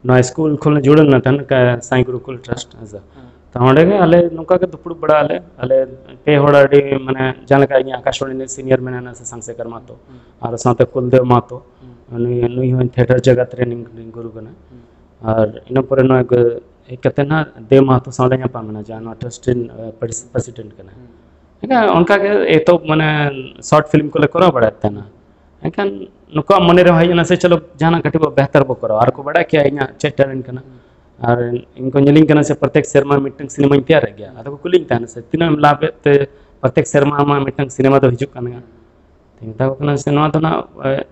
ᱱᱚᱣᱟ ᱥᱠᱩᱞ ᱠᱷᱚᱱ ᱞᱮ ᱡᱩᱲᱟᱹᱣ ᱞᱮᱱᱟ ᱛᱟᱦᱮᱸᱱ, ᱠᱟ-, ᱥᱟᱸᱭ ᱜᱩᱨᱩᱠᱩᱞ ᱴᱨᱟᱥᱴ, ᱦᱮᱸ ᱥᱮ᱾ ᱦᱮᱸ᱾ ᱛᱚ ᱚᱸᱰᱮ ᱜᱮ ᱟᱞᱮ ᱱᱚᱝᱠᱟ ᱜᱮ ᱫᱩᱯᱲᱩᱵ ᱵᱟᱲᱟᱜ ᱟᱞᱮ, ᱟᱞᱮ ᱯᱮ ᱦᱚᱲ ᱟᱹᱰᱤ ᱢᱟᱱᱮ ᱡᱟᱦᱟᱸ ᱞᱮᱠᱟ ᱤᱧᱟᱹᱜ ᱟᱠᱟᱥᱵᱟᱬᱤ ᱨᱤᱱᱤᱡ ᱥᱤᱱᱤᱭᱟᱨ ᱢᱮᱱᱟᱭᱟ ᱥᱮ ᱥᱟᱝᱥᱮᱠᱚᱨ ᱢᱟᱦᱟᱛᱚ, ᱦᱮᱸ᱾ ᱟᱨ ᱥᱟᱶᱛᱮ ᱠᱩᱞᱫᱮᱵ ᱢᱟᱦᱟᱛᱚ, ᱦᱮᱸ᱾ ᱱᱩᱭ, ᱱᱩᱭ ᱦᱚᱸ ᱛᱷᱤᱭᱮᱴᱟᱨ ᱡᱟᱜᱟᱛ ᱨᱮᱱ ᱜᱩᱨᱩ ᱠᱟᱱᱟᱭ᱾ ᱦᱮᱸ᱾ ᱟᱨ ᱤᱱᱟᱹ ᱯᱚᱨᱮ ᱱᱚᱣᱟ ᱜᱮ ᱦᱮᱡ ᱠᱟᱛᱮ ᱱᱟᱦᱟᱜ ᱫᱮᱵ ᱢᱟᱦᱟᱛᱚ ᱥᱟᱶ ᱞᱮ ᱧᱟᱯᱟᱢ ᱮᱱᱟ, ᱡᱟᱦᱟᱸ ᱱᱚᱣᱟ ᱴᱨᱟᱥᱴ ᱨᱮᱱ, ᱮ, ᱯᱨᱮᱥᱤ-, ᱯᱨᱮᱥᱤᱰᱮᱱᱴ ᱠᱟᱱᱟᱭ᱾ ᱦᱮᱸ᱾ ᱮᱱᱠᱷᱟᱱ ᱚᱱᱠᱟ ᱜᱮ ᱮᱛᱚᱦᱚᱵ ᱢᱟᱱᱮ ᱥᱚᱨᱴ ᱯᱷᱤᱞᱢ ᱠᱚᱞᱮ ᱠᱚᱨᱟᱣ ᱵᱟᱲᱟᱭᱮᱫ ᱛᱟᱦᱮᱱᱟ᱾ ᱮᱱᱠᱷᱟᱱ ᱱᱩᱠᱩᱣᱟᱜ ᱢᱚᱱᱮ ᱨᱮ ᱦᱮᱡ ᱮᱱᱟ ᱥᱮ ᱪᱚᱞᱚ ᱡᱟᱦᱟᱱᱟᱜ ᱠᱟᱹᱴᱤᱡ ᱵᱚ ᱵᱮᱦᱛᱟᱨ ᱵᱚ ᱠᱚᱨᱟᱣᱟ, ᱟᱨ ᱠᱚ ᱵᱟᱲᱟᱭ ᱠᱮᱭᱟ ᱤᱧᱟᱹᱜ ᱪᱮᱫ ᱴᱮᱞᱮᱱᱴ ᱠᱟᱱᱟ᱾ ᱦᱩᱸ᱾ ᱟᱨ ᱤᱧ ᱠᱚ ᱧᱮᱞᱤᱧ ᱠᱟᱱᱟ ᱥᱮ ᱯᱨᱚᱛᱮᱠ ᱥᱮᱨᱢᱟ ᱢᱤᱫᱴᱟᱝ ᱥᱤᱱᱮᱢᱟᱧ ᱛᱮᱭᱟᱨᱮᱫ ᱜᱮᱭᱟ, ᱟᱫᱚ ᱠᱚ ᱠᱩᱞᱤᱧ ᱛᱟᱦᱮᱱᱟ ᱥᱮ ᱛᱤᱱᱟᱹᱜ ᱮᱢ ᱞᱟᱵᱷ ᱮᱫ ᱛᱮ ᱯᱨᱚᱛᱮᱠ ᱥᱮᱨᱢᱟ ᱟᱢᱟᱜ ᱢᱤᱫᱴᱟᱝ ᱥᱤᱱᱮᱢᱟ ᱫᱚ ᱦᱤᱡᱩᱜ ᱠᱟᱱ ᱜᱮᱭᱟ᱾ ᱦᱩᱸ᱾ ᱛᱚ ᱢᱮᱛᱟ ᱠᱚ ᱠᱟᱱᱟ ᱥᱮ ᱱᱚᱣᱟ ᱫᱚ ᱱᱟᱜ, ᱮ,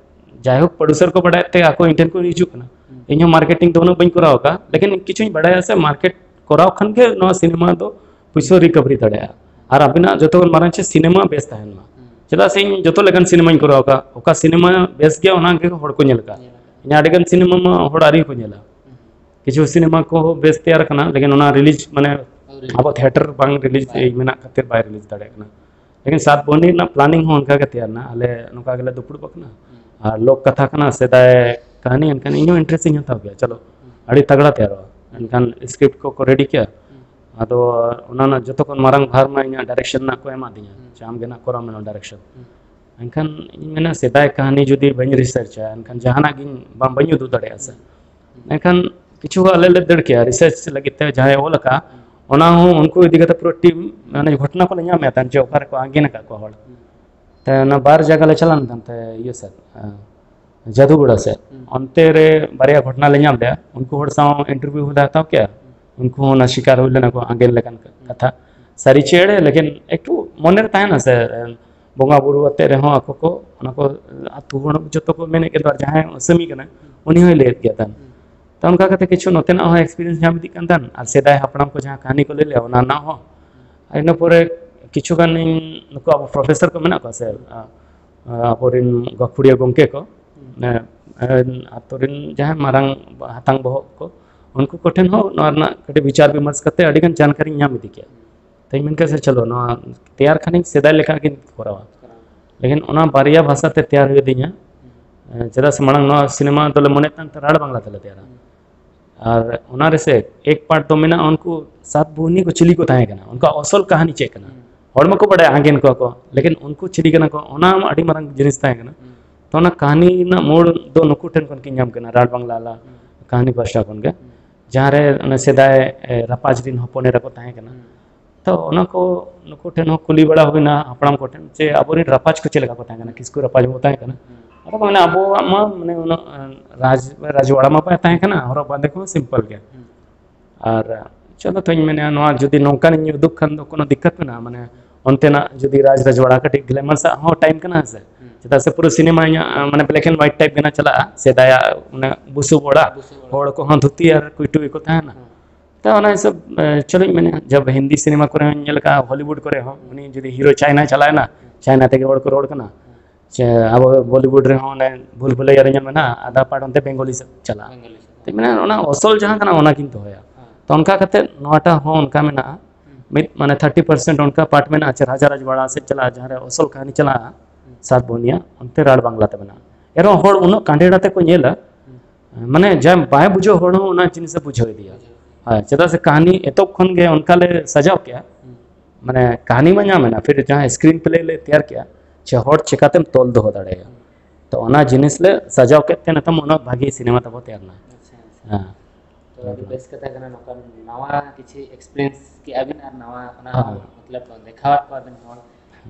ᱡᱟᱭᱦᱳᱠ ᱯᱨᱚᱰᱩᱥᱟᱨ ᱠᱚ ᱵᱟᱲᱟᱭᱮᱫ ᱛᱮ ᱟᱠᱚ ᱤᱧ ᱴᱷᱮᱱ ᱠᱚ ᱦᱤᱡᱩᱜ ᱠᱟᱱᱟ᱾ ᱦᱩᱸ᱾ ᱤᱧ ᱦᱚᱸ ᱢᱟᱨᱠᱮᱴᱤᱝ ᱫᱚ ᱩᱱᱟᱹᱜ ᱵᱟᱹᱧ ᱠᱚᱨᱟᱣ ᱟᱠᱟᱫ, ᱞᱮᱠᱤᱱ ᱠᱤᱪᱷᱩᱧ ᱵᱟᱲᱟᱭᱟ ᱥᱮ ᱢᱟᱨᱠᱮᱴ ᱠᱚᱨᱟᱣ ᱠᱷᱟᱱ ᱜᱮ ᱱᱚᱣᱟ ᱥᱤᱱᱮᱢᱟ ᱫᱚ ᱯᱩᱭᱥᱟᱹ ᱨᱤᱠᱟᱵᱷᱟᱨᱤ ᱫᱟᱲᱮᱭᱟᱜᱼᱟ᱾ ᱟᱨ ᱟᱵᱤᱱᱟᱜ ᱡᱚᱛᱚ ᱠᱷᱚᱱ ᱢᱟᱨᱟᱝ ᱪᱮᱫ ᱥᱤᱱᱮᱢᱟ ᱵᱮᱥ ᱛᱟᱦᱮᱱ ᱢᱟ᱾ ᱦᱩᱸ᱾ ᱪᱮᱫᱟᱜ ᱥᱮ ᱤᱧ ᱡᱚᱛᱚ ᱞᱮᱠᱟᱱ ᱥᱤᱱᱮᱢᱟᱧ ᱠᱚᱨᱟᱣ ᱟᱠᱟᱫ, ᱚᱠᱟ ᱥᱤᱱᱮᱢᱟ ᱵᱮᱥ ᱜᱮᱭᱟ ᱚᱱᱟ ᱜᱮ ᱦᱚᱲ ᱠᱚ ᱧᱮᱞ ᱟᱠᱟᱫ᱾ ᱧᱮᱞ ᱟᱠᱟᱫ᱾ ᱤᱧᱟᱹᱜ ᱟᱹᱰᱤ ᱜᱟᱱ ᱥᱤᱱᱮᱢᱟ ᱢᱟ ᱦᱚᱲ ᱟᱹᱣᱨᱤ ᱠᱚ ᱧᱮᱞᱟ᱾ ᱦᱩᱸ᱾ ᱠᱤᱪᱷᱩ ᱥᱤᱱᱮᱢᱟ ᱠᱚ ᱵᱮᱥ ᱛᱮᱭᱟᱨ ᱟᱠᱟᱱᱟ, ᱞᱮᱠᱤᱱ ᱚᱱᱟ ᱨᱤᱞᱤᱡᱽ ᱢᱟᱱᱮ ᱟᱹᱣᱨᱤ᱾ ᱟᱵᱚ ᱛᱷᱤᱭᱮᱴᱟᱨ ᱵᱟᱝ ᱨᱤᱞᱤᱡᱽ ᱵᱟᱭ᱾ ᱢᱮᱱᱟᱜ ᱠᱷᱟᱹᱛᱤᱨ ᱵᱟᱭ ᱨᱤᱞᱤᱡᱽ ᱫᱟᱲᱮᱭᱟᱜ ᱠᱟᱱᱟ᱾ ᱞᱮᱠᱤᱱ ᱥᱟᱛ ᱵᱚᱦᱱᱤ ᱨᱮᱱᱟᱜ ᱯᱞᱟᱱᱤᱝ ᱦᱚᱸ ᱚᱱᱠᱟ ᱜᱮ ᱛᱮᱭᱟᱨ ᱮᱱᱟ, ᱟᱞᱮ ᱱᱚᱝᱠᱟ ᱜᱮᱞᱮ ᱫᱩᱯᱲᱩᱵ ᱟᱠᱟᱱᱟ᱾ ᱦᱩᱸ᱾ ᱟᱨ ᱞᱳᱠ ᱠᱟᱛᱷᱟ ᱠᱟᱱᱟ, ᱥᱮᱫᱟᱭ ᱠᱟᱹᱦᱱᱤ, ᱮᱱᱠᱷᱟᱱ ᱤᱧ ᱦᱚᱸ ᱤᱱᱴᱟᱨᱮᱥᱴ ᱤᱧ ᱦᱟᱛᱟᱣ ᱠᱮᱭᱟ, ᱪᱚᱞᱚ ᱟᱹᱰᱤ ᱛᱟᱜᱽᱲᱟ ᱛᱮᱭᱟᱨᱚᱜᱼᱟ᱾ ᱮᱱᱠᱷᱟᱱ ᱥᱠᱨᱤᱯᱴ ᱠᱚᱠᱚ ᱨᱮᱰᱤ ᱠᱮᱭᱟ᱾ ᱟᱫᱚ ᱚᱱᱟ ᱨᱮᱱᱟᱜ ᱡᱚᱛᱚ ᱠᱷᱚᱱ ᱢᱟᱨᱟᱝ ᱵᱷᱟᱨ ᱢᱟ ᱤᱧᱟᱹᱜ ᱰᱟᱭᱨᱮᱠᱥᱚᱱ ᱨᱮᱱᱟᱜ ᱠᱚ ᱮᱢᱟ ᱫᱤᱧᱟ, ᱡᱮ ᱟᱢ ᱜᱮ ᱱᱟᱜ ᱠᱚᱨᱟᱣ ᱢᱮ ᱱᱚᱣᱟ ᱰᱟᱭᱨᱮᱠᱥᱚᱱ᱾ ᱮᱱᱠᱷᱟᱱ ᱤᱧ ᱢᱮᱱᱟ, ᱥᱮᱫᱟᱭ ᱠᱟᱹᱦᱱᱤ ᱡᱩᱫᱤ ᱵᱟᱹᱧ ᱨᱤᱥᱟᱨᱪᱟ, ᱮᱱᱠᱷᱟᱱ ᱡᱟᱦᱟᱱᱟᱜ ᱜᱤᱧ ᱵᱟᱝ, ᱵᱟᱹᱧ ᱩᱫᱩᱜ ᱫᱟᱲᱮᱭᱟᱜᱼᱟ ᱥᱮ᱾ ᱮᱱᱠᱷᱟᱱ ᱠᱤᱪᱷᱩ ᱟᱞᱮ ᱞᱮ ᱫᱟᱹᱲ ᱠᱮᱜᱼᱟ ᱨᱤᱥᱟᱨᱪ ᱞᱟᱹᱜᱤᱫ ᱛᱮ, ᱡᱟᱦᱟᱸᱭ ᱚᱞ ᱟᱠᱟᱫ, ᱚᱱᱟ ᱦᱚᱸ ᱩᱱᱠᱩ ᱤᱫᱤ ᱠᱟᱛᱮ ᱯᱩᱨᱟᱹ ᱴᱤᱢ, ᱢᱟᱱᱮ ᱜᱷᱚᱴᱚᱱᱟ ᱠᱚᱞᱮ ᱧᱟᱢᱮᱫ ᱛᱟᱦᱮᱸᱫ ᱡᱮ ᱚᱠᱟ ᱨᱮᱠᱚ ᱟᱸᱜᱮᱱ ᱟᱠᱟᱫ ᱠᱚᱣᱟ ᱦᱚᱲ᱾ ᱛᱮ ᱚᱱᱟ ᱵᱟᱨ ᱡᱟᱭᱜᱟ ᱞᱮ ᱪᱟᱞᱟᱣ ᱞᱮᱱ ᱛᱟᱦᱮᱸᱫ, ᱛᱮ ᱤᱭᱟᱹ ᱥᱮᱫ, ᱡᱟᱫᱩᱜᱚᱲᱟ ᱥᱮᱫ᱾ ᱚᱱᱛᱮ ᱨᱮ ᱵᱟᱨᱭᱟ ᱜᱷᱚᱴᱚᱱᱟ ᱞᱮ ᱧᱟᱢ ᱞᱮᱜᱼᱟ᱾ ᱩᱱᱠᱩ ᱦᱚᱲ ᱥᱟᱶ ᱤᱱᱴᱟᱨᱵᱷᱤᱭᱩ ᱦᱚᱸᱞᱮ ᱦᱟᱛᱟᱣ ᱠᱮᱜᱼᱟ᱾ ᱩᱱᱠᱩ ᱦᱚᱸ ᱚᱱᱟ ᱥᱤᱠᱟᱨ ᱦᱩᱭ ᱞᱮᱱᱟ ᱠᱚ, ᱟᱸᱜᱮᱱ ᱞᱮᱠᱟᱱ ᱠᱟᱛᱷᱟ᱾ ᱥᱟᱹᱨᱤ ᱪᱮ ᱮᱲᱮ, ᱞᱮᱠᱤᱱ ᱮᱠᱴᱩ ᱢᱚᱱᱮ ᱨᱮ ᱛᱟᱦᱮᱱᱟ ᱥᱮ, ᱵᱚᱸᱜᱟ ᱵᱩᱨᱩ ᱟᱛᱮ ᱨᱮᱦᱚᱸ ᱟᱠᱚ ᱠᱚ, ᱚᱱᱟ ᱠᱚ ᱟᱹᱛᱩ ᱦᱚᱲ ᱡᱚᱛᱚ ᱠᱚ ᱢᱮᱱᱮᱫ ᱜᱮ, ᱟᱨ ᱡᱟᱦᱟᱸᱭ ᱟᱹᱥᱟᱹᱢᱤ ᱠᱟᱱᱟᱭ, ᱩᱱᱤ ᱦᱚᱸᱭ ᱞᱟᱹᱭᱮᱫ ᱜᱮᱭᱟ ᱛᱟᱦᱮᱱ᱾ ᱛᱚ ᱚᱱᱠᱟ ᱠᱟᱛᱮ ᱠᱤᱪᱷᱩ ᱱᱚᱛᱮᱱᱟᱜ ᱦᱚᱸ ᱮᱠᱥᱯᱤᱨᱤᱭᱮᱱᱥ ᱧᱟᱢ ᱤᱫᱤᱜ ᱠᱟᱱ ᱛᱟᱦᱮᱱ, ᱟᱨ ᱥᱮᱫᱟᱭ ᱦᱟᱯᱲᱟᱢ ᱠᱚ ᱡᱟᱦᱟᱸ ᱠᱟᱹᱦᱱᱤ ᱠᱚ ᱞᱟᱹᱭ ᱞᱮᱜᱼᱟ, ᱚᱱᱟ ᱨᱮᱱᱟᱜ ᱦᱚᱸ᱾ ᱟᱨ ᱤᱱᱟᱹ ᱯᱚᱨᱮ ᱠᱤᱪᱷᱩ ᱜᱟᱱ ᱤᱧ, ᱱᱩᱠᱩ ᱟᱵᱚ ᱯᱨᱚᱯᱷᱮᱥᱚᱨ ᱠᱚ ᱢᱮᱱᱟᱜ ᱠᱚᱣᱟ ᱥᱮ, ᱟ-, ᱟᱵᱚᱨᱮᱱ ᱜᱟᱹᱠᱷᱩᱲᱤᱭᱟᱹ ᱜᱚᱢᱠᱮ ᱠᱚ, ᱮ, ᱮ, ᱟᱛᱳ ᱨᱮᱱ ᱡᱟᱦᱟᱸᱭ ᱢᱟᱨᱟᱝ ᱦᱟᱛᱟᱝ ᱵᱚᱦᱚᱜ ᱠᱚ, ᱩᱱᱠᱩ ᱠᱚᱴᱷᱮᱱ ᱦᱚᱸ ᱱᱚᱣᱟ ᱨᱮᱱᱟᱜ ᱠᱟᱹᱴᱤᱡ ᱵᱤᱪᱟᱨ ᱵᱤᱢᱟᱨᱥ ᱠᱟᱛᱮ ᱟᱹᱰᱤ ᱜᱟᱱ ᱡᱟᱱᱠᱟᱨᱤᱧ ᱧᱟᱢ ᱤᱫᱤ ᱠᱮᱜᱼᱟ᱾ ᱛᱚᱧ ᱢᱮᱱ ᱠᱮᱫᱟ, ᱥᱮ ᱪᱚᱞᱚ, ᱱᱚᱣᱟ ᱛᱮᱭᱟᱨ ᱠᱷᱟᱱᱤᱧ ᱥᱮᱫᱟᱭ ᱞᱮᱠᱟ ᱜᱤᱧ ᱠᱚᱨᱟᱣᱟ᱾ ᱞᱮᱠᱤᱱ ᱚᱱᱟ ᱵᱟᱨᱭᱟ ᱵᱷᱟᱥᱟ ᱛᱮ ᱛᱮᱭᱟᱨ ᱦᱩᱭ ᱟᱹᱫᱤᱧᱟ᱾ ᱮ, ᱪᱮᱫᱟᱜ ᱥᱮ ᱢᱟᱲᱟᱝ ᱱᱚᱣᱟ ᱥᱤᱱᱮᱢᱟ ᱫᱚᱞᱮ ᱢᱚᱱᱮᱭᱮᱫ ᱛᱟᱦᱮᱸ ᱨᱟᱲ ᱵᱟᱝᱞᱟ ᱛᱮᱞᱮ ᱛᱮᱭᱟᱨᱟ᱾ ᱟᱨ ᱚᱱᱟ ᱨᱮᱥᱮ ᱮᱠ ᱯᱟᱨᱴ ᱫᱚ ᱢᱮᱱᱟᱜᱼᱟ, ᱩᱱᱠᱩ ᱥᱟᱛ ᱵᱩᱦᱱᱤ ᱠᱚ ᱪᱤᱞᱤ ᱠᱚ ᱛᱟᱦᱮᱸ ᱠᱟᱱᱟ, ᱩᱱᱠᱩᱣᱟᱜ ᱚᱥᱚᱞ ᱠᱟᱹᱦᱱᱤ ᱪᱮᱫ ᱠᱟᱱᱟ? ᱦᱚᱲ ᱢᱟᱠᱚ ᱵᱟᱰᱟᱭᱟ ᱟᱸᱜᱮᱱ ᱠᱚᱣᱟ ᱠᱚ, ᱞᱮᱠᱤᱱ ᱩᱱᱠᱩ ᱪᱤᱞᱤ ᱠᱟᱱᱟ ᱠᱚ, ᱚᱱᱟ ᱢᱟ ᱟᱹᱰᱤ ᱢᱟᱨᱟᱝ ᱡᱤᱱᱤᱥ ᱛᱟᱦᱮᱸ ᱠᱟᱱᱟ᱾ ᱛᱚ ᱚᱱᱟ ᱠᱟᱹᱦᱱᱤ ᱨᱮᱱᱟᱜ ᱢᱳᱲ ᱫᱚ ᱱᱩᱠᱩ ᱴᱷᱮᱱ ᱠᱷᱚᱱ ᱠᱤᱱ ᱧᱟᱢ ᱠᱟᱱᱟ, ᱨᱟᱲ ᱵᱟᱝᱞᱟ ᱟᱞᱟ ᱠᱟᱹᱦᱱᱤ ᱯᱟᱦᱴᱟ ᱠᱷᱚᱱ ᱜᱮ, ᱡᱟᱦᱟᱸ ᱨᱮ ᱚᱱᱮ ᱥᱮᱫᱟᱭ, ᱮ, ᱨᱟᱯᱟᱡᱽ ᱨᱤᱱ ᱦᱚᱯᱚᱱ ᱮᱨᱟ ᱠᱚ ᱛᱟᱦᱮᱸ ᱠᱟᱱᱟ᱾ ᱛᱚ ᱚᱱᱟ ᱠᱚ ᱱᱩᱠᱩ ᱴᱷᱮᱱ ᱦᱚᱸ ᱠᱩᱞᱤ ᱵᱟᱲᱟ ᱦᱩᱭᱱᱟ, ᱦᱟᱯᱲᱟᱢ ᱠᱚᱴᱷᱮᱱ, ᱡᱮ ᱟᱵᱚᱨᱮᱱ ᱨᱟᱯᱟᱡᱽ ᱠᱚ ᱪᱮᱫ ᱞᱮᱠᱟ ᱠᱚ ᱛᱟᱦᱮᱸ ᱠᱟᱱᱟ, ᱠᱤᱥᱠᱩ ᱨᱟᱯᱟᱡᱽ ᱵᱚ ᱛᱟᱦᱮᱸ ᱠᱟᱱᱟ᱾ ᱟᱫᱚ ᱠᱚ ᱢᱮᱱᱟ, ᱟᱵᱚᱣᱟᱜ ᱢᱟ ᱢᱟᱱᱮ ᱩᱱᱟᱹᱜ, ᱮ, ᱨᱟᱡᱽ, ᱨᱟᱡᱽᱣᱟᱲᱟ ᱢᱟ ᱵᱟᱭ ᱛᱟᱦᱮᱸ ᱠᱟᱱᱟ, ᱦᱚᱨᱚᱜ ᱵᱟᱸᱫᱮ ᱠᱚᱦᱚᱸ ᱥᱤᱢᱯᱚᱞ ᱜᱮᱭᱟ᱾ ᱟᱨ ᱪᱚᱞᱚ ᱛᱚᱧ ᱢᱮᱱᱟ, ᱱᱚᱣᱟ ᱡᱩᱫᱤ ᱱᱚᱝᱠᱟᱱᱤᱧ ᱩᱫᱩᱜ ᱠᱷᱟᱱ ᱫᱚ ᱠᱳᱱᱳ ᱫᱤᱠᱠᱟᱛ ᱢᱮᱱᱟᱜᱼᱟ? ᱢᱟᱱᱮ ᱚᱱᱛᱮᱱᱟᱜ ᱡᱩᱫᱤ ᱨᱟᱡᱽ ᱨᱟᱡᱽᱣᱟᱲᱟ ᱠᱟᱹᱴᱤᱡ ᱜᱞᱮᱢᱟᱨ ᱥᱟᱜ ᱦᱚᱸ ᱴᱟᱭᱤᱢ ᱠᱟᱱᱟ, ᱦᱮᱸ ᱥᱮ? ᱪᱮᱫᱟᱜ ᱥᱮ ᱯᱩᱨᱟᱹ ᱥᱤᱱᱮᱢᱟ ᱤᱧᱟᱹᱜ, ᱢᱟᱱᱮ black and white type ᱜᱮ ᱱᱟᱜ ᱪᱟᱞᱟᱜᱼᱟ, ᱥᱮᱫᱟᱭᱟᱜ ᱚᱱᱟ ᱵᱩᱥᱩᱵ ᱚᱲᱟᱜ, ᱦᱚᱲ ᱠᱚᱦᱚᱸ ᱫᱷᱩᱛᱤ ᱟᱨ ᱠᱩᱭᱴᱩ ᱜᱮᱠᱚ ᱛᱟᱦᱮᱱᱟ᱾ ᱛᱚ ᱚᱱᱟ ᱦᱤᱥᱟᱹᱵ, ᱮ, ᱪᱚᱞᱚᱧ ᱢᱮᱱᱟ, ᱡᱟᱵ ᱦᱤᱱᱫᱤ ᱥᱤᱱᱮᱢᱟ ᱠᱚᱨᱮ ᱦᱚᱸᱧ ᱧᱮᱞ ᱟᱠᱟᱫᱼᱟ, ᱦᱚᱞᱤᱣᱩᱰ ᱠᱚᱨᱮ ᱦᱚᱸ, ᱩᱱᱤ ᱡᱩᱫᱤ ᱦᱤᱨᱳ ᱪᱟᱭᱱᱟᱭ ᱪᱟᱞᱟᱣ ᱮᱱᱟ, ᱪᱟᱭᱱᱟ ᱛᱮᱜᱮ ᱦᱚᱲ ᱠᱚ ᱨᱚᱲ ᱠᱟᱱᱟ᱾ ᱥᱮ ᱟᱵᱚ ᱵᱚᱞᱤᱣᱩᱰ ᱨᱮᱦᱚᱸ ᱚᱱᱮ ᱵᱷᱩᱞ ᱵᱷᱩᱞᱟᱹᱭᱟ ᱨᱮ ᱧᱮᱞ ᱢᱮᱱᱟᱜᱼᱟ, ᱟᱫᱷᱟ ᱯᱟᱨᱴ ᱚᱱᱛᱮ ᱵᱮᱝᱜᱚᱞᱤ ᱥᱮᱫ ᱪᱟᱞᱟᱜᱼᱟ᱾ ᱛᱚ ᱢᱟᱱᱮ ᱚᱱᱟ ᱚᱥᱚᱞ ᱡᱟᱦᱟᱸ ᱠᱟᱱᱟ, ᱚᱱᱟ ᱠᱤᱱ ᱫᱚᱦᱚᱭᱟ᱾ ᱛᱚ ᱚᱱᱠᱟ ᱠᱟᱛᱮ ᱱᱚᱣᱟᱴᱟᱜ ᱦᱚᱸ ᱚᱱᱠᱟ ᱢᱮᱱᱟᱜᱼᱟ, ᱢᱤᱫ ᱢᱟᱱᱮ ᱛᱷᱟᱨᱴᱤ ᱯᱟᱨᱥᱮᱱᱴ ᱚᱱᱠᱟ ᱯᱟᱨᱴ ᱢᱮᱱᱟᱜᱼᱟ, ᱪᱮ ᱨᱟᱡᱟ ᱨᱟᱡᱽᱣᱟᱲᱟ ᱥᱮᱫ ᱪᱟᱞᱟᱜᱼᱟ, ᱡᱟᱦᱟᱸ ᱨᱮ ᱚᱥᱚᱞ ᱠᱟᱹᱦᱱᱤ ᱪᱟᱞᱟᱜᱼᱟ, ᱥᱟᱛ ᱵᱩᱦᱱᱤᱭᱟ, ᱚᱱᱛᱮ ᱨᱟᱲ ᱵᱟᱝᱞᱟ ᱛᱮ ᱢᱮᱱᱟᱜᱼᱟ᱾ ᱮᱱᱨᱮᱦᱚᱸ ᱦᱚᱲ ᱩᱱᱟᱹᱜ ᱠᱟᱸᱰᱮᱲ ᱟᱛᱮ ᱠᱚ ᱧᱮᱞᱟ, ᱢᱟᱱᱮ ᱡᱟᱦᱟᱸᱭ ᱵᱟᱭ ᱵᱩᱡᱷᱟᱹᱣ ᱦᱚᱲ ᱦᱚᱸ ᱚᱱᱟ ᱡᱤᱱᱤᱥᱮ ᱵᱩᱡᱷᱟᱹᱣ ᱤᱫᱤᱭᱟ᱾ ᱦᱮᱸ, ᱪᱮᱫᱟᱜ ᱥᱮ ᱠᱟᱹᱦᱱᱤ ᱮᱛᱚᱦᱚᱵ ᱠᱷᱚᱱ ᱜᱮ ᱚᱱᱠᱟ ᱞᱮ ᱥᱟᱡᱟᱣ ᱠᱮᱜᱼᱟ, ᱢᱟᱱᱮ ᱠᱟᱹᱦᱱᱤ ᱢᱟ ᱧᱟᱢ ᱮᱱᱟ, ᱯᱷᱤᱨ ᱡᱟᱦᱟᱸ screenplay ᱞᱮ ᱛᱮᱭᱟᱨ ᱠᱮᱜᱼᱟ, ᱥᱮ ᱦᱚᱲ ᱪᱮᱠᱟᱛᱮᱢ ᱛᱚᱞ ᱫᱚᱦᱚ ᱫᱟᱲᱮᱭᱟᱭᱟ, ᱛᱚ ᱚᱱᱟ ᱡᱤᱱᱤᱥ ᱞᱮ ᱥᱟᱡᱟᱣ ᱠᱮᱫ ᱛᱮ ᱱᱤᱛᱚᱝ ᱩᱱᱟᱹᱜ ᱵᱷᱟᱹᱜᱤ ᱥᱤᱱᱮᱢᱟ ᱛᱟᱵᱚ ᱛᱮᱭᱟᱨ ᱮᱱᱟ᱾ ᱟᱪᱪᱷᱟ, ᱟᱪᱪᱷᱟ᱾ ᱦᱮᱸ᱾ ᱛᱚ ᱟᱹᱰᱤ ᱵᱮᱥ ᱠᱟᱛᱷᱟ ᱠᱟᱱᱟ, ᱱᱚᱝᱠᱟᱱ ᱱᱟᱣᱟ ᱠᱤᱪᱷᱩ experience ᱠᱮᱜᱼᱟ ᱵᱤᱱ ᱟᱨ ᱱᱟᱣᱟ ᱚᱱᱟ ᱦᱚᱸ ᱦᱮᱸ᱾ ᱢᱚᱛᱞᱚᱵ ᱫᱮᱠᱷᱟᱣᱟᱫ ᱠᱚᱣᱟ ᱵᱤᱱ ᱦᱚᱲ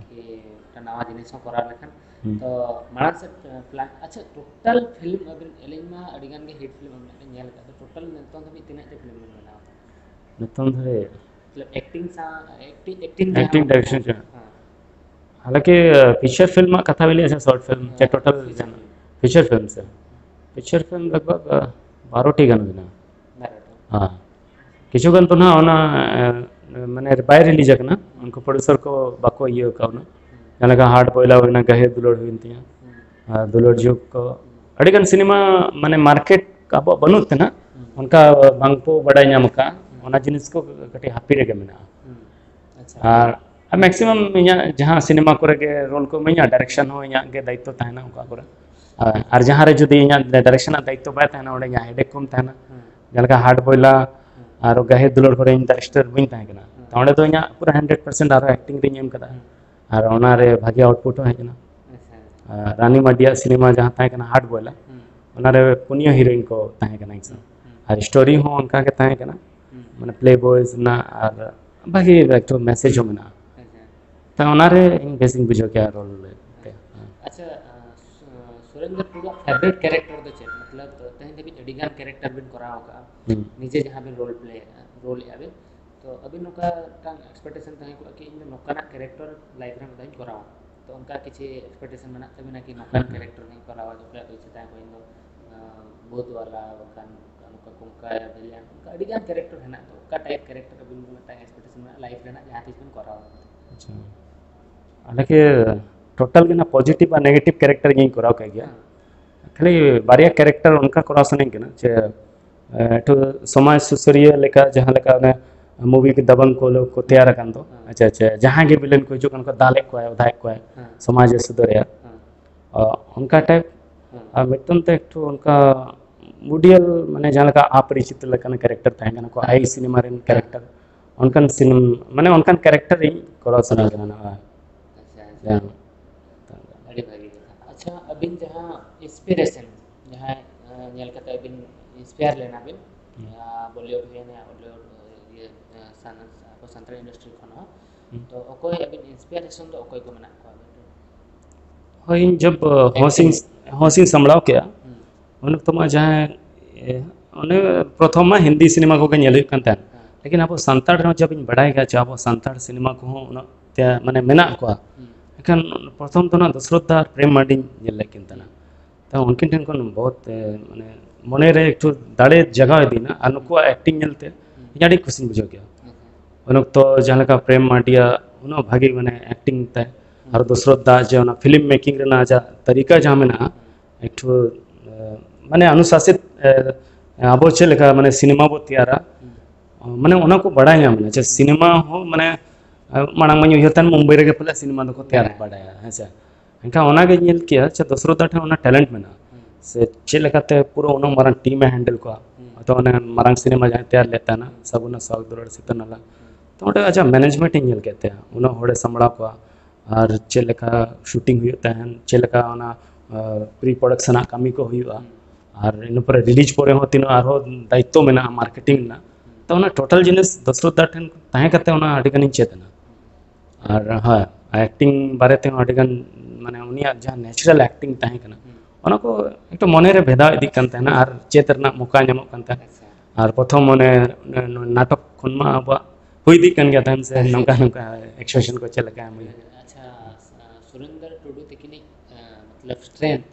ᱠᱤ ᱢᱤᱫᱴᱟᱝ ᱱᱟᱣᱟ ᱡᱤᱱᱤᱥ ᱦᱚᱸ ᱠᱚᱨᱟᱣ ᱞᱮᱠᱷᱟᱱ᱾ ᱦᱩᱸ᱾ ᱛᱚ ᱢᱟᱲᱟᱝ ᱥᱮᱫ plan, ᱟᱪᱪᱷᱟ, total film ᱟᱹᱵᱤᱱ, ᱟᱹᱞᱤᱧ ᱢᱟ ᱟᱹᱰᱤ ᱜᱟᱱ ᱜᱮ hit film ᱟᱹᱵᱤᱱᱟᱜ ᱞᱤᱧ ᱧᱮᱞ ᱟᱠᱟᱫ, ᱛᱚ total ᱱᱤᱛᱚᱝ ᱫᱷᱟᱹᱵᱤᱡ ᱛᱤᱱᱟᱹᱜ ᱴᱟ film ᱵᱤᱱ ᱵᱮᱱᱟᱣ ᱟᱠᱟᱫᱟ? ᱱᱤᱛᱚᱝ ᱫᱷᱟᱹᱵᱤᱡ ᱢᱚᱛᱞᱚᱵ acting ᱥᱟᱶ, acting, acting ᱡᱟᱦᱟᱸ acting direction ᱡᱟᱦᱟᱸ᱾ ᱦᱮᱸ᱾ ᱦᱟᱞᱟᱸᱠᱤ, ᱯᱷᱤᱪᱟᱨ ᱯᱷᱤᱞᱢ ᱨᱮᱱᱟᱜ ᱠᱟᱛᱷᱟ ᱵᱤᱱ ᱞᱟᱹᱭᱟ ᱥᱮ ᱥᱚᱨᱴ ᱯᱷᱤᱞᱢ ᱪᱮ ᱦᱮᱸ, ᱴᱳᱴᱟᱞ ᱯᱷᱤᱪᱟᱨ ᱡᱟᱦᱟᱸ? ᱯᱷᱤᱞᱢ᱾ ᱯᱷᱤᱪᱟᱨ ᱯᱷᱤᱞᱢ ᱥᱮ? ᱯᱷᱤᱪᱟᱨ ᱯᱷᱤᱞᱢ ᱞᱟᱜᱽ ᱵᱷᱟᱜᱽ, ᱵᱟᱨᱚ ᱴᱤ ᱜᱟᱱ ᱢᱮᱱᱟᱜᱼᱟ᱾ ᱵᱟᱨᱚ ᱴᱤ᱾ ᱦᱮᱸ᱾ ᱠᱤᱪᱷᱩ ᱜᱟᱱ ᱫᱚ ᱱᱟᱦᱟᱜ ᱚᱱᱟ, ᱮ, ᱢᱟᱱᱮ ᱵᱟᱭ ᱨᱤᱞᱤᱡ ᱟᱠᱟᱱᱟ, ᱩᱱᱠᱩ ᱯᱨᱚᱰᱭᱩᱥᱟᱨ ᱠᱚ ᱵᱟᱠᱚ ᱤᱭᱟᱹ ᱟᱠᱟᱫ ᱚᱱᱟ᱾ ᱦᱩᱸ᱾ ᱡᱟᱦᱟᱸ ᱞᱮᱠᱟ ᱦᱟᱨᱴ ᱵᱚᱭᱞᱟ ᱦᱩᱭᱱᱟ, ᱜᱟᱹᱦᱤᱨ ᱫᱩᱞᱟᱹᱲ ᱦᱩᱭᱮᱱ ᱛᱤᱧᱟ, ᱦᱩᱸ᱾ ᱟᱨ ᱫᱩᱞᱟᱹᱲ ᱡᱩᱜᱽ ᱠᱚ, ᱦᱩᱸ᱾ ᱟᱹᱰᱤᱜᱟᱱ ᱥᱤᱱᱮᱢᱟ ᱢᱟᱱᱮ ᱢᱟᱨᱠᱮᱴ ᱟᱵᱚᱣᱟᱜ ᱵᱟᱹᱱᱩᱜ ᱛᱮ ᱱᱟᱦᱟᱜ, ᱦᱩᱸ᱾ ᱚᱱᱠᱟ ᱵᱟᱝᱠᱚ ᱵᱟᱰᱟᱭ ᱧᱟᱢ ᱟᱠᱟᱫᱼᱟ, ᱦᱩᱸ᱾ ᱚᱱᱟ ᱡᱤᱱᱤᱥ ᱠᱚ ᱠᱟᱹᱴᱤᱡ ᱦᱟᱹᱯᱤ ᱨᱮᱜᱮ ᱢᱮᱱᱟᱜᱼᱟ᱾ ᱦᱩᱸ᱾ ᱟᱪᱪᱷᱟ᱾ ᱟᱨ, ᱟᱨ ᱢᱮᱠᱥᱤᱢᱟᱢ ᱤᱧᱟᱹᱜ ᱡᱟᱦᱟᱸ ᱥᱤᱱᱮᱢᱟ ᱠᱚᱨᱮ ᱜᱮ ᱨᱳᱞ ᱠᱚ ᱤᱢᱟᱹᱧᱟ, ᱰᱟᱭᱨᱮᱠᱥᱚᱱ ᱦᱚᱸ ᱤᱧᱟᱹᱜ ᱜᱮ ᱫᱟᱭᱤᱛᱛᱚ ᱛᱟᱦᱮᱱᱟ ᱚᱠᱟ ᱠᱚᱨᱮ᱾ ᱟᱨ, ᱟᱨ ᱡᱟᱦᱟᱸ ᱨᱮ ᱡᱩᱫᱤ ᱤᱧᱟᱹᱜ ᱰᱟᱭᱨᱮᱠᱥᱚᱱ ᱨᱮᱱᱟᱜ ᱫᱟᱭᱤᱛᱛᱚ ᱵᱟᱭ ᱛᱟᱦᱮᱱᱟ, ᱚᱸᱰᱮ ᱤᱧᱟᱹᱜ ᱦᱮᱰᱮᱠ ᱠᱚᱢ ᱛᱟᱦᱮᱱᱟ᱾ ᱦᱩᱸ᱾ ᱡᱟᱦᱟᱸ ᱞᱮᱠᱟ ᱦᱟᱨᱴ ᱵᱚᱭᱞᱟ ᱦᱩᱸ᱾ ᱟᱨ ᱜᱟᱹᱦᱤᱨ ᱫᱩᱞᱟᱹᱲ ᱠᱚᱨᱮ ᱤᱧ ᱰᱟᱭᱨᱮᱠᱴᱚᱨ ᱵᱟᱹᱧ ᱛᱟᱦᱮᱸ ᱠᱟᱱᱟ᱾ ᱦᱩᱸ᱾ ᱛᱚ ᱚᱸᱰᱮ ᱫᱚ ᱤᱧᱟᱹᱜ ᱯᱩᱨᱟᱹ ᱦᱟᱱᱰᱨᱮᱰ ᱯᱟᱨᱥᱮᱱᱴ ᱟᱨᱦᱚᱸ ᱮᱠᱴᱤᱝ ᱨᱤᱧ ᱮᱢ ᱠᱟᱫᱟ᱾ ᱦᱩᱸ᱾ ᱟᱨ ᱚᱱᱟᱨᱮ ᱵᱷᱟᱜᱮ ᱟᱣᱩᱴᱯᱩᱴ ᱦᱚᱸ ᱦᱮᱡ ᱮᱱᱟ᱾ ᱟᱪᱪᱷᱟ᱾ ᱟᱨ ᱨᱟᱱᱤ ᱢᱟᱨᱰᱤᱭᱟᱜ ᱥᱤᱱᱮᱢᱟ ᱡᱟᱦᱟᱸ ᱛᱟᱦᱮᱸ ᱠᱟᱱᱟ ᱦᱟᱨᱴ ᱵᱚᱭᱞᱟ, ᱦᱩᱸ᱾ ᱚᱱᱟᱨᱮ ᱯᱩᱱᱭᱟᱹ ᱦᱤᱨᱳᱭᱤᱱ ᱠᱚ ᱛᱟᱦᱮᱸ ᱠᱟᱱᱟ ᱮᱠᱥᱮᱱ᱾ ᱦᱩᱸ᱾ ᱟᱨ ᱥᱴᱳᱨᱤ ᱦᱚᱸ ᱚᱱᱠᱟ ᱜᱮ ᱛᱟᱦᱮᱸ ᱠᱟᱱᱟ᱾ ᱦᱩᱸ᱾ ᱢᱟᱱᱮ ᱯᱞᱮ ᱵᱚᱭᱮᱡᱽ ᱨᱮᱱᱟᱜ ᱟᱨ ᱵᱷᱟᱜᱮ ᱮᱠᱴᱩ ᱢᱮᱥᱮᱡᱽ ᱦᱚᱸ ᱢᱮᱱᱟᱜᱼᱟ᱾ ᱟᱪᱪᱷᱟ᱾ ᱛᱚ ᱚᱱᱟᱨᱮ ᱤᱧ ᱵᱮᱥᱤᱧ ᱵᱩᱡᱷᱟᱹᱣ ᱠᱮᱜᱼᱟ ᱨᱳᱞ ᱛᱮ᱾ ᱟᱪᱪᱷᱟ, ᱟᱸ, ᱥᱩ-, ᱥᱩᱨᱮᱱᱫᱨᱚ ᱴᱩᱰᱩᱣᱟᱜ ᱯᱷᱮᱵᱟᱨᱮᱴ ᱠᱮᱨᱮᱠᱴᱟᱨ ᱫᱚ ᱪᱮᱫ? ᱢᱚᱛᱞᱚᱵ, ᱛᱮᱦᱮᱧ ᱫᱷᱟᱹᱵᱤᱡ ᱟᱹᱰᱤ ᱜᱟᱱ ᱠᱮᱨᱮᱠᱴᱟᱨ ᱵᱤᱱ ᱠᱚᱨᱟᱣ ᱟᱠᱟᱫᱼᱟ᱾ ᱦᱩᱸ᱾ ᱱᱤᱡᱮ ᱡᱟᱦᱟᱸ ᱵᱤᱱ ᱨᱳᱞ ᱯᱞᱮ ᱮᱫᱼᱟ, ᱨᱳᱞ ᱮᱫᱼᱟ ᱵᱤᱱ, ᱛᱚ ᱟᱹᱵᱤᱱ ᱱᱚᱝᱠᱟ ᱢᱤᱫᱴᱟᱝ ᱮᱠᱥᱯᱮᱠᱴᱮᱥᱚᱱ ᱛᱟᱦᱮᱸ ᱠᱚᱜᱼᱟ ᱠᱤ ᱤᱧ ᱫᱚ ᱱᱚᱝᱠᱟᱱᱟᱜ ᱠᱮᱨᱮᱠᱴᱟᱨ ᱞᱟᱭᱤᱯᱷ ᱨᱮ ᱢᱤᱫ ᱫᱷᱟᱣ ᱤᱧ ᱠᱚᱨᱟᱣᱟ? ᱛᱚ ᱚᱱᱠᱟ ᱠᱤᱪᱷᱩ ᱮᱠᱥᱯᱮᱠᱴᱮᱥᱚᱱ ᱢᱮᱱᱟᱜ ᱛᱟᱹᱵᱤᱱᱟ ᱠᱤ ᱱᱚᱝᱠᱟᱱ ᱦᱩᱸ᱾ ᱠᱮᱨᱮᱠᱴᱟᱨ ᱜᱤᱧ ᱠᱚᱨᱟᱣᱟ, ᱡᱮ ᱚᱠᱚᱭᱟᱜ ᱫᱚ ᱤᱪᱪᱷᱟᱹ ᱛᱟᱦᱮᱸ ᱠᱚᱜᱼᱟ ᱤᱧ ᱫᱚ, ᱟᱸ, ᱵᱷᱩᱛ ᱵᱟᱞᱟ, ᱵᱟᱝᱠᱷᱟᱱ ᱱᱚᱝᱠᱟ ᱠᱚᱝᱠᱟ ᱵᱷᱤᱞᱮᱱ, ᱚᱱᱠᱟ ᱟᱹᱰᱤ ᱜᱟᱱ ᱠᱮᱨᱮᱠᱴᱟᱨ ᱦᱮᱱᱟᱜ ᱛᱚ, ᱚᱠᱟ ᱴᱟᱭᱤᱯ ᱠᱮᱨᱮᱠᱴᱟᱨ ᱟᱹᱵᱤᱱ ᱢᱤᱫᱴᱟᱝ ᱮᱠᱥᱯᱮᱠᱴᱮᱥᱚᱱ ᱢᱮᱱᱟᱜᱼᱟ ᱞᱟᱭᱤᱯᱷ ᱨᱮᱱᱟᱜ ᱡᱟᱦᱟᱸ ᱛᱤᱥ ᱵᱤᱱ ᱠᱚᱨᱟᱣᱟ? ᱟᱪᱪᱷᱟ᱾ ᱟᱞᱮ ᱠᱤ ᱴᱳᱴᱟᱞ ᱜᱮ ᱱᱟᱜ ᱯᱚᱡᱤᱴᱤᱵᱷ ᱟᱨ ᱱᱮᱜᱮᱴᱤᱵᱷ ᱠᱮᱨᱮᱠᱴᱟᱨ ᱜᱤᱧ ᱠᱚᱨᱟᱣ ᱠᱮᱫ ᱜᱮᱭᱟ᱾ ᱦᱮᱸ᱾ ᱠᱷᱟᱹᱞᱤ ᱵᱟᱨᱭᱟ ᱠᱮᱨᱮᱠᱴᱟᱨ ᱚᱱᱠᱟ ᱠᱚᱨᱟᱣ ᱥᱟᱱᱟᱧ ᱠᱟᱱᱟ ᱡᱮ, ᱮ, ᱮᱠᱴᱩ ᱥᱚᱢᱟᱡᱽ ᱥᱩᱥᱟᱹᱨᱤᱭᱟᱹ ᱞᱮᱠᱟ, ᱡᱟᱦᱟᱸ ᱞᱮᱠᱟ ᱚᱱᱮ movie ᱠᱤ ᱫᱟᱵᱟᱝ ᱠᱳᱞ ᱠᱚ ᱛᱮᱭᱟᱨ ᱟᱠᱟᱱ ᱫᱚ᱾ ᱦᱮᱸ᱾ ᱟᱪᱪᱷᱟ, ᱟᱪᱪᱷᱟ, ᱡᱟᱦᱟᱸᱭ ᱜᱮ ᱵᱤᱞᱮᱱ ᱠᱚ ᱦᱤᱡᱩᱜ ᱠᱟᱱᱟ ᱠᱚ, ᱫᱟᱞᱮᱫ ᱠᱚᱣᱟᱭ, ᱚᱫᱷᱟᱭᱮᱫ ᱠᱚᱣᱟᱭ, ᱦᱮᱸ᱾ ᱥᱚᱢᱟᱡᱽ ᱮ ᱥᱩᱫᱷᱟᱹᱨᱮᱭᱟ᱾ ᱦᱮᱸ᱾ ᱚ, ᱚᱱᱠᱟ ᱴᱟᱭᱤᱯ ᱟᱨ ᱢᱤᱫᱴᱟᱝ ᱛᱮ ᱮᱠᱴᱩ ᱚᱱᱠᱟ ᱢᱩᱰᱤᱭᱟᱞ, ᱢᱟᱱᱮ ᱡᱟᱦᱟᱸ ᱞᱮᱠᱟ ᱟᱯᱚᱨᱤᱪᱤᱛ ᱞᱮᱠᱟᱱ ᱠᱮᱨᱮᱠᱴᱟᱨ ᱛᱟᱦᱮᱸ ᱠᱟᱱᱟ ᱠᱚ, ᱟᱭ ᱥᱤᱱᱮᱢᱟ ᱨᱮᱱ ᱠᱮᱨᱮᱠᱴᱟᱨ, ᱚᱱᱠᱟᱱ ᱥᱤᱱᱮᱢᱟ, ᱢᱟᱱᱮ ᱚᱱᱠᱟᱱ ᱠᱮᱨᱮᱠᱴᱟᱨ ᱤᱧ ᱠᱚᱨᱟᱣ ᱥᱟᱱᱟ ᱠᱟᱱᱟ᱾ ᱱᱚᱣᱟ ᱟᱪᱪᱷᱟ, ᱟᱪᱪᱷᱟ᱾ ᱡᱟᱦᱟᱸ ᱟᱹᱰᱤ ᱵᱷᱟᱹᱜᱤ ᱠᱟᱛᱷᱟ᱾ ᱟᱪᱪᱷᱟ, ᱟᱹᱵᱤᱱ ᱡᱟᱦᱟᱸ ᱤᱱᱥᱯᱤᱨᱮᱥᱚᱱ, ᱡᱟᱦᱟᱸᱭ ᱧᱮᱞ ᱠᱟᱛᱮ ᱟᱹᱵᱤᱱ ᱤᱱᱥᱯᱟᱭᱟᱨ ᱞᱮᱱᱟ ᱵᱤᱱ, ᱵᱚᱞᱤᱣᱩᱰ ᱦᱩᱭᱮᱱᱟ, ᱦᱚᱞᱤᱣᱩᱰ, ᱤᱭᱟᱹ, ᱟᱵᱚ ᱥᱟᱱᱛᱟᱲ ᱤᱱᱰᱟᱥᱴᱨᱤ ᱠᱷᱚᱱ ᱦᱚᱸ, ᱛᱚ ᱚᱠᱚᱭ ᱟᱹᱵᱤᱱ ᱤᱱᱥᱯᱤᱨᱮᱥᱚᱱ ᱫᱚ ᱚᱠᱚᱭ ᱠᱚ ᱢᱮᱱᱟᱜ ᱠᱚᱣᱟ ᱟᱹᱵᱤᱱ ᱨᱮᱱ? ᱦᱳᱭ, ᱤᱧ ᱡᱚᱵ ᱦᱚᱸᱥᱤᱝ ᱦᱚᱸᱥᱤᱝ ᱥᱟᱢᱵᱲᱟᱣ ᱠᱮᱜᱼᱟ, ᱩᱱ ᱚᱠᱛᱚ ᱢᱟ ᱡᱟᱦᱟᱸ ᱚᱱᱮ ᱯᱨᱚᱛᱷᱚᱢ ᱢᱟ ᱦᱤᱱᱫᱤ ᱥᱤᱱᱮᱢᱟ ᱠᱚᱜᱮ ᱧᱮᱞ ᱦᱩᱭᱩᱜ ᱠᱟᱱ ᱛᱟᱦᱮᱸᱫ᱾ ᱞᱮᱠᱤᱱ ᱟᱵᱚ ᱥᱟᱱᱛᱟᱲ ᱨᱮᱦᱚᱸ ᱡᱚᱵ ᱤᱧ ᱵᱟᱲᱟᱭ ᱜᱮᱭᱟ ᱡᱮ ᱟᱵᱚ ᱥᱟᱱᱛᱟᱲ ᱥᱤᱱᱮᱢᱟ ᱠᱚᱦᱚᱸ ᱩᱱᱟᱹᱜ ᱛᱮ ᱢᱟᱱᱮ ᱢᱮᱱᱟᱜ ᱠᱚᱣᱟ᱾ ᱮᱱᱠᱷᱟᱱ ᱯᱨᱚᱛᱷᱚᱢ ᱫᱚ ᱱᱟᱜ ᱫᱚᱥᱨᱚᱛ ᱫᱟ ᱟᱨ ᱯᱨᱮᱢ ᱢᱟᱨᱰᱤᱧ ᱧᱮᱞ ᱞᱮᱫ ᱠᱤᱱ ᱛᱟᱦᱮᱱᱟ᱾ ᱛᱚ ᱩᱱᱠᱤᱱ ᱴᱷᱮᱱ ᱠᱷᱚᱱ ᱵᱚᱦᱩᱛ ᱢᱟᱱᱮ ᱢᱚᱱᱮᱨᱮ ᱮᱠᱴᱩ ᱫᱟᱲᱮ ᱡᱟᱜᱟᱣ ᱤᱫᱤᱭᱮᱱᱟ, ᱟᱨ ᱱᱩᱠᱩᱣᱟᱜ ᱮᱠᱴᱤᱝ ᱧᱮᱞᱛᱮ ᱤᱧ ᱟᱹᱰᱤ ᱠᱩᱥᱤᱧ ᱵᱩᱡᱷᱟᱹᱣ ᱠᱮᱜᱼᱟ᱾ ᱩᱱ ᱚᱠᱛᱚ ᱡᱟᱦᱟᱸ ᱞᱮᱠᱟ ᱯᱨᱮᱢ ᱢᱟᱨᱰᱤᱭᱟᱜ ᱩᱱᱟᱹᱜ ᱵᱷᱟᱹᱜᱤ ᱢᱟᱱᱮ ᱮᱠᱴᱤᱝ ᱛᱟᱭ, ᱟᱨ ᱫᱚᱥᱨᱚᱛ ᱫᱟ ᱡᱮ ᱚᱱᱟ ᱯᱷᱤᱞᱢ ᱢᱮᱠᱤᱝ ᱨᱮᱱᱟᱜ ᱡᱟ ᱛᱟᱹᱨᱤᱠᱟ ᱡᱟᱦᱟᱸ ᱢᱮᱱᱟᱜᱼᱟ, ᱮᱠᱴᱩ ᱢᱟᱱᱮ ᱚᱱᱩᱥᱟᱥᱤᱛ, ᱟᱵᱚ ᱪᱮᱫ ᱞᱮᱠᱟ ᱢᱟᱱᱮ ᱥᱤᱱᱮᱢᱟ ᱵᱚ ᱛᱮᱭᱟᱨᱟ, ᱢᱟᱱᱮ ᱚᱱᱟ ᱠᱚ ᱵᱟᱲᱟᱭ ᱧᱟᱢ ᱮᱱᱟ ᱡᱮ ᱥᱤᱱᱮᱢᱟ ᱦᱚᱸ ᱢᱟᱱᱮ ᱢᱟᱲᱟᱝ ᱢᱟᱧ ᱩᱭᱦᱟᱹᱨ ᱛᱟᱦᱮᱱ ᱢᱩᱢᱵᱟᱭ ᱨᱮᱜᱮ ᱯᱟᱞᱮ ᱥᱤᱱᱮᱢᱟ ᱫᱚᱠᱚ ᱛᱮᱭᱟᱨ ᱵᱟᱲᱟᱭᱟ, ᱦᱮᱸ ᱥᱮ᱾ ᱮᱱᱠᱷᱟᱱ ᱚᱱᱟᱜᱮ ᱧᱮᱞ ᱠᱮᱜᱼᱟ ᱡᱮ ᱫᱚᱥᱨᱚᱛ ᱫᱟ ᱴᱷᱮᱱ ᱚᱱᱟ ᱴᱮᱞᱮᱱᱴ ᱢᱮᱱᱟᱜᱼᱟ, ᱥᱮ ᱪᱮᱫ ᱞᱮᱠᱟᱛᱮ ᱯᱩᱨᱟᱹ ᱩᱱᱟᱹᱜ ᱢᱟᱨᱟᱝ ᱴᱤᱢ ᱮ ᱦᱮᱱᱰᱮᱞ ᱠᱚᱣᱟ᱾ ᱦᱚᱭᱛᱳ ᱚᱱᱮ ᱢᱟᱨᱟᱝ ᱥᱤᱱᱮᱢᱟ ᱡᱟᱦᱟᱸᱭ ᱛᱮᱭᱟᱨ ᱞᱮᱫ ᱛᱟᱦᱮᱱᱟ, ᱥᱟᱜᱩᱱᱟ ᱥᱟᱣ ᱫᱩᱞᱟᱹᱲ ᱥᱤᱛᱟᱹ ᱱᱟᱞᱟ, ᱛᱚ ᱚᱸᱰᱮ ᱟᱡᱟᱜ ᱢᱮᱱᱮᱡᱽᱢᱮᱱᱴ ᱤᱧ ᱧᱮᱞ ᱠᱮᱫ ᱛᱟᱭᱟ, ᱩᱱᱟᱹᱜ ᱦᱚᱲᱮ ᱥᱟᱢᱵᱲᱟᱣ ᱠᱚᱣᱟ, ᱟᱨ ᱪᱮᱫ ᱞᱮᱠᱟ ᱥᱩᱴᱤᱝ ᱦᱩᱭᱩᱜ ᱛᱟᱦᱮᱱ, ᱪᱮᱫ ᱞᱮᱠᱟ ᱚᱱᱟ ᱯᱨᱤ ᱯᱨᱚᱰᱟᱠᱥᱚᱱᱟᱜ ᱠᱟᱹᱢᱤ ᱠᱚ ᱦᱩᱭᱩᱜᱼᱟ, ᱟᱨ ᱤᱱᱟᱹ ᱯᱚᱨᱮ ᱨᱤᱞᱤᱡᱽ ᱯᱚᱨᱮ ᱦᱚᱸ ᱛᱤᱱᱟᱹᱜ ᱟᱨᱦᱚᱸ ᱫᱟᱭᱤᱛᱛᱚ ᱢᱮᱱᱟᱜᱼᱟ ᱢᱟᱨᱠᱮᱴᱤᱝ ᱨᱮᱱᱟᱜ᱾ ᱛᱚ ᱚᱱᱟ ᱴᱳᱴᱟᱞ ᱡᱤᱱᱤᱥ ᱫᱚᱥᱨᱚᱛ ᱫᱟ ᱴᱷᱮᱱ ᱛᱟᱦᱮᱸ ᱠᱟᱛᱮ ᱚᱱᱟ ᱟᱹᱰᱤ ᱜᱟᱱᱤᱧ ᱪᱮᱫ ᱮᱱᱟ᱾ ᱟᱨ ᱦᱳᱭ, ᱮᱠᱴᱤᱝ ᱵᱟᱨᱮ ᱛᱮᱦᱚᱸ ᱟᱹᱰᱤ ᱜᱟᱱ ᱢᱟᱱᱮ ᱩᱱᱤᱭᱟᱜ ᱡᱟᱦᱟᱸ ᱱᱮᱪᱟᱨᱟᱞ ᱮᱠᱴᱤᱝ ᱛᱟᱦᱮᱸ ᱠᱟᱱᱟ, ᱚᱱᱟ ᱠᱚ ᱮᱠᱴᱩ ᱢᱚᱱᱮᱨᱮ ᱵᱷᱮᱫᱟᱣ ᱤᱫᱤᱜ ᱠᱟᱱ ᱛᱟᱦᱮᱱᱟ ᱟᱨ ᱪᱮᱫ ᱨᱮᱱᱟᱜ ᱢᱚᱠᱟ ᱧᱟᱢᱚᱜ ᱠᱟᱱ ᱛᱟᱦᱮᱸᱫ᱾ ᱟᱨ ᱯᱨᱚᱛᱷᱚᱢ ᱚᱱᱮ ᱱᱟᱴᱚᱠ ᱠᱷᱚᱱ ᱢᱟ ᱟᱵᱚᱣᱟᱜ ᱦᱩᱭ ᱤᱫᱤᱜ ᱠᱟᱱ ᱜᱮᱭᱟ ᱛᱟᱦᱮᱸᱫ ᱥᱮ, ᱱᱚᱝᱠᱟ ᱱᱚᱝᱠᱟ ᱮᱠᱥᱯᱨᱮᱥᱚᱱ ᱠᱚ ᱪᱮᱫ ᱞᱮᱠᱟ ᱮᱢ ᱦᱩᱭᱩᱜᱼᱟ᱾ ᱟᱪᱪᱷᱟ, ᱥᱩᱨᱮᱱᱫᱨᱚ ᱴᱩᱰᱩ ᱛᱤᱠᱤᱱᱤᱡ ᱢᱚᱛᱞᱚᱵ ᱥᱴᱨᱮᱝᱛᱷ,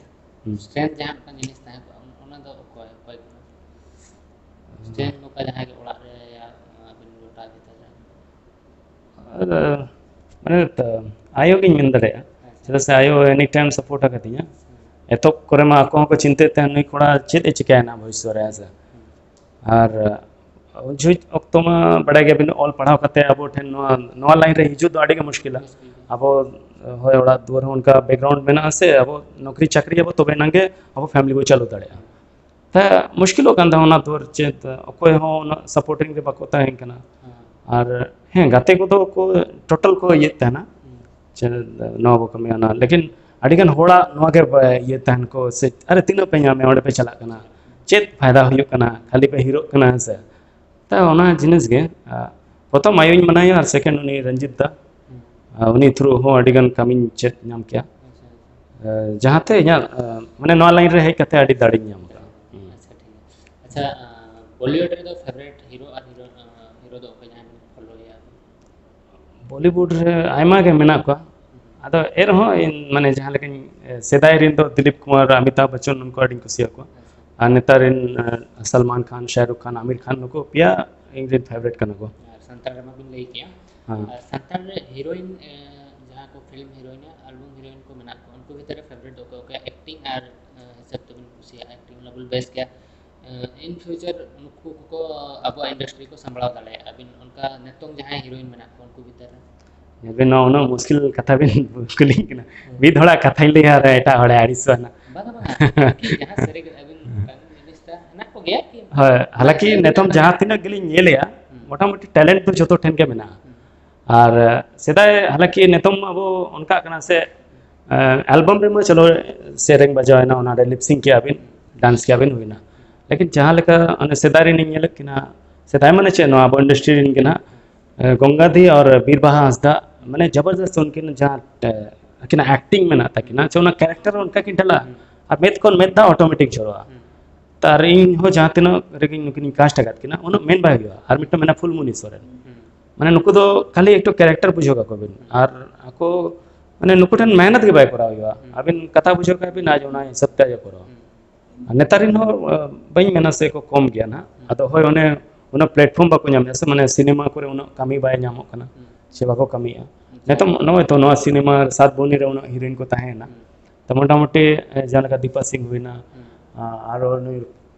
ᱥᱴᱨᱮᱝᱛᱷ ᱡᱟᱦᱟᱸ ᱢᱤᱫᱴᱟᱝ ᱡᱤᱱᱤᱥ ᱛᱟᱦᱮᱸ ᱠᱚᱜᱼᱟ, ᱚᱱᱟ ᱫᱚ ᱚᱠᱚᱭ ᱚᱠᱚᱭ ᱠᱟᱱᱟ? ᱥᱴᱨᱮᱝᱛᱷ ᱱᱚᱝᱠᱟ ᱡᱟᱦᱟᱸᱭ ᱜᱮ ᱚᱲᱟᱜ ᱨᱮ ᱟᱹᱵᱤᱱ ᱜᱚᱴᱟ ᱜᱮ ᱛᱟᱦᱮᱸ ᱢᱟᱱᱮ ᱛᱚ, ᱟᱭᱳ ᱜᱤᱧ ᱢᱮᱱ ᱫᱟᱲᱮᱭᱟᱜᱼᱟ, ᱪᱮᱫᱟᱜ ᱥᱮ ᱟᱭᱳ ᱮᱱᱤ ᱴᱟᱭᱤᱢ ᱥᱟᱯᱳᱨᱴ ᱟᱠᱟᱫᱤᱧᱟ᱾ ᱮᱛᱚᱦᱚᱵ ᱠᱚᱨᱮ ᱢᱟ ᱟᱠᱚ ᱦᱚᱸᱠᱚ ᱪᱤᱱᱛᱟᱹᱭᱮᱫ ᱛᱟᱦᱮᱸᱫ, ᱱᱩᱭ ᱠᱚᱲᱟ ᱪᱮᱫ ᱮ ᱪᱤᱠᱟᱹᱭᱟ ᱱᱟᱜ ᱵᱷᱚᱵᱤᱥᱥᱚᱛ ᱨᱮ, ᱦᱮᱸ ᱥᱮ᱾ ᱟᱨ ᱩᱱ ᱡᱚᱦᱚᱜ ᱚᱠᱛᱚ ᱢᱟ ᱵᱟᱲᱟᱭ ᱜᱮᱭᱟᱵᱤᱱ, ᱚᱞ ᱯᱟᱲᱦᱟᱣ ᱠᱟᱛᱮ ᱟᱵᱚ ᱴᱷᱮᱱ ᱱᱚᱣᱟ, ᱱᱚᱣᱟ ᱞᱟᱭᱤᱱ ᱨᱮ ᱦᱤᱡᱩᱜ ᱫᱚ ᱟᱹᱰᱤ ᱜᱮ ᱢᱩᱥᱠᱤᱞᱟ᱾ ᱟᱵᱚ ᱦᱳᱭ, ᱚᱲᱟᱜ ᱫᱩᱣᱟᱹᱨ ᱦᱚᱸ ᱚᱱᱠᱟ ᱵᱮᱠᱜᱨᱟᱣᱩᱱᱰ ᱢᱮᱱᱟᱜᱼᱟ ᱥᱮ, ᱟᱵᱚ ᱱᱚᱠᱨᱤ ᱪᱟᱹᱠᱨᱤᱭᱟᱵᱚ ᱛᱚᱵᱮ ᱮᱱᱟᱝ ᱜᱮ ᱟᱵᱚ ᱯᱷᱮᱢᱤᱞᱤ ᱵᱚ ᱪᱟᱹᱞᱩ ᱫᱟᱲᱮᱭᱟᱜᱼᱟ᱾ ᱛᱟ ᱢᱩᱥᱠᱤᱞᱚᱜ ᱠᱟᱱ ᱛᱟᱦᱮᱸ ᱚᱱᱟ ᱫᱩᱣᱟᱹᱨ, ᱪᱮᱫ ᱚᱠᱚᱭ ᱦᱚᱸ ᱩᱱᱟᱹᱜ ᱥᱟᱯᱳᱨᱴᱤᱝ ᱨᱮ ᱵᱟᱠᱚ ᱛᱟᱦᱮᱸ ᱠᱟᱱᱟ᱾ ᱟᱨ ᱦᱮᱸ, ᱜᱟᱛᱮ ᱠᱚᱫᱚ ᱠᱚ ᱴᱳᱴᱟᱞ ᱠᱚ ᱤᱭᱟᱹᱜ ᱛᱟᱦᱮᱱᱟ, ᱪᱮᱫ ᱱᱚᱣᱟ ᱵᱚ ᱠᱟᱹᱢᱤᱭᱟ ᱚᱱᱟ, ᱞᱮᱠᱤᱱ ᱟᱹᱰᱤ ᱜᱟᱱ ᱦᱚᱲᱟᱜ ᱱᱚᱣᱟ ᱜᱮ ᱵᱟ- ᱤᱭᱟᱹ ᱛᱟᱦᱮᱱ ᱠᱚ ᱥᱮ, "ᱟᱨᱮ, ᱛᱤᱱᱟᱹᱜ ᱯᱮ ᱧᱟᱢᱮ, ᱚᱸᱰᱮ ᱯᱮ ᱪᱟᱞᱟᱜ ᱠᱟᱱᱟ, ᱪᱮᱫ ᱯᱷᱟᱭᱫᱟ ᱦᱩᱭᱩᱜ ᱠᱟᱱᱟ, ᱠᱷᱟᱹᱞᱤ ᱯᱮ ᱦᱤᱨᱳᱜ ᱠᱟᱱᱟ?" ᱦᱮᱸ ᱥᱮ᱾ ᱛᱟ ᱚᱱᱟ ᱡᱤᱱᱤᱥ ᱜᱮ, ᱟ, ᱯᱨᱚᱛᱷᱚᱢ ᱟᱭᱳᱧ ᱢᱟᱱᱟᱭᱟ ᱟᱨ ᱥᱮᱠᱮᱱᱰ ᱩᱱᱤ ᱨᱚᱧᱡᱤᱛ ᱫᱟ, ᱟ, ᱩᱱᱤ ᱛᱷᱨᱩ ᱦᱚᱸ ᱟᱹᱰᱤ ᱜᱟᱱ ᱠᱟᱹᱢᱤᱧ ᱪᱮᱫ ᱧᱟᱢ ᱠᱮᱭᱟ᱾ ᱟᱪᱪᱷᱟ, ᱟᱪᱪᱷᱟ᱾ ᱟ, ᱡᱟᱦᱟᱸᱛᱮ ᱤᱧᱟᱹᱜ, ᱟ, ᱢᱟᱱᱮ ᱱᱚᱣᱟ ᱞᱟᱭᱤᱱ ᱨᱮ ᱦᱮᱡ ᱠᱟᱛᱮ ᱟᱹᱰᱤ ᱫᱟᱲᱮᱧ ᱧᱟᱢ ᱠᱟᱜᱼᱟ᱾ ᱦᱩᱸ᱾ ᱟᱪᱪᱷᱟ, ᱴᱷᱤᱠ ᱜᱮᱭᱟ᱾ ᱟᱪᱪᱷᱟ, ᱟ, ᱵᱚᱞᱤᱣᱩᱰ ᱨᱮᱫᱚ ᱯᱷᱮᱵᱟᱨᱮᱴ ᱦᱤᱨᱳ ᱟᱨ ᱦᱤᱨᱳ-, ᱟ, ᱦᱤᱨᱳ ᱫᱚ ᱚᱠᱚᱭ ᱡᱟᱦᱟᱸᱭ ᱵᱤᱱ ᱯᱷᱚᱞᱳᱭᱟ? ᱵᱚᱞᱤᱣᱩᱰ ᱨᱮ ᱟᱭᱢᱟ ᱜᱮ ᱢᱮᱱᱟᱜ ᱠᱚᱣᱟ, ᱟᱫᱚ ᱮᱱ ᱨᱮᱦᱚᱸ ᱤᱧ ᱢᱟᱱᱮ ᱡᱟᱦᱟᱸ ᱞᱮᱠᱟᱧ, ᱮ, ᱥᱮᱫᱟᱭ ᱨᱮᱱ ᱫᱚ ᱫᱤᱞᱤᱯ ᱠᱩᱢᱟᱨ, ᱚᱢᱤᱛᱟᱵᱷ ᱵᱚᱪᱪᱚᱱ, ᱩᱱᱠᱩ ᱟᱹᱰᱤᱧ ᱠᱩᱥᱤᱭᱟᱠᱚᱣᱟ᱾ ᱟᱪᱪᱷᱟ᱾ ᱟᱨ ᱱᱮᱛᱟᱨ ᱨᱮᱱ, ᱮ, ᱥᱟᱞᱢᱟᱱ ᱠᱷᱟᱱ, ᱥᱟᱦᱨᱩᱠ ᱠᱷᱟᱱ, ᱟᱢᱤᱨ ᱠᱷᱟᱱ, ᱱᱩᱠᱩ ᱯᱮᱭᱟ ᱤᱧ ᱨᱮᱱ ᱯᱷᱮᱵᱟᱨᱮᱴ ᱠᱟᱱᱟ ᱠᱚ᱾ ᱟᱨ ᱥᱟᱱᱛᱟᱲ ᱨᱮᱢᱟ ᱵᱤᱱ ᱞᱟᱹᱭ ᱠᱮᱭᱟ᱾ ᱦᱮᱸ᱾ ᱟᱨ ᱥᱟᱱᱛᱟᱲ ᱨᱮ ᱦᱤᱨᱳᱭᱤᱱ, ᱮ, ᱡᱟᱦᱟᱸ ᱠᱚ ᱯᱷᱤᱞᱢ ᱦᱤᱨᱳᱭᱤᱱ, ᱟᱞᱵᱟᱢ ᱦᱤᱨᱳᱭᱤᱱ ᱠᱚ ᱢᱮᱱᱟᱜ ᱠᱚᱣᱟ, ᱩᱱᱠᱩ ᱵᱷᱤᱛᱨᱤ ᱨᱮ ᱯᱷᱮᱵᱟᱨᱮᱴ ᱫᱚ ᱚᱠᱚᱭ, ᱚᱠᱚᱭᱟᱜ ᱮᱠᱴᱤᱝ ᱟᱨ, ᱮ, ᱦᱤᱥᱟᱹᱵ ᱛᱮᱵᱤᱱ ᱠᱩᱥᱤᱭᱟᱜᱼᱟ, ᱮᱠᱴᱤᱝ ᱞᱮᱵᱮᱞ ᱵᱮᱥ ᱜᱮᱭᱟ? ᱤᱱ ᱯᱷᱤᱭᱩᱪᱟᱨ ᱱᱩᱠᱩ ᱠᱚᱠᱚ ᱟᱵᱚᱣᱟᱜ ᱤᱱᱰᱟᱥᱴᱨᱤ ᱠᱚ ᱥᱟᱢᱵᱲᱟᱣ ᱫᱟᱲᱮᱭᱟᱜᱼᱟ? ᱟᱹᱵᱤᱱ ᱚᱱᱠᱟ ᱱᱤᱛᱚᱝ ᱡᱟᱦᱟᱸᱭ ᱦᱤᱨᱳᱭᱤᱱ ᱢᱮᱱᱟᱜ ᱠᱚ ᱩᱱᱠᱩ ᱵᱷᱤᱛᱟᱹᱨ ᱨᱮ? ᱟᱹᱵᱤᱱ ᱱᱚᱣᱟ ᱩᱱᱟᱹᱜ ᱢᱩᱥᱠᱤᱞ ᱠᱟᱛᱷᱟ ᱵᱤᱱ ᱠᱩᱞᱤᱧ ᱠᱟᱱᱟ᱾ ᱦᱩᱸ᱾ ᱢᱤᱫ ᱦᱚᱲᱟᱜ ᱠᱟᱛᱷᱟᱧ ᱞᱟᱹᱭᱟ ᱟᱨ ᱮᱴᱟᱜ ᱦᱚᱲᱮ ᱟᱹᱲᱤᱥᱚᱜᱼᱟ ᱱᱟᱜ᱾ ᱵᱟᱝᱟ, ᱵᱟᱝᱟ, ᱟᱨᱠᱤ ᱡᱟᱦᱟᱸ ᱥᱟᱹᱨᱤ ᱠᱟᱛᱷᱟ ᱟᱹᱵᱤᱱ ᱦᱩᱸ᱾ ᱠᱟᱹᱢᱤ ᱡᱤᱱᱤᱥᱴᱟ ᱦᱮᱱᱟᱜ ᱠᱚᱜᱮᱭᱟ ᱠᱤ? ᱦᱳᱭ, ᱦᱟᱞᱟᱠᱤ ᱵᱟᱝ, ᱱᱤᱛᱚᱝ ᱢᱮᱱᱟᱜ ᱡᱟᱦᱟᱸ ᱛᱤᱱᱟᱹᱜ ᱜᱮᱞᱤᱧ ᱧᱮᱞᱮᱜᱼᱟ, ᱦᱩᱸ᱾ ᱢᱚᱴᱟᱢᱩᱴᱤ ᱴᱮᱞᱮᱱᱴ ᱫᱚ ᱡᱚᱛᱚ ᱴᱷᱮᱱ ᱜᱮ ᱢᱮᱱᱟᱜᱼᱟ᱾ ᱦᱩᱸ᱾ ᱟᱨ ᱥᱮᱫᱟᱭ ᱦᱟᱞᱟᱠᱤ ᱱᱤᱛᱚᱝ ᱟᱵᱚ ᱚᱱᱠᱟᱜ ᱠᱟᱱᱟ ᱥᱮ, ᱮ, ᱮᱞᱵᱟᱢ ᱨᱮᱢᱟ ᱪᱚᱞᱚ ᱥᱮᱨᱮᱧ ᱵᱟᱡᱟᱣ ᱮᱱᱟ, ᱚᱱᱟ ᱨᱮ ᱞᱤᱯᱥᱤᱝ ᱠᱮᱜᱼᱟ ᱵᱤᱱ, ᱰᱟᱱᱥ ᱠᱮᱜᱼᱟ ᱵᱤᱱ, ᱦᱩᱭᱱᱟ᱾ ᱞᱮᱠᱤᱱ ᱡᱟᱦᱟᱸ ᱞᱮᱠᱟ ᱚᱱᱮ ᱥᱮᱫᱟᱭ ᱨᱮᱱᱤᱧ ᱧᱮᱞᱮᱫ ᱠᱤᱱᱟ, ᱥᱮᱫᱟᱭ ᱢᱟᱱᱮ ᱪᱮᱫ, ᱱᱚᱣᱟ ᱟᱵᱚ ᱤᱱᱰᱟᱥᱴᱨᱤ ᱨᱮᱱ ᱜᱮ ᱱᱟᱦᱟᱜ, ᱮ, ᱜᱚᱝᱜᱟ ᱫᱤ ᱟᱨ ᱵᱤᱨ ᱵᱟᱦᱟ ᱦᱟᱸᱥᱫᱟ, ᱢᱟᱱᱮ ᱡᱚᱵᱚᱨᱫᱚᱥᱛ ᱩᱱᱠᱤᱱ ᱡᱟᱦᱟᱸ, ᱮ, ᱟᱹᱠᱤᱱᱟᱜ ᱮᱠᱴᱤᱝ ᱢᱮᱱᱟᱜ ᱛᱟᱹᱠᱤᱱᱟ, ᱥᱮ ᱚᱱᱟ ᱠᱮᱨᱮᱠᱴᱟᱨ ᱚᱱᱠᱟ ᱠᱤᱱ ᱰᱷᱟᱞᱟ, ᱟᱨ ᱢᱮᱫ ᱠᱷᱚᱱ ᱢᱮᱫ ᱫᱟᱜ ᱚᱴᱳᱢᱮᱴᱤᱠ ᱡᱷᱚᱨᱚᱜᱼᱟ᱾ ᱦᱩᱸ᱾ ᱛᱚ ᱟᱨ ᱤᱧ ᱦᱚᱸ ᱡᱟᱦᱟᱸ ᱛᱤᱱᱟᱹᱜ ᱨᱮᱜᱮᱧ ᱱᱩᱠᱤᱱᱤᱧ ᱠᱟᱥᱴ ᱟᱠᱟᱫ ᱠᱤᱱᱟ, ᱩᱱᱟᱹᱜ ᱢᱮᱱ ᱵᱟᱭ ᱦᱩᱭᱩᱜᱼᱟ᱾ ᱟᱨ ᱢᱤᱫᱴᱟᱝ ᱢᱮᱱᱟᱜᱼᱟ ᱯᱷᱩᱞᱢᱩᱱᱤ ᱥᱚᱨᱮᱱ᱾ ᱦᱩᱸ᱾ ᱢᱟᱱᱮ ᱱᱩᱠᱩ ᱫᱚ ᱠᱷᱟᱹᱞᱤ ᱮᱠᱴᱩ ᱠᱮᱨᱮᱠᱴᱟᱨ ᱵᱩᱡᱷᱟᱹᱣ ᱠᱟᱠᱚ ᱵᱤᱱ᱾ ᱦᱩᱸ᱾ ᱟᱨ ᱟᱠᱚ, ᱢᱟᱱᱮ ᱱᱩᱠᱩ ᱴᱷᱮᱱ ᱢᱮᱦᱱᱚᱛ ᱜᱮ ᱵᱟᱭ ᱠᱚᱨᱟᱣ ᱦᱩᱭᱩᱜᱼᱟ᱾ ᱦᱩᱸ᱾ ᱟᱹᱵᱤᱱ ᱠᱟᱛᱷᱟ ᱵᱩᱡᱷᱟᱹᱣ ᱠᱟᱜ ᱵᱤᱱ, ᱟᱡ ᱚᱱᱟ ᱦᱤᱥᱟᱹᱵ ᱛᱮ ᱟᱡ ᱮ ᱠᱚᱨᱟᱣᱟ᱾ ᱦᱩᱸ᱾ ᱟᱨ ᱱᱮᱛᱟᱨ ᱨᱮᱱ ᱦᱚᱸ, ᱟ, ᱵᱟᱹᱧ ᱢᱮᱱᱟ ᱥᱮ ᱠᱚ ᱠᱚᱢ ᱜᱮᱭᱟ ᱱᱟᱦᱟᱜ᱾ ᱦᱩᱸ᱾ ᱟᱫᱚ ᱦᱳᱭ, ᱚᱱᱮ ᱚᱱᱟ ᱯᱞᱮᱴᱯᱷᱚᱨᱢ ᱵᱟᱠᱚ ᱧᱟᱢᱮᱫᱼᱟ ᱥᱮ, ᱢᱟᱱᱮ ᱥᱤᱱᱮᱢᱟ ᱠᱚᱨᱮ ᱩᱱᱟᱹᱜ ᱠᱟᱹᱢᱤ ᱵᱟᱭ ᱧᱟᱢᱚᱜ ᱠᱟᱱᱟ᱾ ᱦᱩᱸ᱾ ᱥᱮ ᱵᱟᱠᱚ ᱠᱟᱹᱢᱤᱭᱮᱫᱼᱟ᱾ ᱟᱪᱪᱷᱟ᱾ ᱱᱤᱛᱚᱝ ᱱᱚᱜᱼᱚᱭ ᱛᱚ ᱱᱚᱣᱟ ᱥᱤᱱᱮᱢᱟ ᱥᱟᱛ ᱵᱩᱱᱤ ᱨᱮ ᱩᱱᱟᱹᱜ ᱦᱤᱨᱳᱭᱤᱱ ᱠᱚ ᱛᱟᱦᱮᱸᱭᱮᱱᱟ᱾ ᱦᱩᱸ᱾ ᱛᱚ ᱢᱚᱴᱟᱢᱩᱴᱤ, ᱮ, ᱡᱟᱦᱟᱸ ᱞᱮᱠᱟ ᱫᱤᱯᱟ ᱥᱤᱝ ᱦᱩᱭᱱᱟ, ᱦᱩᱸ᱾ ᱟ-, ᱟᱨᱚ ᱱᱩᱭ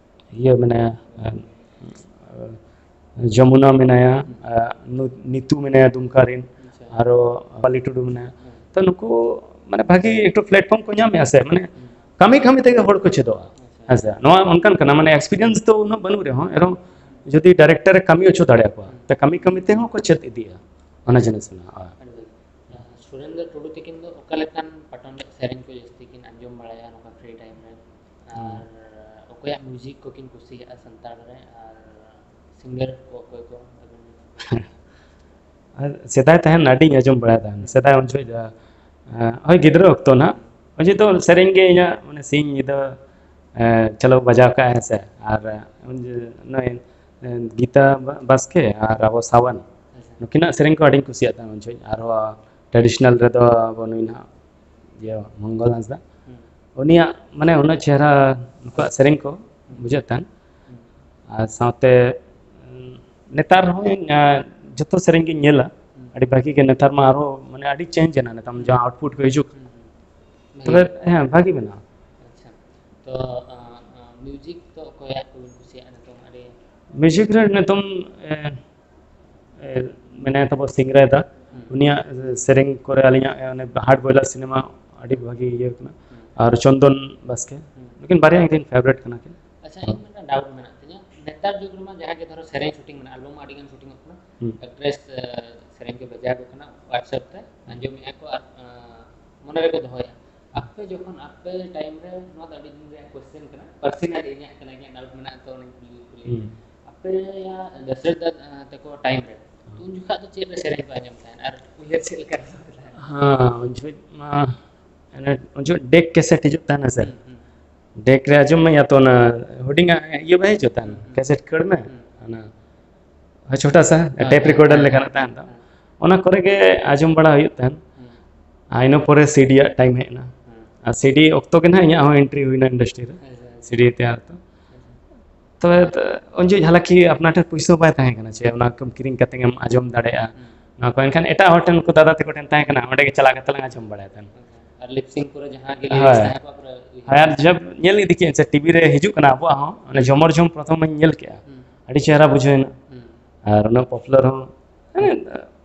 ᱤᱭᱟᱹ ᱢᱮᱱᱟᱭᱟ, ᱮ, ᱡᱚᱢᱩᱱᱟ ᱢᱮᱱᱟᱭᱟ, ᱦᱩᱸ᱾ ᱮ, ᱱᱩ-, ᱱᱤᱛᱩ ᱢᱮᱱᱟᱭᱟ ᱫᱩᱢᱠᱟ ᱨᱮᱱ, ᱟᱪᱪᱷᱟ᱾ ᱟᱨᱚ ᱯᱟᱞᱤ ᱴᱩᱰᱩ ᱢᱮᱱᱟᱭᱟ᱾ ᱦᱩᱸ᱾ ᱛᱚ ᱱᱩᱠᱩ ᱢᱟᱱᱮ ᱵᱷᱟᱹᱜᱤ ᱮᱠᱴᱩ ᱯᱞᱟᱴᱯᱷᱚᱨᱢ ᱠᱚ ᱧᱟᱢᱮᱜᱼᱟ ᱥᱮ, ᱢᱟᱱᱮ ᱠᱟᱹᱢᱤ ᱠᱟᱹᱢᱤ ᱛᱮᱜᱮ ᱦᱚᱲ ᱠᱚ ᱪᱮᱫᱚᱜᱼᱟ᱾ ᱦᱮᱸ ᱥᱮ, ᱱᱚᱣᱟ ᱚᱱᱠᱟᱱ ᱠᱟᱱᱟ, ᱢᱟᱱᱮ ᱮᱠᱥᱯᱤᱨᱤᱭᱮᱱᱥ ᱫᱚ ᱩᱱᱟᱹᱜ ᱵᱟᱹᱱᱩᱜ ᱨᱮᱦᱚᱸ, ᱮᱱᱨᱮᱦᱚᱸ ᱡᱩᱫᱤ ᱰᱟᱭᱨᱮᱠᱴᱚᱨ ᱮ ᱠᱟᱹᱢᱤ ᱦᱚᱪᱚ ᱫᱟᱲᱮᱭᱟᱠᱚᱣᱟ, ᱛᱚ ᱠᱟᱹᱢᱤ ᱠᱟᱹᱢᱤ ᱛᱮᱦᱚᱸ ᱠᱚ ᱪᱮᱫ ᱤᱫᱤᱜᱼᱟ ᱚᱱᱟ ᱡᱤᱱᱤᱥ ᱨᱮᱱᱟᱜ᱾ ᱦᱳᱭ᱾ ᱟᱹᱰᱤ ᱵᱷᱟᱹᱜᱤ᱾ ᱥᱩᱨᱮᱱᱫᱨᱚ ᱴᱩᱰᱩ ᱛᱟᱹᱠᱤᱱ ᱫᱚ ᱚᱠᱟ ᱞᱮᱠᱟᱱ ᱯᱟᱴᱚᱱ ᱨᱮ ᱥᱮᱨᱮᱧ ᱠᱚ ᱡᱟᱹᱥᱛᱤ ᱠᱤᱱ ᱟᱸᱡᱚᱢ ᱵᱟᱲᱟᱭᱟ ᱱᱚᱝᱠᱟ ᱯᱷᱨᱤ ᱴᱟᱭᱤᱢ ᱨᱮ? ᱟᱨ ᱚᱠᱚᱭᱟᱜ ᱢᱤᱣᱡᱤᱠ ᱠᱚᱠᱤᱱ ᱠᱩᱥᱤᱭᱟᱜᱼᱟ ᱥᱟᱱᱛᱟᱲ ᱨᱮ? ᱟᱨ ᱥᱤᱝᱜᱟᱨ ᱠᱚ ᱚᱠᱚᱭ ᱠᱚ ᱟᱹᱵᱤᱱ? ᱟᱨ ᱥᱮᱫᱟᱭ ᱛᱟᱦᱮᱱ ᱟᱹᱰᱤᱧ ᱟᱸᱡᱚᱢ ᱵᱟᱲᱟᱭ ᱛᱟᱦᱮᱱ, ᱥᱮᱫᱟᱭ ᱩᱱ ᱡᱚᱠᱷᱚᱡ ᱫᱚ, ᱮᱸ, ᱦᱳᱭ, ᱜᱤᱫᱽᱨᱟᱹ ᱚᱠᱛᱚ ᱱᱟᱜ, ᱩᱱ ᱡᱚᱠᱷᱚᱡ ᱫᱚ ᱥᱮᱨᱮᱧ ᱜᱮ ᱤᱧᱟᱹᱜ ᱢᱟᱱᱮ ᱥᱤᱧ ᱧᱤᱫᱟᱹ, ᱮᱸ, ᱪᱟᱹᱞᱩ ᱵᱟᱡᱟᱣ ᱠᱟᱜᱼᱟᱭ ᱦᱮᱸ ᱥᱮ᱾ ᱟᱨ ᱩᱱ ᱡᱚ-, ᱱᱩᱭ, ᱮᱸ, ᱜᱤᱛᱟ ᱵᱟ-, ᱵᱟᱥᱠᱮ ᱟᱨ ᱟᱵᱚ ᱥᱟᱣᱟᱱ, ᱟᱪᱪᱷᱟ᱾ ᱱᱩᱠᱤᱱᱟᱜ ᱥᱮᱨᱮᱧ ᱠᱚ ᱟᱹᱰᱤᱧ ᱠᱩᱥᱤᱭᱟᱜ ᱛᱟᱦᱮᱱ ᱩᱱ ᱡᱚᱠᱷᱚᱡ᱾ ᱟᱨᱦᱚᱸ ᱴᱨᱟᱰᱤᱥᱚᱱᱟᱞ ᱨᱮᱫᱚ ᱟᱵᱚ ᱱᱩᱭ ᱱᱟᱦᱟᱜ ᱤᱭᱟᱹ ᱢᱚᱝᱜᱚᱞ ᱦᱟᱸᱥᱫᱟ, ᱦᱩᱸ᱾ ᱩᱱᱤᱭᱟᱜ ᱢᱟᱱᱮ ᱩᱱᱟᱹᱜ ᱪᱮᱦᱨᱟ ᱱᱩᱠᱩᱣᱟᱜ ᱥᱮᱨᱮᱧ ᱠᱚ ᱵᱩᱡᱷᱟᱹᱜ ᱛᱟᱦᱮᱱ᱾ ᱦᱩᱸ᱾ ᱟᱨ ᱥᱟᱶᱛᱮ, ᱩᱸ, ᱱᱮᱛᱟᱨ ᱦᱚᱸ ᱤᱧ, ᱟᱸ, ᱡᱚᱛᱚ ᱥᱮᱨᱮᱧ ᱜᱤᱧ ᱧᱮᱞᱟ, ᱦᱩᱸ᱾ ᱟᱹᱰᱤ ᱵᱷᱟᱹᱜᱤ ᱜᱮ᱾ ᱱᱮᱛᱟᱨ ᱢᱟ ᱟᱨᱦᱚᱸ ᱢᱟᱱᱮ ᱟᱹᱰᱤ ᱪᱮᱧᱡᱽ ᱮᱱᱟ ᱱᱮᱛᱟᱨ ᱡᱟᱦᱟᱸ ᱟᱣᱩᱴᱯᱩᱴ ᱠᱚ ᱦᱤᱡᱩᱜ ᱠᱟᱱᱟ᱾ ᱦᱩᱸ᱾ ᱛᱚᱵᱮ ᱵᱷᱟᱹᱜᱤ᱾ ᱦᱮᱸ, ᱵᱷᱟᱹᱜᱤ ᱢᱮᱱᱟᱜᱼᱟ᱾ ᱟᱪᱪᱷᱟ, ᱛᱚ, ᱟᱸ, ᱟᱸ, ᱢᱤᱣᱡᱤᱠ ᱫᱚ ᱚᱠᱚᱭᱟᱜ ᱠᱚᱵᱤᱱ ᱠᱩᱥᱤᱭᱟᱜᱼᱟ ᱱᱤᱛᱚᱝ ᱟᱹᱰᱤ? ᱢᱤᱣᱡᱤᱠ ᱨᱮ ᱱᱤᱛᱚᱝ, ᱮ, ᱮ, ᱢᱮᱱᱟᱭ ᱛᱟᱵᱚ ᱥᱤᱝᱨᱟᱭ ᱫᱟ, ᱦᱩᱸ᱾ ᱩᱱᱤᱭᱟᱜ ᱥᱮᱨᱮᱧ ᱠᱚᱨᱮ ᱟᱹᱞᱤᱧᱟᱜ, ᱮ, ᱚᱱᱮ ᱦᱟᱨᱰ ᱵᱚᱭᱞᱟᱨ ᱥᱤᱱᱮᱢᱟ ᱟᱹᱰᱤ ᱵᱷᱟᱹᱜᱤ ᱤᱭᱟᱹ ᱠᱟᱱᱟ᱾ ᱦᱩᱸ᱾ ᱟᱨ ᱪᱚᱱᱫᱚᱱ ᱵᱟᱥᱠᱮ, ᱦᱩᱸ᱾ ᱱᱩᱠᱤᱱ ᱵᱟᱨᱭᱟ ᱤᱧ ᱨᱮᱱ ᱯᱷᱮᱵᱟᱨᱮᱴ ᱠᱟᱱᱟ ᱠᱤᱱ᱾ ᱟᱪᱪᱷᱟ, ᱤᱧ ᱢᱤᱫᱴᱟᱝ ᱰᱟᱣᱩᱴ ᱢᱮᱱᱟᱜ ᱛᱤᱧᱟᱹ, ᱱᱮᱛᱟᱨ ᱡᱩᱜᱽ ᱨᱮᱢᱟ ᱡᱟᱦᱟᱸ ᱜᱮ ᱫᱷᱚᱨᱚ ᱥᱮᱨᱮᱧ ᱥᱩᱴᱤᱝ ᱢᱮᱱᱟᱜᱼᱟ, ᱟᱞᱵᱟᱢ ᱢᱟ ᱟᱹᱰᱤ ᱜᱟᱱ ᱥᱩᱴᱤᱝᱚᱜ ᱠᱟᱱᱟ, ᱦᱩᱸ᱾ ᱮᱠᱴᱨᱮᱥ, ᱮ, ᱥᱮᱨᱮᱧ ᱠᱚ ᱵᱷᱮᱡᱟ ᱟᱠᱚ ᱠᱟᱱᱟ, WhatsApp ᱛᱮ ᱟᱸᱡᱚᱢᱮᱫᱼᱟ ᱠᱚ ᱟᱨ, ᱮ, ᱢᱚᱱᱮ ᱨᱮᱠᱚ ᱫᱚᱦᱚᱭᱟ᱾ ᱟᱯᱮ ᱡᱚᱠᱷᱚᱱ ᱟᱯᱮ ᱴᱟᱭᱤᱢ ᱨᱮ, ᱱᱚᱣᱟ ᱫᱚ ᱟᱹᱰᱤ ᱫᱤᱱ ᱨᱮᱭᱟᱜ ᱠᱚᱥᱪᱮᱱ ᱠᱟᱱᱟ, ᱯᱟᱨᱥᱚᱱᱟᱞ ᱤᱧᱟᱹᱜ ᱠᱟᱱᱟ, ᱤᱧᱟᱹᱜ ᱰᱟᱣᱩᱴ ᱢᱮᱱᱟᱜᱼᱟ, ᱛᱚ ᱚᱱᱟᱧ ᱠᱩᱞᱤ, ᱠᱩᱞᱤ᱾ ᱦᱩᱸ᱾ ᱟᱯᱮᱭᱟᱜ ᱫᱟᱥᱨᱚᱛ ᱫᱟ, ᱮ, ᱛᱟᱠᱚ ᱴᱟᱭᱤᱢ ᱨᱮ, ᱛᱚ ᱩᱱ ᱡᱚᱠᱷᱟᱜ ᱫᱚ ᱪᱮᱫ ᱨᱮ ᱥᱮᱨᱮᱧ ᱯᱮ ᱟᱸᱡᱚᱢ ᱛᱟᱦᱮᱸᱫ ᱟᱨ ᱩᱭᱦᱟᱹᱨ ᱪᱮᱫ ᱞᱮᱠᱟ ᱛᱟᱦᱮᱸᱫ? ᱦᱮᱸ, ᱩᱱ ᱡᱚᱠᱷᱚᱡ ᱢᱟ, ᱢᱟᱱᱮ, ᱩᱱ ᱡᱚᱠᱷᱚᱡ ᱰᱮᱠ ᱠᱮᱥᱮᱴ ᱦᱤᱡᱩᱜ ᱛᱟᱦᱮᱱᱟ ᱥᱮ, ᱦᱩᱸ, ᱦᱩᱸ᱾ ᱰᱮᱠ ᱨᱮ ᱟᱸᱡᱚᱢ ᱢᱮ, ᱭᱟ ᱛᱚ ᱚᱱᱟ ᱦᱩᱰᱤᱝᱟᱜ ᱤᱭᱟᱹ ᱵᱟᱭ ᱦᱤᱡᱩᱜ ᱛᱟᱦᱮᱱ, ᱦᱩᱸ, ᱦᱩᱸ᱾ ᱠᱮᱥᱮᱴ ᱠᱷᱟᱹᱲ ᱢᱮ, ᱦᱩᱸ᱾ ᱚᱱᱟ ᱦᱳᱭ, ᱪᱷᱳᱴᱟ ᱥᱟ ᱦᱮᱸ, ᱴᱮᱯ ᱦᱮᱸ, ᱨᱮᱠᱚᱨᱰᱟᱨ ᱦᱮᱸ, ᱞᱮᱠᱟᱱᱟᱜ ᱦᱮᱸ, ᱛᱟᱦᱮᱱ ᱫᱚ, ᱦᱮᱸ᱾ ᱚᱱᱟ ᱠᱚᱨᱮ ᱜᱮ ᱟᱸᱡᱚᱢ ᱵᱟᱲᱟ ᱦᱩᱭᱩᱜ ᱛᱟᱦᱮᱱ᱾ ᱦᱩᱸ᱾ ᱟᱨ ᱤᱱᱟᱹ ᱯᱚᱨᱮ ᱥᱤᱰᱤ ᱭᱟᱜ ᱴᱟᱭᱤᱢ ᱦᱮᱡ ᱮᱱᱟ᱾ ᱦᱩᱸ᱾ ᱟᱨ ᱥᱤᱰᱤ ᱚᱠᱛᱚ ᱜᱮ ᱱᱟᱦᱟᱜ ᱤᱧᱟᱹᱜ ᱦᱚᱸ ᱮᱱᱴᱨᱤ ᱦᱩᱭᱱᱟ ᱤᱱᱰᱟᱥᱴᱨᱤ ᱨᱮ, ᱟᱪᱪᱷᱟ, ᱟᱪᱪᱷᱟ, ᱥᱤᱰᱤ ᱛᱮᱭᱟᱨ ᱫᱚ᱾ ᱟᱪᱪᱷᱟ᱾ ᱛᱚᱵᱮ ᱛᱚ, ᱩᱱ ᱡᱚᱦᱚᱜ ᱦᱟᱞᱟᱠᱤ ᱟᱯᱱᱟᱨ ᱴᱷᱮᱱ ᱯᱩᱭᱥᱟᱹ ᱵᱟᱭ ᱛᱟᱦᱮᱸ ᱠᱟᱱᱟ ᱡᱮ ᱚᱱᱟ ᱠᱚᱢ ᱠᱤᱨᱤᱧ ᱠᱟᱛᱮ ᱮᱢ ᱟᱸᱡᱚᱢ ᱫᱟᱲᱮᱭᱟᱜᱼᱟ᱾ ᱦᱩᱸ᱾ ᱱᱚᱣᱟ ᱠᱚ ᱮᱱᱠᱷᱟᱱ ᱮᱴᱟᱜ ᱦᱚᱲ ᱴᱷᱮᱱ, ᱩᱱᱠᱩ ᱫᱟᱫᱟ ᱛᱟᱠᱚ ᱴᱷᱮᱱ ᱛᱟᱦᱮᱸ ᱠᱟᱱᱟ, ᱚᱸᱰᱮ ᱜᱮ ᱪᱟᱞᱟᱣ ᱠᱟᱛᱮ ᱞᱟᱝ ᱟᱸᱡᱚᱢ ᱵᱟᱲᱟᱭ ᱛᱟᱦᱮᱱ᱾ ᱟᱨ ᱞᱤᱯᱥᱤᱝ ᱠᱚᱨᱮ ᱡᱟᱦᱟᱸ ᱜᱮ ᱞᱤᱨᱤᱠᱥ ᱦᱳᱭ᱾ ᱛᱟᱦᱮᱸ ᱠᱚᱜᱼᱟ ᱯᱩᱨᱟᱹ ᱩᱭᱦᱟᱹᱨ᱾ ᱦᱳᱭ, ᱟᱨ ᱡᱟᱵ ᱧᱮᱞ ᱤᱫᱤ ᱠᱮᱫ ᱥᱮ ᱴᱤᱵᱷᱤ ᱨᱮ ᱦᱤᱡᱩᱜ ᱠᱟᱱᱟ ᱟᱵᱚᱣᱟᱜ ᱦᱚᱸ, ᱚᱱᱮ ᱡᱷᱚᱢᱚᱨ ᱡᱷᱚᱢ ᱯᱨᱚᱛᱷᱚᱢ ᱤᱧ ᱧᱮᱞ ᱠᱮᱜᱼᱟ, ᱦᱩᱸ᱾ ᱟᱹᱰᱤ ᱪᱮᱦᱨᱟ ᱵᱩᱡᱷᱟᱹᱣ ᱮᱱᱟ᱾ ᱦᱩᱸ᱾ ᱟᱨ ᱩᱱᱟᱹᱜ ᱯᱚᱯᱩᱞᱟᱨ ᱦᱚᱸ, ᱢᱟᱱᱮ,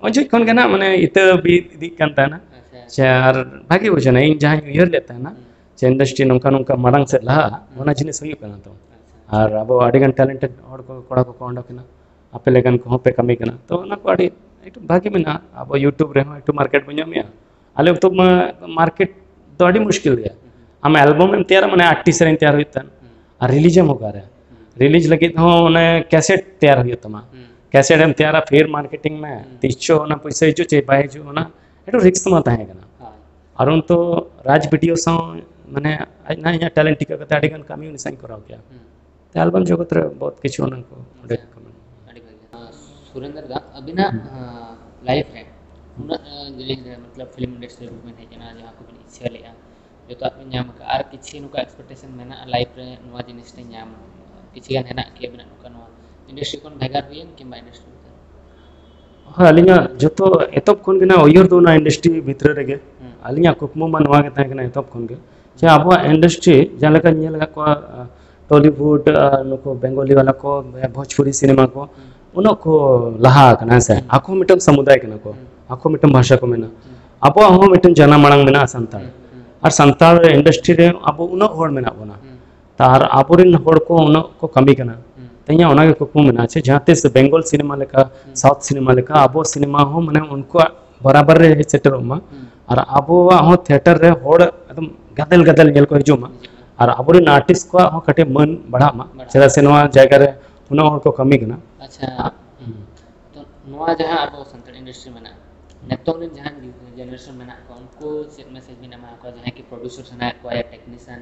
ᱚᱱ ᱡᱚᱠᱷᱚᱱ ᱜᱮ ᱱᱟᱜ, ᱢᱟᱱᱮ, ᱤᱛᱟᱹ ᱵᱤᱫ ᱤᱫᱤᱜ ᱠᱟᱱ ᱛᱟᱦᱮᱱᱟ᱾ ᱟᱪᱪᱷᱟ᱾ ᱟᱪᱪᱷᱟ, ᱟᱨ ᱵᱷᱟᱜᱮ ᱵᱩᱡᱷᱟᱹᱣ ᱮᱱᱟ᱾ ᱤᱧ ᱡᱟᱦᱟᱸᱧ ᱩᱭᱦᱟᱹᱨ ᱞᱮᱫ ᱛᱟᱦᱮᱱᱟ, ᱦᱩᱸ᱾ ᱡᱮ industry ᱱᱚᱝᱠᱟ ᱱᱚᱝᱠᱟ ᱢᱟᱲᱟᱝ ᱥᱮᱫ ᱞᱟᱦᱟᱜᱼᱟ, ᱦᱩᱸ᱾ ᱚᱱᱟ ᱡᱤᱱᱤᱥ ᱦᱩᱭᱩᱜ ᱠᱟᱱᱟ ᱛᱚ᱾ ᱟᱪᱪᱷᱟ᱾ ᱟᱨ ᱟᱵᱚ ᱟᱹᱰᱤ ᱜᱟᱱ talented ᱦᱚᱲ ᱠᱚ, ᱠᱚᱲᱟ ᱠᱚᱠᱚ ᱚᱰᱚᱠ ᱮᱱᱟ, ᱟᱯᱮ ᱞᱮᱠᱟᱱ ᱠᱚᱦᱚᱸ ᱯᱮ ᱠᱟᱹᱢᱤ ᱠᱟᱱᱟ, ᱛᱚ ᱚᱱᱟ ᱠᱚ ᱟᱹᱰᱤ ᱮᱠᱴᱩ ᱵᱷᱟᱜᱮ ᱢᱮᱱᱟᱜᱼᱟ᱾ ᱟᱵᱚ YouTube ᱨᱮᱦᱚᱸ ᱮᱠᱴᱩ market ᱵᱚᱱ ᱧᱟᱢᱮᱜᱼᱟ᱾ ᱟᱞᱮ ᱚᱠᱛᱚ ᱢᱟ market ᱫᱚ ᱟᱹᱰᱤ ᱢᱩᱥᱠᱤᱞ ᱜᱮᱭᱟ᱾ ᱦᱩᱸ᱾ ᱟᱢ album ᱮᱢ ᱛᱮᱭᱟᱨᱟ, ᱢᱟᱱᱮ ᱟᱴᱴᱤ ᱥᱮᱨᱮᱧ ᱛᱮᱭᱟᱨ ᱦᱩᱭᱩᱜ ᱛᱟᱢ, ᱦᱩᱸ᱾ ᱟᱨ release ᱮᱢ ᱚᱠᱟᱨᱮ? ᱦᱩᱸ᱾ Release ᱞᱟᱹᱜᱤᱫ ᱦᱚᱸ ᱚᱱᱮ cassette ᱛᱮᱭᱟᱨ ᱦᱩᱭᱩᱜ ᱛᱟᱢᱟ᱾ ᱦᱩᱸ᱾ Cassette ᱮᱢ ᱛᱮᱭᱟᱨᱟ, ᱯᱷᱤᱨ marketing ᱢᱮ, ᱦᱩᱸ᱾ ᱛᱤᱥ ᱪᱚ ᱚᱱᱟ ᱯᱩᱭᱥᱟᱹ ᱦᱤᱡᱩᱜ ᱪᱮ ᱵᱟᱭ ᱦᱤᱡᱩᱜ, ᱚᱱᱟ ᱮᱠᱴᱩ risk ᱢᱟ ᱛᱟᱦᱮᱸ ᱠᱟᱱᱟ᱾ ᱦᱳᱭ᱾ ᱟᱨ ᱩᱱ ᱛᱚ ᱨᱟᱡᱽ ᱵᱤᱰᱤᱭᱳ ᱥᱟᱶ, ᱢᱟᱱᱮ, ᱟᱡ ᱱᱟ ᱤᱧᱟᱹᱜ talent ᱴᱷᱤᱠᱟᱹ ᱠᱟᱛᱮ ᱟᱹᱰᱤ ᱜᱟᱱ ᱠᱟᱹᱢᱤ ᱩᱱᱤ ᱥᱟᱶ ᱤᱧ ᱠᱚᱨᱟᱣ ᱠᱮᱭᱟ᱾ ᱦᱩᱸ᱾ ᱛᱮ album ᱡᱚᱜᱚᱛ ᱨᱮ ᱵᱚᱦᱩᱛ ᱠᱤᱪᱷᱩ ᱚᱱᱟ ᱠᱚ ᱚᱸᱰᱮ ᱟᱪᱪᱷᱟ᱾ ᱠᱚ ᱢᱮᱱᱟᱜᱼᱟ᱾ ᱟᱹᱰᱤ ᱵᱷᱟᱹᱜᱤ᱾ ᱟᱸ, ᱥᱩᱨᱮᱱᱫᱨ ᱫᱟ, ᱟᱹᱵᱤᱱᱟᱜ, ᱦᱩᱸ᱾ ᱟᱸ, life ᱨᱮ ᱦᱩᱸ᱾ ᱩᱱᱟᱹᱜ, ᱟᱸ, ᱡᱤᱞᱤᱧ ᱨᱮ, ᱢᱚᱛᱞᱚᱵ, film industry ᱨᱮᱵᱤᱱ ᱦᱮᱡ ᱮᱱᱟ, ᱡᱟᱦᱟᱸ ᱠᱚᱵᱤᱱ ᱤᱪᱪᱷᱟᱹ ᱞᱮᱫᱼᱟ, ᱡᱚᱛᱚᱣᱟᱜ ᱵᱤᱱ ᱧᱟᱢ ᱟᱠᱟᱫᱼᱟ, ᱟᱨ ᱠᱤᱪᱷᱩ ᱱᱚᱝᱠᱟ expectation ᱢᱮᱱᱟᱜᱼᱟ life ᱨᱮ, ᱱᱚᱣᱟ ᱡᱤᱱᱤᱥ ᱞᱤᱧ ᱧᱟᱢᱟ, ᱠᱤᱪᱷᱩ ᱜᱟᱱ ᱦᱮᱱᱟᱜ ᱠᱤ ᱟᱹᱵᱤᱱᱟᱜ ᱱᱚᱝᱠᱟ ᱱᱚᱣᱟ industry ᱠᱷᱚᱱ ᱵᱷᱮᱜᱟᱨ ᱦᱩᱭᱮᱱ ᱠᱤᱝᱵᱟ industry ᱵᱷᱤᱛᱤᱨ? ᱦᱳᱭ, ᱟᱹᱞᱤᱧᱟᱜ ᱡᱚᱛᱚ ᱮᱛᱚᱦᱚᱵ ᱠᱷᱚᱱ ᱜᱮ ᱱᱟᱜ ᱩᱭᱦᱟᱹᱨ ᱫᱚ ᱚᱱᱟ industry ᱵᱷᱤᱛᱨᱤ ᱨᱮᱜᱮ᱾ ᱦᱩᱸ᱾ ᱟᱹᱞᱤᱧᱟᱜ ᱠᱩᱠᱢᱩ ᱢᱟ ᱱᱚᱣᱟ ᱜᱮ ᱛᱟᱦᱮᱸ ᱠᱟᱱᱟ ᱮᱛᱚᱦᱚᱵ ᱠᱷᱚᱱ ᱜᱮ, ᱡᱮ ᱟᱵᱚᱣᱟᱜ industry ᱡᱟᱦᱟᱸ ᱞᱮᱠᱟᱧ ᱧᱮᱞ ᱟᱠᱟᱫ ᱠᱚᱣᱟ, ᱟᱸ, Tollywood, ᱟᱨ ᱱᱩᱠᱩ Bengali ᱵᱟᱞᱟ ᱠᱚ, ᱵᱷᱳᱡᱽᱯᱩᱨᱤ ᱥᱤᱱᱮᱢᱟ ᱠᱚ, ᱦᱩᱸ᱾ ᱩᱱᱟᱹᱜ ᱠᱚ ᱞᱟᱦᱟ ᱟᱠᱟᱱᱟ, ᱦᱮᱸ ᱥᱮ? ᱦᱩᱸ᱾ ᱟᱠᱚ ᱢᱤᱫᱴᱟᱝ ᱥᱟᱢᱩᱫᱟᱭ ᱠᱟᱱᱟ ᱠᱚ, ᱦᱩᱸ᱾ ᱟᱠᱚ ᱢᱤᱫᱴᱟᱝ ᱵᱷᱟᱥᱟ ᱠᱚ ᱢᱮᱱᱟᱜᱼᱟ᱾ ᱦᱩᱸ᱾ ᱟᱵᱚᱣᱟᱜ ᱦᱚᱸ ᱢᱤᱫᱴᱟᱝ ᱡᱟᱱᱟᱢ ᱟᱲᱟᱝ ᱢᱮᱱᱟᱜᱼᱟ ᱥᱟᱱᱛᱟᱲ᱾ ᱦᱩᱸ, ᱦᱩᱸ᱾ ᱟᱨ ᱥᱟᱱᱛᱟᱲ industry ᱨᱮ ᱟᱵᱚ ᱩᱱᱟᱹᱜ ᱦᱚᱲ ᱢᱮᱱᱟᱜ ᱵᱚᱱᱟ᱾ ᱦᱩᱸ᱾ ᱛᱟᱨ ᱟᱵᱚᱨᱮᱱ ᱦᱚᱲ ᱠᱚ ᱩᱱᱟᱹᱜ ᱠᱚ ᱠᱟᱹᱢᱤ ᱠᱟᱱᱟ᱾ ᱦᱩᱸ᱾ ᱛᱮᱦᱮᱧᱟᱜ ᱚᱱᱟᱜᱮ ᱠᱩᱠᱢᱩ ᱢᱮᱱᱟᱜᱼᱟ, ᱡᱮ ᱡᱟᱦᱟᱸ ᱛᱤᱥ ᱵᱮᱝᱜᱚᱞ ᱥᱤᱱᱮᱢᱟ ᱞᱮᱠᱟ, ᱦᱩᱸ᱾ South ᱥᱤᱱᱮᱢᱟ ᱞᱮᱠᱟ ᱟᱵᱚ ᱥᱤᱱᱮᱢᱟ ᱦᱚᱸ, ᱢᱟᱱᱮ, ᱩᱱᱠᱩᱣᱟᱜ ᱵᱚᱨᱟᱵᱚᱨ ᱨᱮ ᱦᱮᱡ ᱥᱮᱴᱮᱨᱚᱜ ᱢᱟ᱾ ᱦᱩᱸ᱾ ᱟᱨ ᱟᱵᱚᱣᱟᱜ ᱦᱚᱸ theatre ᱨᱮ ᱦᱚᱲ ᱮᱠᱫᱚᱢ ᱜᱟᱫᱮᱞ ᱜᱟᱫᱮᱞ ᱧᱮᱞ ᱠᱚ ᱦᱤᱡᱩᱜ ᱢᱟ᱾ ᱦᱤᱡᱩᱜ ᱢᱟ᱾ ᱟᱨ ᱟᱵᱚᱨᱮᱱ artist ᱠᱚᱣᱟᱜ ᱦᱚᱸ ᱠᱟᱹᱴᱤᱡ ᱢᱟᱹᱱ ᱵᱟᱲᱦᱟᱜ ᱢᱟ, ᱵᱟᱲᱦᱟᱜ ᱪᱮᱫᱟᱜ ᱥᱮ ᱢᱟ᱾ ᱱᱚᱣᱟ ᱡᱟᱭᱜᱟ ᱨᱮ ᱩᱱᱟᱹᱜ ᱦᱚᱲ ᱠᱚ ᱠᱟᱹᱢᱤ ᱠᱟᱱᱟ᱾ ᱟᱪᱪᱷᱟ᱾ ᱦᱩᱸ᱾ ᱛᱚ, ᱱᱚᱣᱟ ᱡᱟᱦᱟᱸ ᱟᱵᱚ ᱥᱟᱱᱛᱟᱲ industry ᱢᱮᱱᱟᱜᱼᱟ, ᱦᱩᱸ᱾ ᱱᱤᱛᱚᱝ ᱨᱮᱱ ᱡᱟᱦᱟᱸᱭ generation ᱢᱮᱱᱟᱜ ᱠᱚᱣᱟ, ᱩᱱᱠᱩ ᱪᱮᱫ message ᱵᱤᱱ ᱮᱢᱟ ᱠᱚᱣᱟ, ᱡᱟᱦᱟᱸᱭ ᱠᱤ producer ᱥᱟᱱᱟᱭᱮᱫ ᱠᱚᱣᱟ ᱭᱟ technician,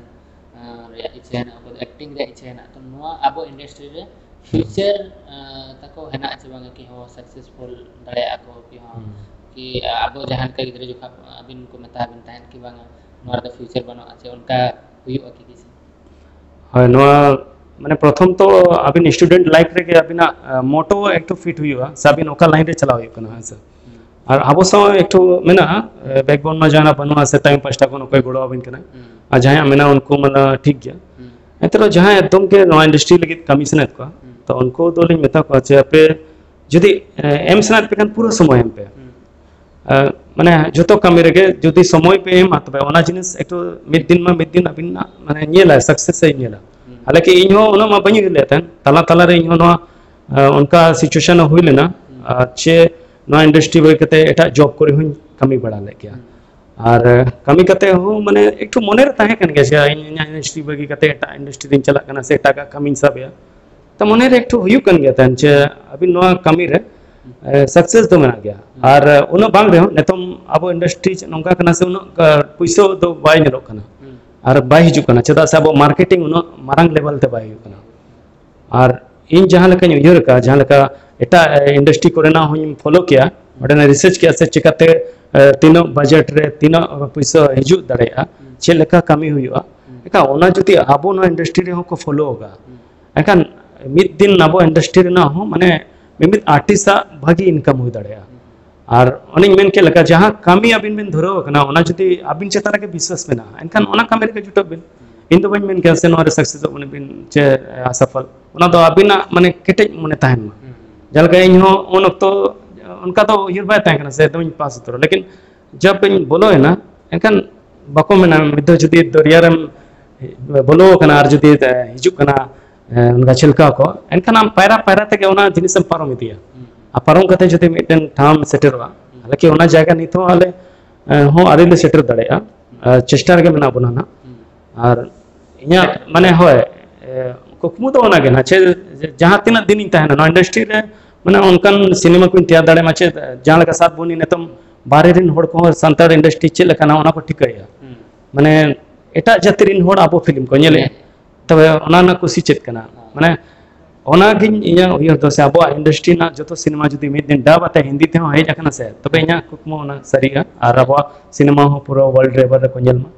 ᱟᱸ, ᱨᱮᱭᱟᱜ ᱤᱪᱪᱷᱟᱹ ᱦᱮᱱᱟᱜᱼᱟ, ᱚᱠᱚᱭ ᱫᱚ acting ᱨᱮᱭᱟᱜ ᱤᱪᱪᱷᱟᱹ ᱦᱮᱱᱟᱜᱼᱟ, ᱛᱚ ᱱᱚᱣᱟ ᱟᱵᱚ industry ᱨᱮ ᱦᱩᱸ᱾ Future, ᱟᱸ, ᱛᱟᱠᱚ ᱦᱮᱱᱟᱜᱼᱟ ᱪᱮ ᱵᱟᱝᱟ ᱠᱤ ᱦᱚᱸ successful ᱫᱟᱲᱮᱭᱟᱜᱼᱟ ᱠᱚ ᱠᱤ ᱦᱚᱸ ᱦᱩᱸ᱾ ᱠᱤ ᱟᱵᱚ ᱡᱟᱦᱟᱸ ᱞᱮᱠᱟ ᱜᱤᱫᱽᱨᱟᱹ ᱡᱚᱠᱷᱟᱜ ᱟᱹᱵᱤᱱ ᱠᱚ ᱢᱮᱛᱟ ᱵᱤᱱ ᱛᱟᱦᱮᱸᱫ ᱠᱤ ᱵᱟᱝᱟ ᱱᱚᱣᱟ ᱨᱮᱫᱚ future ᱵᱟᱹᱱᱩᱜᱼᱟ, ᱪᱮ ᱚᱱᱠᱟ ᱦᱩᱭᱩᱜᱼᱟ ᱠᱤ ᱠᱤᱪᱷᱩ? ᱦᱳᱭ, ᱱᱚᱣᱟ ᱢᱟᱱᱮ ᱯᱨᱚᱛᱷᱚᱢ ᱛᱚ ᱟᱹᱵᱤᱱ student life ᱨᱮᱜᱮ ᱟᱹᱵᱤᱱᱟᱜ, ᱟᱸ, motto ᱮᱠᱴᱩ fit ᱦᱩᱭᱩᱜᱼᱟ, ᱥᱮ ᱟᱹᱵᱤᱱ ᱚᱠᱟ line ᱨᱮ ᱪᱟᱞᱟᱣ ᱦᱩᱭᱩᱜ ᱠᱟᱱᱟ, ᱦᱮᱸ ᱥᱮ? ᱦᱩᱸ᱾ ᱟᱨ ᱟᱵᱚ ᱥᱟᱶ ᱮᱠᱴᱩ ᱢᱮᱱᱟᱜᱼᱟ, ᱮ, backbone ᱢᱟ ᱡᱟᱦᱟᱱᱟᱜ ᱵᱟᱹᱱᱩᱜᱼᱟ, ᱥᱮ ᱛᱟᱭᱚᱢ ᱯᱟᱦᱴᱟ ᱠᱷᱚᱱ ᱚᱠᱚᱭ ᱜᱚᱲᱚ ᱟᱵᱤᱱ ᱠᱟᱱᱟ᱾ ᱦᱩᱸ᱾ ᱟᱨ ᱡᱟᱦᱟᱸᱭᱟᱜ ᱢᱮᱱᱟᱜᱼᱟ, ᱩᱱᱠᱩ ᱢᱟ ᱴᱷᱤᱠ ᱜᱮᱭᱟ᱾ ᱦᱩᱸ᱾ ᱮᱱᱛᱮ ᱨᱮᱦᱚᱸ ᱡᱟᱦᱟᱸᱭ ᱮᱠᱫᱚᱢ ᱜᱮ ᱱᱚᱣᱟ industry ᱞᱟᱹᱜᱤᱫ ᱠᱟᱹᱢᱤ ᱥᱟᱱᱟᱭᱮᱫ ᱠᱚᱣᱟ, ᱦᱩᱸ᱾ ᱛᱚ ᱩᱱᱠᱩ ᱫᱚᱞᱤᱧ ᱢᱮᱛᱟ ᱠᱚᱣᱟ ᱡᱮ ᱟᱯᱮ ᱡᱩᱫᱤ, ᱮ, ᱮᱢ ᱥᱟᱱᱟᱭᱮᱫ ᱯᱮ ᱠᱷᱟᱱ ᱯᱩᱨᱟᱹ ᱥᱚᱢᱚᱭ ᱮᱢ ᱯᱮ᱾ ᱦᱩᱸ᱾ ᱟᱸ, ᱢᱟᱱᱮ ᱡᱷᱚᱛᱚ ᱠᱟᱹᱢᱤ ᱨᱮᱜᱮ ᱡᱩᱫᱤ ᱥᱚᱢᱚᱭ ᱯᱮ ᱮᱢᱟ, ᱛᱚᱵᱮ ᱚᱱᱟ ᱡᱤᱱᱤᱥ ᱮᱠᱴᱩ ᱢᱤᱫ ᱫᱤᱱ ᱢᱟ ᱢᱤᱫ ᱫᱤᱱ ᱟᱹᱵᱤᱱᱟᱜ ᱢᱟᱱᱮ ᱧᱮᱞᱟ, ᱥᱟᱠᱥᱮᱥ ᱮ ᱧᱮᱞᱟ᱾ ᱦᱟᱞᱟᱸᱠᱤ ᱤᱧ ᱦᱚᱸ ᱩᱱᱟᱹᱜ ᱢᱟ ᱵᱟᱹᱧ ᱩᱭᱦᱟᱹᱨ ᱞᱮᱫ ᱛᱟᱦᱮᱸᱱ, ᱛᱟᱞᱟ ᱛᱟᱞᱟ ᱨᱮ ᱤᱧ ᱦᱚᱸ ᱱᱚᱣᱟ, ᱟᱸ, ᱚᱱᱠᱟ ᱥᱤᱪᱩᱭᱮᱥᱚᱱ ᱦᱚᱸ ᱦᱩᱭ ᱞᱮᱱᱟ, ᱟᱨ ᱪᱮ ᱱᱚᱣᱟ ᱤᱱᱰᱟᱥᱴᱨᱤ ᱵᱟᱹᱜᱤ ᱠᱟᱛᱮ ᱮᱴᱟᱜ ᱡᱚᱵ ᱠᱚᱨᱮ ᱦᱚᱸᱧ ᱠᱟᱹᱢᱤ ᱵᱟᱲᱟ ᱞᱮᱫ ᱜᱮᱭᱟ᱾ ᱟᱨ, ᱟᱸ, ᱠᱟᱹᱢᱤ ᱠᱟᱛᱮ ᱦᱚᱸ ᱢᱟᱱᱮ ᱮᱠᱴᱩ ᱢᱚᱱᱮ ᱨᱮ ᱛᱟᱦᱮᱸ ᱠᱟᱱ ᱜᱮᱭᱟ ᱡᱮ ᱤᱧ ᱤᱧᱟᱹᱜ ᱤᱱᱰᱟᱥᱴᱨᱤ ᱵᱟᱹᱜᱤ ᱠᱟᱛᱮ ᱮᱴᱟᱜ ᱤᱱᱰᱟᱥᱴᱨᱤ ᱨᱤᱧ ᱪᱟᱞᱟᱜ ᱠᱟᱱᱟ ᱥᱮ ᱮᱴᱟᱜᱟᱜ ᱠᱟᱹᱢᱤᱧ ᱥᱟᱵ ᱮᱜᱼᱟ᱾ ᱛᱚ ᱢᱚᱱᱮ ᱨᱮ ᱮᱠᱴᱩ ᱦᱩᱭᱩᱜ ᱠᱟᱱ ᱜᱮᱭᱟ ᱛᱟᱦᱮᱸᱱ ᱡᱮ ᱟᱹᱵᱤᱱ ᱱᱚᱣᱟ ᱠᱟᱹᱢᱤ ᱨᱮ, ᱮ, ᱥᱟᱠᱥᱮᱥ ᱫᱚ ᱢᱮᱱᱟᱜ ᱜᱮᱭᱟ᱾ ᱟᱨ, ᱮ, ᱩᱱᱟᱹᱜ ᱵᱟᱝ ᱨᱮᱦᱚᱸ ᱱᱤᱛᱚᱝ ᱟᱵᱚ ᱤᱱᱰᱟᱥᱴᱨᱤ ᱱᱚᱝᱠᱟ ᱠᱟᱱᱟ ᱥᱮ ᱩᱱᱟᱹᱜ, ᱮ, ᱯᱩᱭᱥᱟᱹ ᱫᱚ ᱵᱟᱭ ᱧᱮᱞᱚᱜ ᱠᱟᱱᱟ᱾ ᱟᱨ ᱵᱟᱭ ᱦᱤᱡᱩᱜ ᱠᱟᱱᱟ, ᱪᱮᱫᱟᱜ ᱥᱮ ᱟᱵᱚ ᱢᱟᱨᱠᱮᱴᱤᱝ ᱩᱱᱟᱹᱜ ᱢᱟᱨᱟᱝ ᱞᱮᱵᱮᱞ ᱛᱮ ᱵᱟᱭ ᱦᱩᱭᱩᱜ ᱠᱟᱱᱟ᱾ ᱟᱨ ᱤᱧ ᱡᱟᱦᱟᱸ ᱞᱮᱠᱟᱧ ᱩᱭᱦᱟᱹᱨ ᱟᱠᱟᱫᱼᱟ, ᱡᱟᱦᱟᱸ ᱞᱮᱠᱟ ᱮᱴᱟᱜ, ᱮ, ᱤᱱᱰᱟᱥᱴᱨᱤ ᱠᱚᱨᱮᱱᱟᱜ ᱦᱚᱸᱧ ᱯᱷᱚᱞᱳ ᱠᱮᱭᱟ, ᱚᱸᱰᱮᱱᱟᱜ ᱨᱤᱥᱟᱨᱪ ᱠᱮᱭᱟ ᱥᱮ ᱪᱤᱠᱟᱛᱮ, ᱮ, ᱛᱤᱱᱟᱹᱜ ᱵᱟᱡᱮᱴ ᱨᱮ ᱛᱤᱱᱟᱹᱜ ᱯᱩᱭᱥᱟᱹ ᱦᱤᱡᱩᱜ ᱫᱟᱲᱮᱭᱟᱜᱼᱟ, ᱪᱮᱫ ᱞᱮᱠᱟ ᱠᱟᱹᱢᱤ ᱦᱩᱭᱩᱜᱼᱟ᱾ ᱮᱱᱠᱷᱟᱱ ᱚᱱᱟ ᱡᱩᱫᱤ ᱟᱵᱚ ᱱᱚᱣᱟ ᱤᱱᱰᱟᱥᱴᱨᱤ ᱨᱮᱦᱚᱸ ᱠᱚ ᱯᱷᱚᱞᱳ ᱟᱠᱟᱫᱼᱟ, ᱮᱱᱠᱷᱟᱱ ᱢᱤᱫ ᱫᱤᱱ ᱟᱵᱚ ᱤᱱᱰᱟᱥᱴᱨᱤ ᱨᱮᱱᱟᱜ ᱦᱚᱸ ᱢᱟᱱᱮ ᱢᱤᱢᱤᱫ ᱟᱨᱴᱤᱥᱴ ᱟᱜ ᱵᱷᱟᱹᱜᱤ ᱤᱱᱠᱟᱢ ᱦᱩᱭ ᱫᱟᱲᱮᱭᱟᱜᱼᱟ᱾ ᱟᱨ ᱚᱱᱮᱧ ᱢᱮᱱ ᱠᱮᱫ ᱞᱮᱠᱟ, ᱡᱟᱦᱟᱸ ᱠᱟᱹᱢᱤ ᱟᱹᱵᱤᱱ ᱵᱤᱱ ᱫᱷᱩᱨᱟᱹᱣ ᱟᱠᱟᱱᱟ, ᱚᱱᱟ ᱡᱩᱫᱤ ᱟᱹᱵᱤᱱ ᱪᱮᱛᱟᱱ ᱨᱮᱜᱮ ᱵᱤᱥᱣᱟᱥ ᱢᱮᱱᱟᱜᱼᱟ, ᱮᱱᱠᱷᱟᱱ ᱚᱱᱟ ᱠᱟᱹᱢᱤ ᱨᱮᱜᱮ ᱡᱩᱴᱟᱹᱜ ᱵᱤᱱ᱾ ᱤᱧ ᱫᱚ ᱵᱟᱹᱧ ᱢᱮᱱ ᱠᱮᱭᱟ ᱥᱮ ᱱᱚᱣᱟ ᱨᱮ ᱥᱟᱠᱥᱮᱥᱚᱜ ᱠᱟᱱᱟ ᱵᱤᱱ ᱪᱮ ᱟᱥᱟᱯᱷᱚᱞ, ᱚᱱᱟ ᱫᱚ ᱟᱹᱵᱤᱱᱟᱜ ᱢᱟᱱᱮ ᱠᱮᱴᱮᱡ ᱢᱚᱱᱮ ᱛᱟᱦᱮᱱ ᱢᱟ᱾ ᱡᱟᱦᱟᱸ ᱞᱮᱠᱟ ᱤᱧ ᱦᱚᱸ ᱩᱱ ᱚᱠᱛᱚ ᱚᱱᱠᱟ ᱫᱚ ᱩᱭᱦᱟᱹᱨ ᱵᱟᱭ ᱛᱟᱦᱮᱸ ᱠᱟᱱᱟ ᱥᱮ ᱮᱠᱫᱚᱢᱤᱧ ᱯᱟᱥ ᱩᱛᱟᱹᱨᱚᱜᱼᱟ, ᱞᱮᱠᱤᱱ ᱡᱚᱵ ᱤᱧ ᱵᱚᱞᱚᱭᱮᱱᱟ, ᱮᱱᱠᱷᱟᱱ ᱵᱟᱠᱚ ᱢᱮᱱᱟ ᱢᱤᱫ ᱫᱷᱟᱣ ᱡᱩᱫᱤ ᱫᱚᱨᱭᱟ ᱨᱮᱢ ᱵᱚᱞᱚ ᱟᱠᱟᱱᱟ ᱟᱨ ᱡᱩᱫᱤ ᱦᱤᱡᱩᱜ ᱠᱟᱱᱟ, ᱮ, ᱚᱱᱠᱟ ᱪᱷᱤᱞᱠᱟᱣ ᱠᱚ, ᱮᱱᱠᱷᱟᱱ ᱟᱢ ᱯᱟᱭᱨᱟ ᱯᱟᱭᱨᱟ ᱛᱮᱜᱮ ᱚᱱᱟ ᱡᱤᱱᱤᱥᱮᱢ ᱯᱟᱨᱚᱢ ᱤᱫᱤᱭᱟ᱾ ᱟᱨ ᱯᱟᱨᱚᱢ ᱠᱟᱛᱮ ᱡᱩᱫᱤ ᱢᱤᱫᱴᱮᱱ ᱴᱷᱟᱶ ᱮᱢ ᱥᱮᱴᱮᱨᱚᱜᱼᱟ, ᱛᱟᱦᱚᱞᱮ ᱠᱤ ᱚᱱᱟ ᱡᱟᱭᱜᱟ ᱱᱤᱛ ᱦᱚᱸ ᱟᱞᱮ, ᱮ, ᱦᱚᱸ ᱟᱹᱣᱨᱤ ᱞᱮ ᱥᱮᱴᱮᱨ ᱫᱟᱲᱮᱭᱟᱜᱼᱟ᱾ ᱟᱨ ᱪᱮᱥᱴᱟ ᱨᱮᱜᱮ ᱢᱮᱱᱟᱜ ᱵᱚᱱᱟ ᱱᱟᱦᱟᱜ᱾ ᱟᱨ ᱤᱧᱟᱹᱜ ᱢᱟᱱᱮ ᱦᱳᱭ, ᱮ, ᱠᱩᱠᱢᱩ ᱫᱚ ᱚᱱᱟᱜᱮ ᱱᱟᱦᱟᱜ, ᱪᱮ ᱡᱟᱦᱟᱸ ᱛᱤᱱᱟᱹᱜ ᱫᱤᱱᱤᱧ ᱛᱟᱦᱮᱱᱟ ᱱᱚᱣᱟ ᱤᱱᱰᱟᱥᱴᱨᱤ ᱨᱮ, ᱢᱟᱱᱮ ᱚᱱᱠᱟᱱ ᱥᱤᱱᱮᱢᱟ ᱠᱚᱧ ᱛᱮᱭᱟᱨ ᱫᱟᱲᱮᱭᱟᱜ ᱢᱟ, ᱪᱮ ᱡᱟᱦᱟᱸ ᱞᱮᱠᱟ ᱥᱟᱛ ᱵᱩᱱᱤ ᱱᱤᱛᱚᱝ ᱵᱟᱦᱨᱮ ᱨᱮᱱ ᱦᱚᱲ ᱠᱚᱦᱚᱸ ᱥᱟᱱᱛᱟᱲ ᱤᱱᱰᱟᱥᱴᱨᱤ ᱪᱮᱫ ᱞᱮᱠᱟᱱᱟ ᱚᱱᱟ ᱠᱚ ᱴᱷᱤᱠᱟᱹᱭᱟ᱾ ᱢᱟᱱᱮ ᱮᱴᱟᱜ ᱡᱟᱹᱛᱤ ᱨᱮᱱ ᱦᱚᱲ ᱟᱵᱚ ᱯᱷᱤᱞᱢ ᱠᱚ ᱧᱮᱞᱮᱫᱼᱟ, ᱛᱚᱵᱮ ᱚᱱᱟ ᱨᱮᱱᱟᱜ ᱠᱩᱥᱤ ᱪᱮᱫ ᱠᱟᱱᱟ? ᱢᱟᱱᱮ ᱚᱱᱟᱜᱤᱧ ᱤᱧᱟᱹᱜ ᱩᱭᱦᱟᱹᱨ ᱫᱚ, ᱥᱮ ᱟᱵᱚᱣᱟᱜ ᱤᱱᱰᱟᱥᱴᱨᱤ ᱨᱮᱱᱟᱜ ᱡᱚᱛᱚ ᱥᱤᱱᱮᱢᱟ ᱡᱩᱫᱤ ᱢᱤᱫ ᱫᱤᱱ ᱰᱟᱵ ᱟᱛᱮ ᱦᱤᱱᱫᱤ ᱛᱮᱦᱚᱸ ᱦᱮᱡ ᱟᱠᱟᱱᱟ ᱥᱮ, ᱛᱚᱵᱮ ᱤᱧᱟᱹᱜ ᱠᱩᱠᱢᱩ ᱚᱱᱟ ᱥᱟᱹᱨᱤᱜᱼᱟ ᱟᱨ ᱟᱵᱚᱣᱟᱜ ᱥᱤᱱᱮᱢᱟ ᱦᱚᱸ ᱯᱩᱨᱟᱹ ᱣᱟᱨᱞᱰ ᱞᱮᱵᱮᱞ ᱨᱮᱠᱚ ᱧᱮᱞ ᱢᱟ᱾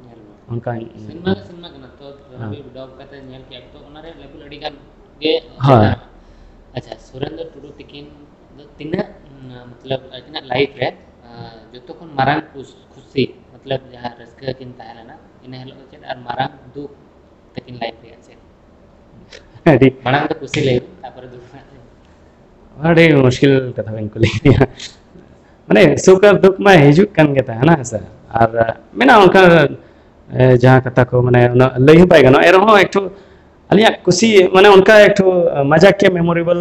ᱚᱱᱠᱟᱧ ᱥᱤᱱᱮᱢᱟ ᱜᱮ ᱥᱤᱱᱮᱢᱟ ᱠᱟᱱᱟ ᱛᱚ, ᱦᱮᱸ᱾ ᱰᱟᱵ ᱠᱟᱛᱮ ᱧᱮᱞ ᱠᱮᱫ ᱛᱚ ᱚᱱᱟ ᱨᱮᱭᱟᱜ ᱞᱮᱵᱮᱞ ᱟᱹᱰᱤ ᱜᱟᱱ ᱜᱮ ᱦᱳᱭ᱾ ᱪᱮᱛᱟᱱ᱾ ᱟᱪᱪᱷᱟ, ᱥᱩᱨᱮᱱᱫᱨᱚ ᱴᱩᱰᱩ ᱛᱤᱠᱤᱱ ᱫᱚ ᱛᱤᱱᱟᱹᱜ, ᱩᱸ, ᱢᱚᱛᱞᱚᱵ, ᱟᱹᱠᱤᱱᱟᱜ ᱞᱟᱭᱤᱯᱷ ᱨᱮ, ᱟᱸ, ᱡᱚᱛᱚ ᱠᱷᱚᱱ ᱢᱟᱨᱟᱝ ᱠᱩᱥ-, ᱠᱷᱩᱥᱤ, ᱢᱚᱛᱞᱚᱵ, ᱡᱟᱦᱟᱸ ᱨᱟᱹᱥᱠᱟᱹ ᱠᱤᱱ ᱛᱟᱦᱮᱸ ᱞᱮᱱᱟ, ᱤᱱᱟᱹ ᱦᱤᱞᱳᱜ ᱫᱚ ᱪᱮᱫ? ᱟᱨ ᱢᱟᱨᱟᱝ ᱫᱩᱠ ᱛᱟᱹᱠᱤᱱ ᱞᱟᱭᱤᱯᱷ ᱨᱮᱭᱟᱜ ᱪᱮᱫ? ᱟᱹᱰᱤ ᱢᱟᱲᱟᱝ ᱫᱚ ᱠᱩᱥᱤ ᱞᱟᱹᱭ ᱵᱤᱱ, ᱛᱟᱨᱯᱚᱨᱮ ᱫᱩᱠ ᱨᱮᱱᱟᱜ ᱞᱟᱹᱭ ᱵᱤᱱ᱾ ᱟᱹᱰᱤ ᱢᱩᱥᱠᱤᱞ ᱠᱟᱛᱷᱟ ᱵᱮᱱ ᱠᱩᱞᱤ ᱠᱤᱫᱤᱧᱟ᱾ ᱢᱟᱱᱮ ᱥᱩᱠ ᱟᱨ ᱫᱩᱠ ᱢᱟ ᱦᱤᱡᱩᱜ ᱠᱟᱱ ᱜᱮ ᱛᱟᱦᱮᱱᱟ, ᱦᱮᱸ ᱥᱮ? ᱟᱨ ᱢᱮᱱᱟᱜᱼᱟ ᱚᱱᱠᱟ, ᱮ, ᱡᱟᱦᱟᱸ ᱠᱟᱛᱷᱟ ᱠᱚ ᱢᱟᱱᱮ ᱩᱱᱟᱹᱜ ᱞᱟᱹᱭ ᱦᱚᱸ ᱵᱟᱭ ᱜᱟᱱᱚᱜᱼᱟ, ᱮᱱ ᱨᱮᱦᱚᱸ ᱮᱠᱴᱩ ᱟᱹᱞᱤᱧᱟᱜ ᱠᱩᱥᱤ ᱢᱟᱱᱮ ᱚᱱᱠᱟ ᱮᱠᱴᱩ ᱢᱟᱡᱟᱠᱤᱭᱟ ᱢᱮᱢᱳᱨᱮᱵᱚᱞ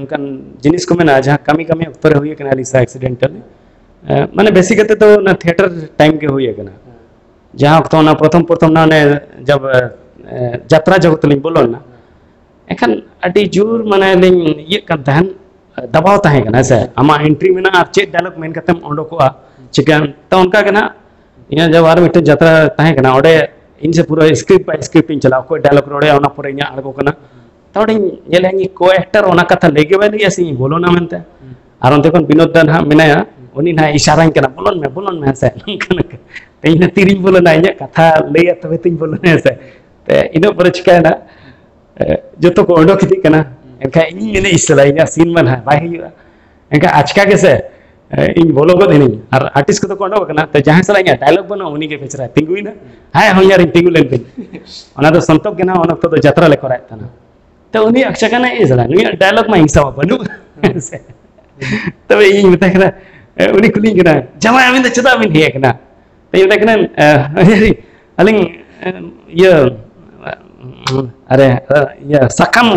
ᱚᱱᱠᱟᱱ ᱡᱤᱱᱤᱥ ᱠᱚ ᱢᱮᱱᱟᱜᱼᱟ ᱡᱟᱦᱟᱸ ᱠᱟᱹᱢᱤ ᱠᱟᱹᱢᱤ ᱚᱠᱛᱚ ᱨᱮ ᱦᱩᱭ ᱟᱠᱟᱱᱟ ᱟᱹᱞᱤᱧ ᱥᱟᱶ ᱮᱠᱥᱤᱰᱮᱱᱴᱟᱞᱤ᱾ ᱢᱟᱱᱮ ᱵᱮᱥᱤ ᱠᱟᱛᱮ ᱫᱚ ᱚᱱᱟ ᱛᱷᱤᱭᱮᱴᱟᱨ ᱴᱟᱭᱤᱢ ᱜᱮ ᱦᱩᱭ ᱟᱠᱟᱱᱟ, ᱡᱟᱦᱟᱸ ᱚᱠᱛᱚ ᱚᱱᱟ ᱯᱨᱚᱛᱷᱚᱢ ᱯᱨᱚᱛᱷᱚᱢ ᱚᱱᱟ ᱚᱱᱮ ᱡᱟᱵ, ᱮ, ᱡᱟᱛᱨᱟ ᱡᱚᱜᱚᱛ ᱞᱤᱧ ᱵᱚᱞᱚ ᱞᱮᱱᱟ, ᱮᱱᱠᱷᱟᱱ ᱟᱹᱰᱤ ᱡᱳᱨ ᱢᱟᱱᱮ ᱞᱤᱧ ᱤᱭᱟᱹᱜ ᱠᱟᱱ ᱛᱟᱦᱮᱸᱱ, ᱫᱟᱵᱟᱣ ᱛᱟᱦᱮᱸ ᱠᱟᱱᱟ, ᱦᱮᱸ ᱥᱮ? ᱟᱢᱟᱜ ᱮᱱᱴᱨᱤ ᱢᱮᱱᱟᱜᱼᱟ ᱟᱨ ᱪᱮᱫ ᱰᱟᱭᱞᱚᱜ ᱢᱮᱱ ᱠᱟᱛᱮᱢ ᱚᱰᱚᱠᱚᱜᱼᱟ, ᱪᱤᱠᱟᱹᱭᱟᱢ? ᱛᱚ ᱚᱱᱠᱟ ᱜᱮ ᱱᱟᱦᱟᱜ ᱤᱧᱟᱹᱜ ᱡᱟᱵ ᱟᱨ ᱢᱤᱫᱴᱮᱱ ᱡᱟᱛᱨᱟ ᱛᱟᱦᱮᱸ ᱠᱟᱱᱟ, ᱚᱸᱰᱮ ᱤᱧ ᱥᱮ ᱯᱩᱨᱟᱹ ᱥᱠᱨᱤᱯᱴ ᱵᱟᱭ ᱥᱠᱨᱤᱯᱴ ᱤᱧ ᱪᱟᱞᱟᱣ, ᱚᱠᱚᱭ ᱰᱟᱭᱞᱚᱜ ᱨᱚᱲᱮ ᱚᱱᱟ ᱯᱚᱨᱮ ᱤᱧᱟᱹᱜ ᱟᱬᱜᱚ ᱠᱟᱱᱟ᱾ ᱛᱚ ᱚᱸᱰᱮᱧ ᱧᱮᱞᱮᱫ ᱠᱚ ᱮᱠᱴᱟᱨ ᱚᱱᱟ ᱠᱟᱛᱷᱟ ᱞᱟᱹᱭ ᱜᱮ ᱵᱟᱭ ᱞᱟᱹᱭᱟ ᱥᱮ ᱤᱧ ᱵᱚᱞᱚᱱᱟ ᱢᱮᱱᱛᱮ᱾ ᱟᱨ ᱚᱱᱛᱮ ᱠᱷᱚᱱ ᱵᱤᱱᱳᱫ ᱫᱟ ᱱᱟᱦᱟᱜ ᱢᱮᱱᱟᱭᱟ, ᱩᱱᱤ ᱱᱟᱦᱟᱜ ᱤᱥᱟᱨᱟᱧ ᱠᱟᱱᱟ, "ᱵᱚᱞᱚᱱ ᱢᱮ, ᱵᱚᱞᱚᱱ ᱢᱮ", ᱦᱮᱸ ᱥᱮ? ᱱᱚᱝᱠᱟ ᱱᱚᱝᱠᱟ᱾ ᱛᱚ ᱤᱧ ᱫᱚ ᱛᱤᱨᱤᱧ ᱵᱚᱞᱚᱱᱟ, ᱤᱧᱟᱹᱜ ᱠᱟᱛᱷᱟ ᱞᱟᱹᱭᱟ ᱛᱚᱵᱮ ᱛᱚᱧ ᱵᱚᱞᱚᱱᱟ, ᱦᱮᱸ ᱥᱮ? ᱛᱚ ᱤᱱᱟᱹ ᱯᱚᱨᱮ ᱪᱤᱠᱟᱹᱭᱮᱱᱟ, ᱮ, ᱡᱚᱛᱚ ᱠᱚ ᱚᱰᱚᱠ ᱤᱫᱤᱜ ᱠᱟᱱᱟ᱾ ᱮᱱᱠᱷᱟᱱ ᱤᱧ ᱢᱮᱱᱟ, "ᱤᱥ ᱥᱟᱞᱟ, ᱤᱧᱟᱹᱜ ᱥᱤᱱ ᱢᱟ ᱱᱟᱦᱟᱜ ᱵᱟᱭ ᱦᱩᱭᱩᱜᱼᱟ", ᱮᱱᱠᱷᱟᱱ ᱟᱪᱠᱟ ᱜᱮᱥᱮ, ᱮ, ᱤᱧ ᱵᱚᱞᱚ ᱜᱚᱫ ᱮᱱᱟᱹᱧ᱾ ᱟᱨ ᱟᱨᱴᱤᱥᱴ ᱠᱚᱫᱚ ᱠᱚ ᱚᱰᱚᱠ ᱟᱠᱟᱱᱟ, ᱛᱚ ᱡᱟᱦᱟᱸᱭ ᱥᱟᱞᱟᱜ ᱤᱧᱟᱹᱜ ᱰᱟᱭᱞᱚᱜ ᱵᱟᱹᱱᱩᱜᱼᱟ ᱩᱱᱤ ᱜᱮ ᱵᱮᱪᱟᱨᱟᱭ ᱛᱤᱸᱜᱩᱭᱮᱱᱟ᱾ "ᱦᱮᱸ, ᱦᱳᱭ, ᱟᱨᱤᱧ ᱛᱤᱸᱜᱩ ᱞᱮᱱ ᱜᱤᱧ", ᱚᱱᱟ ᱫᱚ ᱥᱚᱱᱛᱚᱠ ᱜᱮ ᱱᱟᱦᱟᱜ ᱩᱱ ᱚᱠᱛᱚ ᱫᱚ ᱡᱟᱛᱨᱟ ᱞᱮ ᱠᱚᱨᱟᱣᱮᱫ ᱛᱟᱦᱮᱱᱟ᱾ ᱛᱚ ᱩᱱᱤ ᱟᱪᱠᱟ ᱜᱟᱱ ᱤᱭᱟᱹ ᱥᱟᱞᱟᱜ ᱱᱩᱭᱟᱜ ᱰᱟᱭᱞᱚᱜ ᱢᱟ ᱦᱤᱝᱥᱟ ᱢᱟ ᱵᱟᱹᱱᱩᱜ᱾ ᱦᱮᱸ ᱥᱮ? ᱛᱚᱵᱮ ᱤᱧ ᱢᱮᱛᱟᱭ ᱠᱟᱱᱟ, ᱮ, ᱩᱱᱤ ᱠᱩᱞᱤᱧ ᱠᱟᱱᱟ, "ᱡᱟᱶᱟᱭ, ᱟᱹᱵᱤᱱ ᱫᱚ ᱪᱮᱫᱟᱜ ᱵᱤᱱ ᱦᱮᱡ ᱟᱠᱟᱱᱟ?" ᱛᱚ ᱤᱧ ᱢᱮᱛᱟᱭ ᱠᱟᱱᱟ, ᱮ, "ᱟᱹᱞᱤᱧ, ᱮ, ᱤᱭᱟᱹ, ᱟᱨᱮ, ᱮ, ᱤᱭᱟᱹ, ᱥᱟᱠᱟᱢ,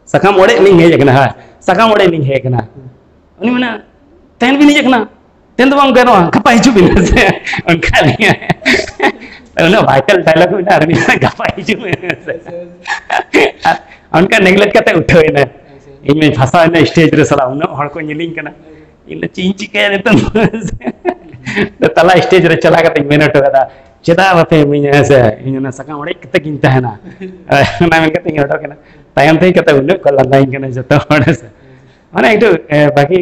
ᱥᱟᱠᱟᱢ ᱚᱲᱮᱡ ᱞᱤᱧ ᱦᱮᱡ ᱟᱠᱟᱱᱟ, ᱦᱮᱸ, ᱥᱟᱠᱟᱢ ᱚᱲᱮᱡ ᱞᱤᱧ ᱦᱮᱡ ᱟᱠᱟᱱᱟ᱾" ᱩᱱᱤ ᱢᱮᱱᱟ, "ᱛᱮᱦᱮᱧ ᱵᱤᱱ ᱦᱮᱡ ᱟᱠᱟᱱᱟ? ᱛᱮᱦᱮᱧ ᱫᱚ ᱵᱟᱝ ᱜᱟᱱᱚᱜᱼᱟ, ᱜᱟᱯᱟ ᱦᱤᱡᱩᱜ ᱵᱤᱱ", ᱦᱮᱸ ᱥᱮ? ᱚᱱᱠᱟ ᱟᱹᱞᱤᱧᱟᱜ ᱩᱱᱟᱹᱜ ᱵᱷᱟᱭᱴᱟᱞ ᱰᱟᱭᱞᱚᱜ ᱢᱮᱱᱟᱜᱼᱟ, ᱟᱨ ᱩᱱᱤ ᱢᱮᱱᱟ, "ᱜᱟᱯᱟ ᱦᱤᱡᱩᱜ ᱢᱮ", ᱦᱮᱸ ᱥᱮ? ᱟᱨ ᱚᱱᱠᱟ ᱱᱮᱜᱞᱮᱠᱴ ᱠᱟᱛᱮ ᱩᱴᱷᱟᱹᱣ ᱮᱱᱟ᱾ ᱤᱧ ᱢᱟᱧ ᱯᱷᱟᱥᱟᱣ ᱮᱱᱟ ᱥᱴᱮᱡᱽ ᱨᱮ, ᱥᱟᱞᱟ ᱩᱱᱟᱹᱜ ᱦᱚᱲ ᱠᱚ ᱧᱮᱞᱤᱧ ᱠᱟᱱᱟ᱾ ᱤᱧ ᱫᱚ ᱪᱮᱫ ᱤᱧ ᱪᱤᱠᱟᱹᱭᱟ ᱱᱤᱛᱚᱝ? ᱛᱟᱞᱟ ᱥᱴᱮᱡᱽ ᱨᱮ ᱪᱟᱞᱟᱣ ᱠᱟᱛᱮᱧ ᱢᱮᱱ ᱦᱚᱴᱚ ᱠᱟᱫᱟ, "ᱪᱮᱫᱟᱜ ᱵᱟᱯᱮ ᱤᱢᱟᱹᱧᱟ, ᱦᱮᱸ ᱥᱮ? ᱤᱧ ᱚᱱᱟ ᱥᱟᱠᱟᱢ ᱚᱲᱮᱡ ᱠᱟᱛᱮ ᱜᱤᱧ ᱛᱟᱦᱮᱱᱟ᱾" ᱚᱱᱟ ᱢᱮᱱ ᱠᱟᱛᱮ ᱤᱧ ᱚᱰᱚᱠ ᱮᱱᱟ᱾ ᱛᱟᱭᱚᱢ ᱛᱮ ᱦᱮᱡ ᱠᱟᱛᱮ ᱩᱱᱟᱹᱜ ᱠᱚ ᱞᱟᱸᱫᱟᱧ ᱠᱟᱱᱟ ᱡᱚᱛᱚ ᱦᱚᱲ, ᱦᱮᱸ ᱥᱮ? ᱢᱟᱱᱮ ᱮᱠᱴᱩ, ᱮ, ᱵᱷᱟᱜᱤ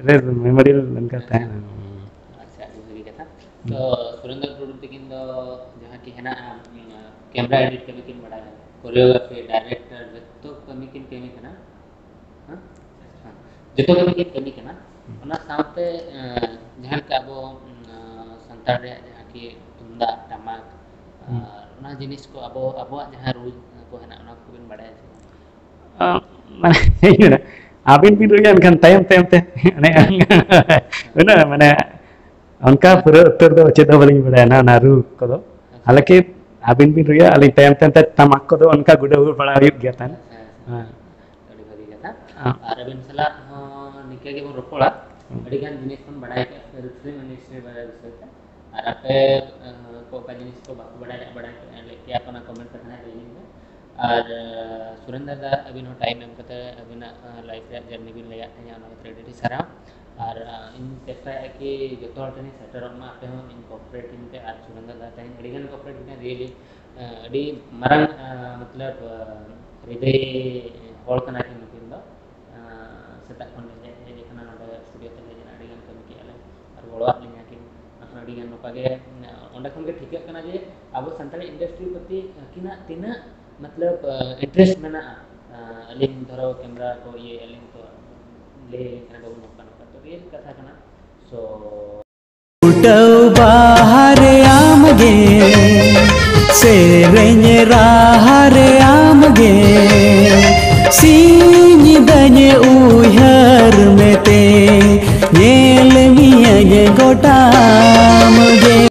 ᱨᱮ ᱢᱮᱢᱳᱨᱤᱭᱟᱞ ᱚᱱᱠᱟ ᱛᱟᱦᱮᱱᱟ᱾ ᱟᱪᱪᱷᱟ, ᱟᱹᱰᱤ ᱵᱷᱟᱹᱜᱤ ᱠᱟᱛᱷᱟ᱾ ᱛᱚ ᱥᱩᱨᱮᱱᱫᱨᱚ ᱴᱩᱰᱩ ᱛᱟᱹᱠᱤᱱ ᱫᱚ ᱡᱟᱦᱟᱸ ᱠᱤ ᱦᱮᱱᱟᱜᱼᱟ, ᱩᱢ, ᱠᱮᱢᱨᱟ ᱮᱰᱤᱴ ᱠᱟᱹᱢᱤ ᱠᱤᱱ ᱵᱟᱲᱟᱭᱟ, ᱠᱳᱨᱤᱭᱳᱜᱨᱟᱯᱷᱤ, ᱰᱟᱭᱨᱮᱠᱴᱚᱨ, ᱡᱚᱛᱚ ᱠᱟᱹᱢᱤ ᱠᱤᱱ ᱠᱟᱹᱢᱤ ᱠᱟᱱᱟ᱾ ᱦᱮᱸ? ᱡᱚᱛᱚ ᱠᱟᱹᱢᱤ ᱠᱤᱱ ᱠᱟᱹᱢᱤ ᱠᱟᱱᱟ᱾ ᱚᱱᱟ ᱥᱟᱶᱛᱮ, ᱮ, ᱡᱟᱦᱟᱸ ᱞᱮᱠᱟ ᱟᱵᱚ, ᱩᱢ, ᱥᱟᱱᱛᱟᱲ ᱨᱮᱭᱟᱜ ᱡᱟᱦᱟᱸ ᱠᱤ ᱛᱩᱢᱫᱟᱜ, ᱴᱟᱢᱟᱠ, ᱦᱩᱸ᱾ ᱟᱨ ᱚᱱᱟ ᱡᱤᱱᱤᱥ ᱠᱚ ᱟᱵᱚ, ᱟᱵᱚᱣᱟᱜ ᱡᱟᱦᱟᱸ ᱨᱩ ᱠᱚ ᱦᱮᱱᱟᱜ, ᱚᱱᱟ ᱠᱚᱵᱤᱱ ᱵᱟᱲᱟᱭᱟ ᱥᱮ ᱵᱟᱝ? ᱟᱸ, ᱢᱟᱱᱮ, ᱪᱮᱫ ᱤᱧ ᱢᱮᱱᱟ, ᱟᱹᱵᱤᱱ ᱵᱤᱱ ᱨᱩᱭᱟ, ᱮᱱᱠᱷᱟᱱ ᱛᱟᱭᱚᱢ ᱛᱟᱭᱚᱢ ᱛᱮ ᱚᱱᱮ ᱩᱱᱟᱹᱜ ᱢᱟᱱᱮ ᱚᱱᱠᱟ ᱯᱩᱨᱟᱹ ᱩᱛᱟᱹᱨ ᱫᱚ ᱪᱮᱫ ᱦᱚᱸ ᱵᱟᱹᱞᱤᱧ ᱵᱟᱲᱟᱭᱟ ᱱᱟ, ᱚᱱᱟ ᱨᱩ ᱠᱚᱫᱚ᱾ ᱟᱪᱪᱷᱟ᱾ ᱦᱟᱞᱟᱸᱠᱤ ᱟᱹᱵᱤᱱ ᱵᱤᱱ ᱨᱩᱭᱟ, ᱟᱹᱞᱤᱧ ᱛᱟᱭᱚᱢ ᱛᱟᱭᱚᱢ ᱛᱮ ᱴᱟᱢᱟᱠ ᱠᱚᱫᱚ ᱚᱱᱠᱟ ᱜᱩᱰᱟᱹᱣ ᱵᱟᱲᱟ ᱦᱩᱭᱩᱜ ᱜᱮᱭᱟ ᱛᱟᱦᱮᱸᱫ᱾ ᱟᱪᱪᱷᱟ, ᱟᱪᱪᱷᱟ᱾ ᱦᱮᱸ᱾ ᱟᱹᱰᱤ ᱵᱷᱟᱹᱜᱤ ᱠᱟᱛᱷᱟ᱾ ᱦᱮᱸ᱾ ᱟᱨ ᱟᱹᱵᱤᱱ ᱥᱟᱞᱟᱜ ᱦᱚᱸ ᱱᱤᱝᱠᱟᱹ ᱜᱮᱵᱚᱱ ᱨᱚᱯᱚᱲᱟ᱾ ᱦᱩᱸ᱾ ᱟᱹᱰᱤ ᱜᱟᱱ ᱡᱤᱱᱤᱥ ᱵᱚᱱ ᱵᱟᱲᱟᱭ ᱠᱮᱫᱟ, film industry ᱵᱟᱨᱮ ᱵᱤᱥᱚᱭ ᱛᱮ᱾ ᱟᱨ ᱟᱯᱮ, ᱟᱸ, ᱠᱚ ᱚᱠᱟ ᱡᱤᱱᱤᱥ ᱠᱚ ᱵᱟᱯᱮ ᱵᱟᱲᱟᱭ ᱞᱮᱫ, ᱵᱟᱲᱟᱭ ᱯᱮ, ᱞᱟᱹᱭ ᱠᱮᱭᱟ ᱠᱚ, ᱚᱱᱟ comment ᱨᱮ ᱛᱟᱦᱮᱸ ᱞᱟᱹᱭ ᱞᱤᱧ ᱯᱮ᱾ ᱟᱨ, ᱟᱸ, ᱥᱩᱨᱮᱱᱫᱨ ᱫᱟ, ᱟᱹᱵᱤᱱ ᱦᱚᱸ time ᱮᱢ ᱠᱟᱛᱮ ᱟᱹᱵᱤᱱᱟᱜ, ᱟᱸ, life ᱨᱮᱭᱟᱜ journey ᱵᱤᱱ ᱞᱟᱹᱭᱟᱫ ᱛᱟᱦᱮᱸᱫ, ᱚᱱᱟ ᱠᱷᱟᱹᱛᱤᱨ ᱟᱹᱰᱤ ᱟᱹᱰᱤ ᱥᱟᱨᱦᱟᱣ᱾ ᱟᱨ, ᱟᱸ, ᱤᱧ ᱪᱮᱥᱴᱟᱭᱟ ᱠᱤ ᱡᱚᱛᱚ ᱦᱚᱲ ᱴᱷᱮᱱᱤᱧ ᱥᱮᱴᱮᱨᱚᱜ ᱢᱟ, ᱟᱯᱮ ᱦᱚᱸ ᱤᱧ cooperate ᱤᱧ ᱯᱮ᱾ ᱟᱨ ᱥᱩᱨᱮᱱᱫᱨ ᱫᱟ ᱛᱮᱦᱮᱧ ᱟᱹᱰᱤ ᱜᱟᱱ cooperate ᱠᱮᱫᱟ, really, ᱟᱸ, ᱟᱹᱰᱤ ᱢᱟᱨᱟᱝ, ᱟᱸ, ᱢᱚᱛᱞᱚᱵ, ᱟᱸ, ᱦᱨᱤᱫᱚᱭ ᱦᱚᱲ ᱠᱟᱱᱟ ᱠᱤᱱ ᱱᱩᱠᱤᱱ ᱫᱚ᱾ ᱟᱸ, ᱥᱮᱛᱟᱜ ᱠᱷᱚᱱ ᱞᱮ ᱦᱮᱡ, ᱦᱮᱡ ᱟᱠᱟᱱᱟ ᱱᱚᱰᱮ studio ᱛᱮᱞᱮ ᱦᱮᱡ ᱮᱱᱟ, ᱟᱹᱰᱤ ᱜᱟᱱ ᱠᱟᱹᱢᱤ ᱠᱮᱜᱼᱟ ᱞᱮ ᱟᱨ ᱜᱚᱲᱚᱣᱟᱜ ᱞᱤᱧᱟ ᱠᱤᱱ᱾ ᱟᱨ ᱟᱹᱰᱤ ᱜᱟᱱ ᱱᱚᱝᱠᱟ ᱜᱮ, ᱟᱸ, ᱚᱸᱰᱮ ᱠᱷᱚᱱ ᱜᱮ ᱴᱷᱤᱠᱟᱹᱜ ᱠᱟᱱᱟ ᱡᱮ ᱟᱵᱚ ᱥᱟᱱᱛᱟᱲᱤ industry ᱯᱨᱚᱛᱤ ᱟᱹᱠᱤᱱᱟᱜ ᱛᱤᱱᱟᱹᱜ ᱢᱚᱛᱞᱚᱵ, ᱟᱸ, interest ᱢᱮᱱᱟᱜᱼᱟ᱾ ᱟᱸ, ᱟᱹᱞᱤᱧ ᱫᱷᱚᱨᱚ camera ᱠᱚ ᱤᱭᱟᱹ ᱟᱹᱞᱤᱧ ᱠᱚ ᱞᱟᱹᱭ ᱟᱹᱞᱤᱧ ᱠᱟᱱᱟ, "ᱵᱟᱹᱵᱩ ᱱᱚᱝᱠᱟ ᱱᱚᱝᱠᱟ", ᱛᱚ real ᱠᱟᱛᱷᱟ ᱠᱟᱱᱟ᱾ So, ᱯᱷᱩᱴᱟᱹᱣ ᱵᱟᱦᱟ ᱨᱮ ᱟᱢ ᱜᱮ, ᱥᱮᱨᱮᱧ ᱨᱟᱦᱟ ᱨᱮ ᱟᱢ ᱜᱮ, ᱥᱤᱧ